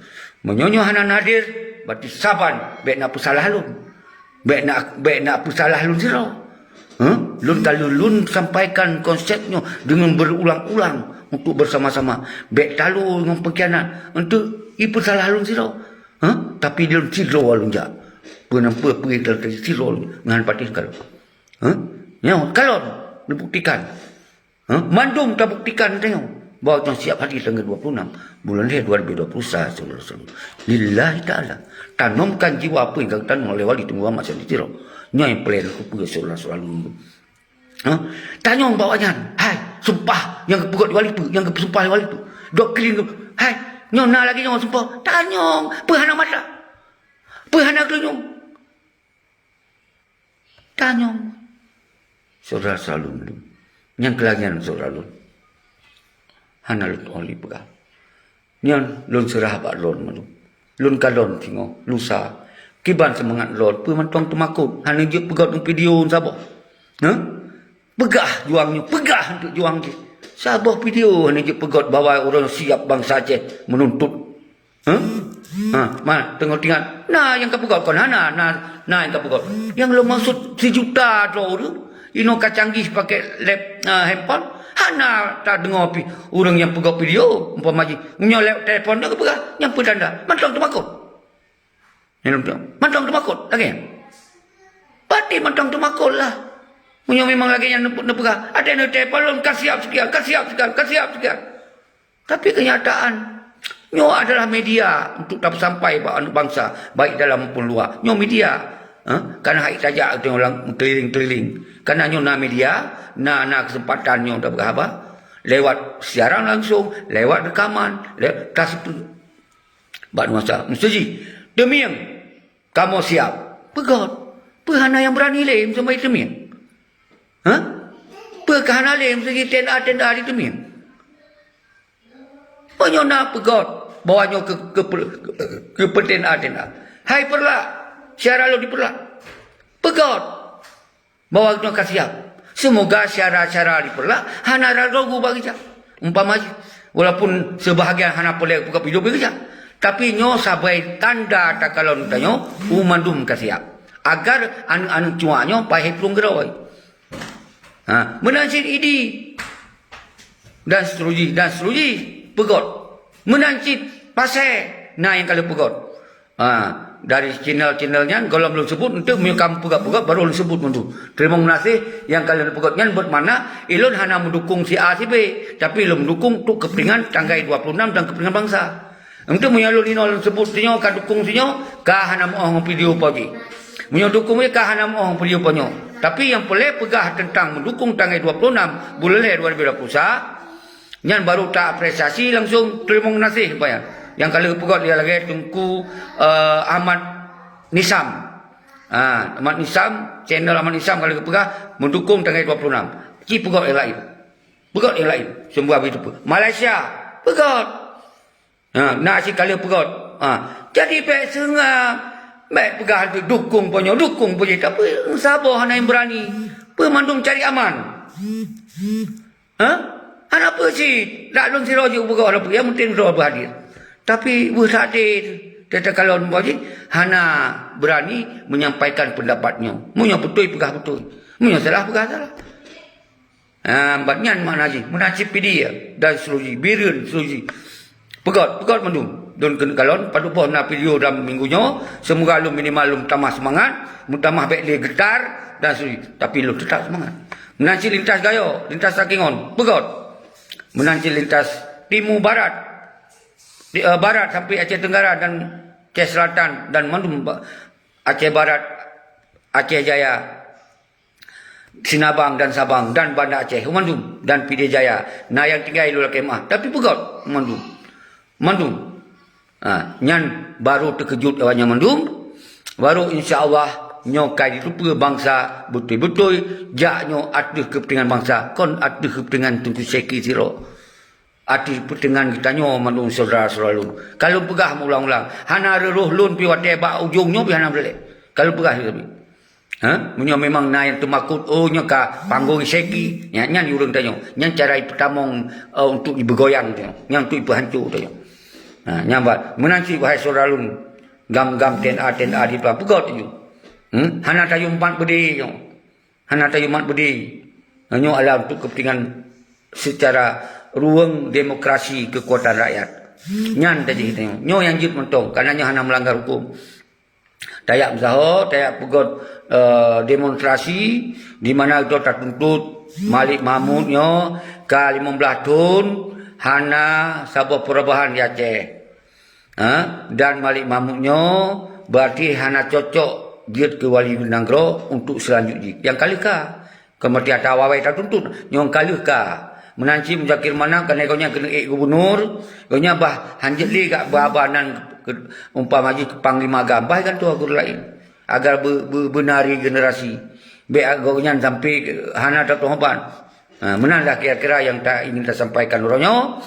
Meunyoe nyoe hana hadir, berarti saban bék na peusalah lôn. Bék na, bék na peusalah lôn sidroe. Huh? Lôn ka lôn, lôn sampaikan konsep nyoe deungon beurulang-ulang untuk bersama-sama. Bék talo ngon peungkhianat untuk ipeusalah lôn sidroe. Huh? Tapi lôn sidroe lôn jak. Peue nyang peue-peue lôn sidroe lôn ngon patéh kalon. Huh? Nyoe kalon neubuktikan. Ha? Mandum tabuktikan tanyoe bahwa nyoe siap hadir tanggai dua puluh enam buleuen lhée dua ribu dua puluh satu, syedara-syedara. Lillahi ta'ala. Tanamkan jiwa peue nyang ka geutanam lé Wali Teungku Muhammad Syedara Tiro. Nyoe nyang peureulée keupeue, syedara-syedara lôn. Ha? Tanyong bak awaknyan, hai, sumpah nyang geupeugot Wali peue, nyang geupeusumpah lé Wali peue. Dok keulieng, hai, nyoe na lagée nyoe sumpah. Tanyong, peue hana mata? Peue hana keulieng? Tanyong, syedara-syedara lôn, nyang keulagian syedara lôn, hana lôn tuan lé peugah. Nyan lôn seurah bak droe mandum. Lôn kalon singoh, lusa. Kiban seumangat droe, peue mantong teumakot, hana jeuet peugot lam video saboh. Hah? Peugah juang nyoe, peugah untuk juang jih. Saboh video hana jeuet peugot bahwa ureuëng siap bansa Aceh meununtut. Hah? Ha, ma, teungoh tingat. Na nyang ka peugot kon hana, na, na nyang ka peugot. Nyang lôn maksud sijuta droe ureuëng, inoe ka canggih pakai lap, ah, handphone, hana tadeungoe pih ureuëng nyang peugot video, umpama jih. Nyoe lewat telepon dah geupeugah, nyang peutanda, mantong teumakot. Nyan lôn teumakot. Mantong teumakot lagée nyan. Pati mantong teumakot lah. Meunyoe memang lagée nyan neupe-, neupeugah, "Até neutelepon lôn, ka siap sekian, ka siap sekian, ka siap sekian." Tapi kenyataan, nyoe adalah media untuk tapeusampai bak aneuk bansa, baik dalam maupun luwa. Nyoe media, ha? Kana hai tajak teulang keliling-keliling. Kana nyoe na media, na, na kesempatan nyoe tapeugah haba. Lewat siaran langsung, lewat rekaman, lewat tas-, Bak nuasa, meuseujih, "Teumieng, kamoe siap." Peugöt. Peue hana nyang beurani lé meuseujih teumieng? Hah? Peue ka hana lé meuseujih TNA, TNA di teumieng? Meunyoe na peugöt bahwa nyoe keu, keu, keu TNA, TNA. Hai Peureulak, syedara lôn di Peureulak. Peugöt bahwa nyoe ka siap. Seumoga syedara-syedara di Peureulak hana ragu-ragu bak geuja. Umpama jih, walaupun seubahagian hana peureulée peugöt video bak geuja, tapi nyoe sabai tanda takalon tanyoe u mandum ka siap. Agar aneuëk-aneuëk cuak nyoe paih plueng geurôi. Ha, meunan cit Idi dan seterusnya, dan seterusnya peugöt. Meunan cit Pasé na nyang ka lheueh peugöt. Ha, dari channel-channel nyan gohlom lôn sebut, enteuk meunyoe ka meupeugöt-peugöt baru lôn sebut mandum. Teurimong geunaséh nyang ka lheueh peugöt nyan, beuet makna ilôn hana meudukung si A si B, tapi ilôn meudukung untuk kepentingan tanggai dua puluh enam dan kepentingan bansa. Enteuk meunyoe lôn inoe lôn sebut sinyoe ka dukung sinyoe, ka hana meu'oh ngon video po jih. Meunyoe dukung jih ka hana meu'oh ngon video po nyoe. Tapi nyang peureulée peugah teuntang meudukung tanggai dua puluh enam buleuen lhée dua ribu dua puluh sa, nyan baru ta apresiasi langsung teurimong geunaséh bak nyan. Nyang ka lheueh peugöt lagée Teungku, eh, Ahmad Nisam. Ha, Ahmad Nisam, channel Ahmad Nisam ka lheueh peugah meudukung tanggai dua puluh enam. Ci peugöt nyang laén. Peugöt nyang laén. Seumoga begitu pun. Malaysia, peugöt. Ha, na cit ka lheueh peugöt. Ha, jadi bék seunga, bék peugah dukung po nyoe, dukung po jih, tapi saboh hana nyang beurani. Peue mandum cari aman. Ha? Hana peue cit, dak lôn sidroe jeuet peugah hana peue, nyang penting droe beuhadir. Tapi beuh hadir, teuka kalon po jih hana beurani menyampaikan pendapat nyoe. Meunyoe beutôi peugah beutôi. Meunyoe salah peugah salah. Ha, bak nyan makna jih, meunan cit Pidie dan seterusnya, Bireuen seterusnya. Peugöt, peugöt mandum. Lôn keuneuk kalon, padub boh na video dalam minggu nyoe, seumoga lôn minimal lôn tamah seumangat, meutamah bék lé geutar dan seterusnya. Tapi lôn teutap seumangat. Meunan cit lintas Gayo, lintas Takengon, peugöt. Meunan cit lintas Timu Barat, di, eh, Barat sampai Aceh Tenggara dan Aceh Selatan dan mandum ba-, Aceh Barat, Aceh Jaya, Sinabang dan Sabang dan Banda Aceh mandum dan Pidie Jaya. Na nyang tinggai lôn lakée meu'ah, tapi peugöt mandum. Mandum. Ha, nyan baru teukeujot awaknyan mandum. Baru insya Allah nyoe ka jiteupeue bansa beutôi-beutôi jak nyoe ateueh keupeuntengan bansa, kon ateueh keupeuntengan Teungku Syeki sidroe. Ateueh keupeuntengan geutanyoe mandum syedara-syedara lôn. Ka lôn peugah meuulang-ulang, hana reuroh lôn pih watée bak ujong nyoe pih hana meulée. Ka lôn peugah lagée nyan. Ha? Meunyoe memang na nyang teumakot, oh, nyoe ka panggong Syeki, nyan, nyan ureuëng tanyoe. Nyan cara jipeutamong, eh, untuk jibeugoyang tanyoe. Nyan untuk jipeuhanco tanyoe. Ha, nyan ban. Meunan cit, wahai syedara lôn, gam-gam TNA, TNA di Peureulak, peugöt tanyoe. Hmm? Hana tanyoe mat beudé nyoe. Hana tanyoe mat beudé. Nyoe adalah untuk kepentingan secara ruang demokrasi kekuatan rakyat. Nyan tajih tanyoe. Nyoe nyang jeuet mantong, karena nyoe hana melanggar hukum. Tajak meusaho, tajak peugöt, eh, demonstrasi di mana geutanyoe tatuntut Malik Mahmud nyoe ka limong blaih thon hana saboh perubahan di Aceh. Ha? Dan Malik Mahmud nyoe berarti hana cocok jeuet keu wali nanggroe untuk seulanjut jih. Nyang ka lheueh ka. Kon berarti ata awai-awai tatuntut, nyang ka lheueh ka. Meunan cit Muzakir Manaf, keuneuk gobnyan keuneuk ék gubunur, gobnyan bah hanjeuet lé gak ba-ba nan keu, umpama jih keu panglima gam, bah gantoe guru laén. Agar be-, be-, beunari generasi. Bék gobnyan sampai hana tatuho ban. Ha, meunan lah kira-kira nyang ta-, ingin tasampaikan uroe nyoe.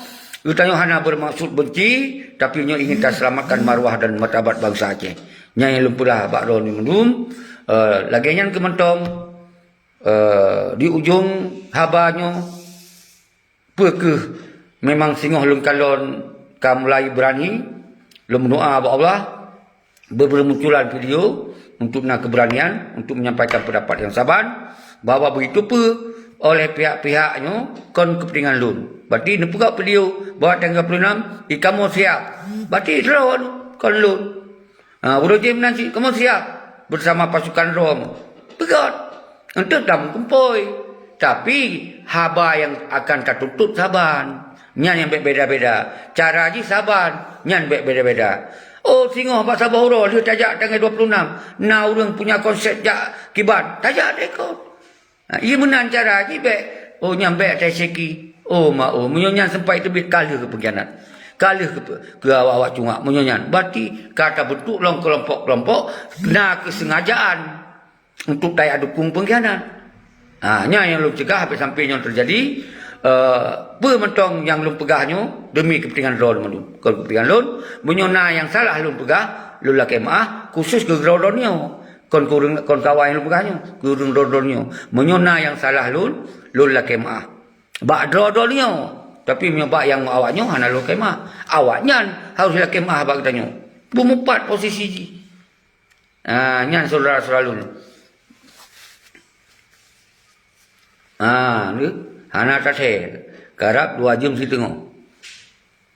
Geutanyoe hana bermaksud benci, tapi nyoe ingin taselamatkan maruah dan martabat bansa Aceh. Nyan nyang lôn peugah bak droeneuh mandum, eh, lagée nyan keuh mantong. Eh, di ujong haba nyoe, peu kheueh memang singoh lôn kalon ka mulai beurani, lôn meudoa bak Allah, beumunculan video untuk na keberanian untuk menyampaikan pendapat nyang saban, bahwa begitu peuh oleh pihak-pihak nyoe kon kepentingan lôn. Berarti neupeugah video bahwa tanggai dua puluh enam, "I kamoe siap." Berarti droe kon lôn. Ha, uroe jih meunan cit, "Kamoe siap bersama pasukan Rom." Peugöt. Enteuk lam kumpôi. Tapi, haba nyang akan tatuntut saban. Nyan nyang bék beda-beda. Cara jih saban. Nyan bék beda-beda. Oh, singoh bak saboh uroe lheueh tajak tanggai dua puluh enam. Na ureuëng punya konsep jak kiban. Tajak deh kon. Ha, iya meunan cara jih bék. Oh, nyan bék atai Syeki. Oh, ma oh. Meunyoe nyan sempat teubiet ka lheueh pengkhianat. Ka lheueh keu, keu awak-awak cungak. Meunyoe nyan, berarti ka tabentuk lom kelompok-kelompok na keusengajaan untuk tajak dukung pengkhianat. Ha, nyan nyang lôn cegah, sampai-sampai nyoe teujadi. Eh, peue mantong nyang lôn peugah nyoe demi keupeuntengan droe lôn mandum. Kon keupeuntengan lôn, meunyoe na nyang salah lôn peugah, lôn lakée meuáh, khusus keu droe droeneuh nyoe. Kon keu ureuëng, kon keu awak nyang lôn peugah nyoe, keu ureuëng droe droeneuh nyoe. Meunyoe na nyang salah lôn, lôn lakée meuáh. Bak droe droeneuh nyoe, tapi meunyoe bak nyang awak nyoe hana lôn lakée meuáh. Awaknyan harôh lakée meuáh bak geutanyoe. Beumeupat posisi jih. Ah, nyan syedara-syedara lôn. Ah, ni hana tasé. Karab dua jeuem siteungoh.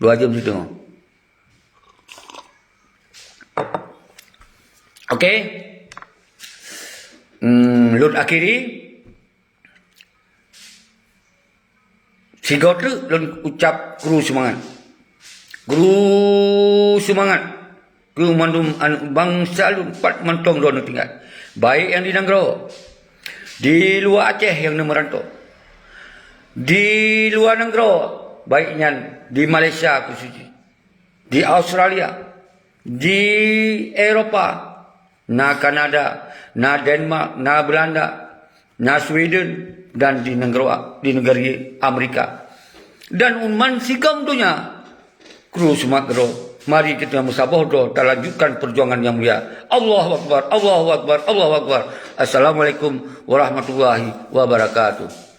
Dua jeuem siteungoh. Oke. Hmm, lôn akhiri. Sigoe teuk lôn ucap kru seumangat. Kru seumangat keu mandum aneuk bansa lôn pat mantong droeneuh tinggai. Baik nyang di nanggroe, di luwa Aceh nyang neumeurantô, di luwa nanggroe, baik nyan di Malaysia khususjih, di Australia, di Eropa, na Kanada, na Denmark, na Belanda, na Sweden, dan di nanggroe, di negeri Amerika. Dan u man sigom donya, kru seumangat keudroe, mari kita meusaboh droe talanjutkan perjuangan nyang mulia. Allahu Akbar, Allahu Akbar, Allahu Akbar. Assalamualaikum warahmatullahi wabarakatuh.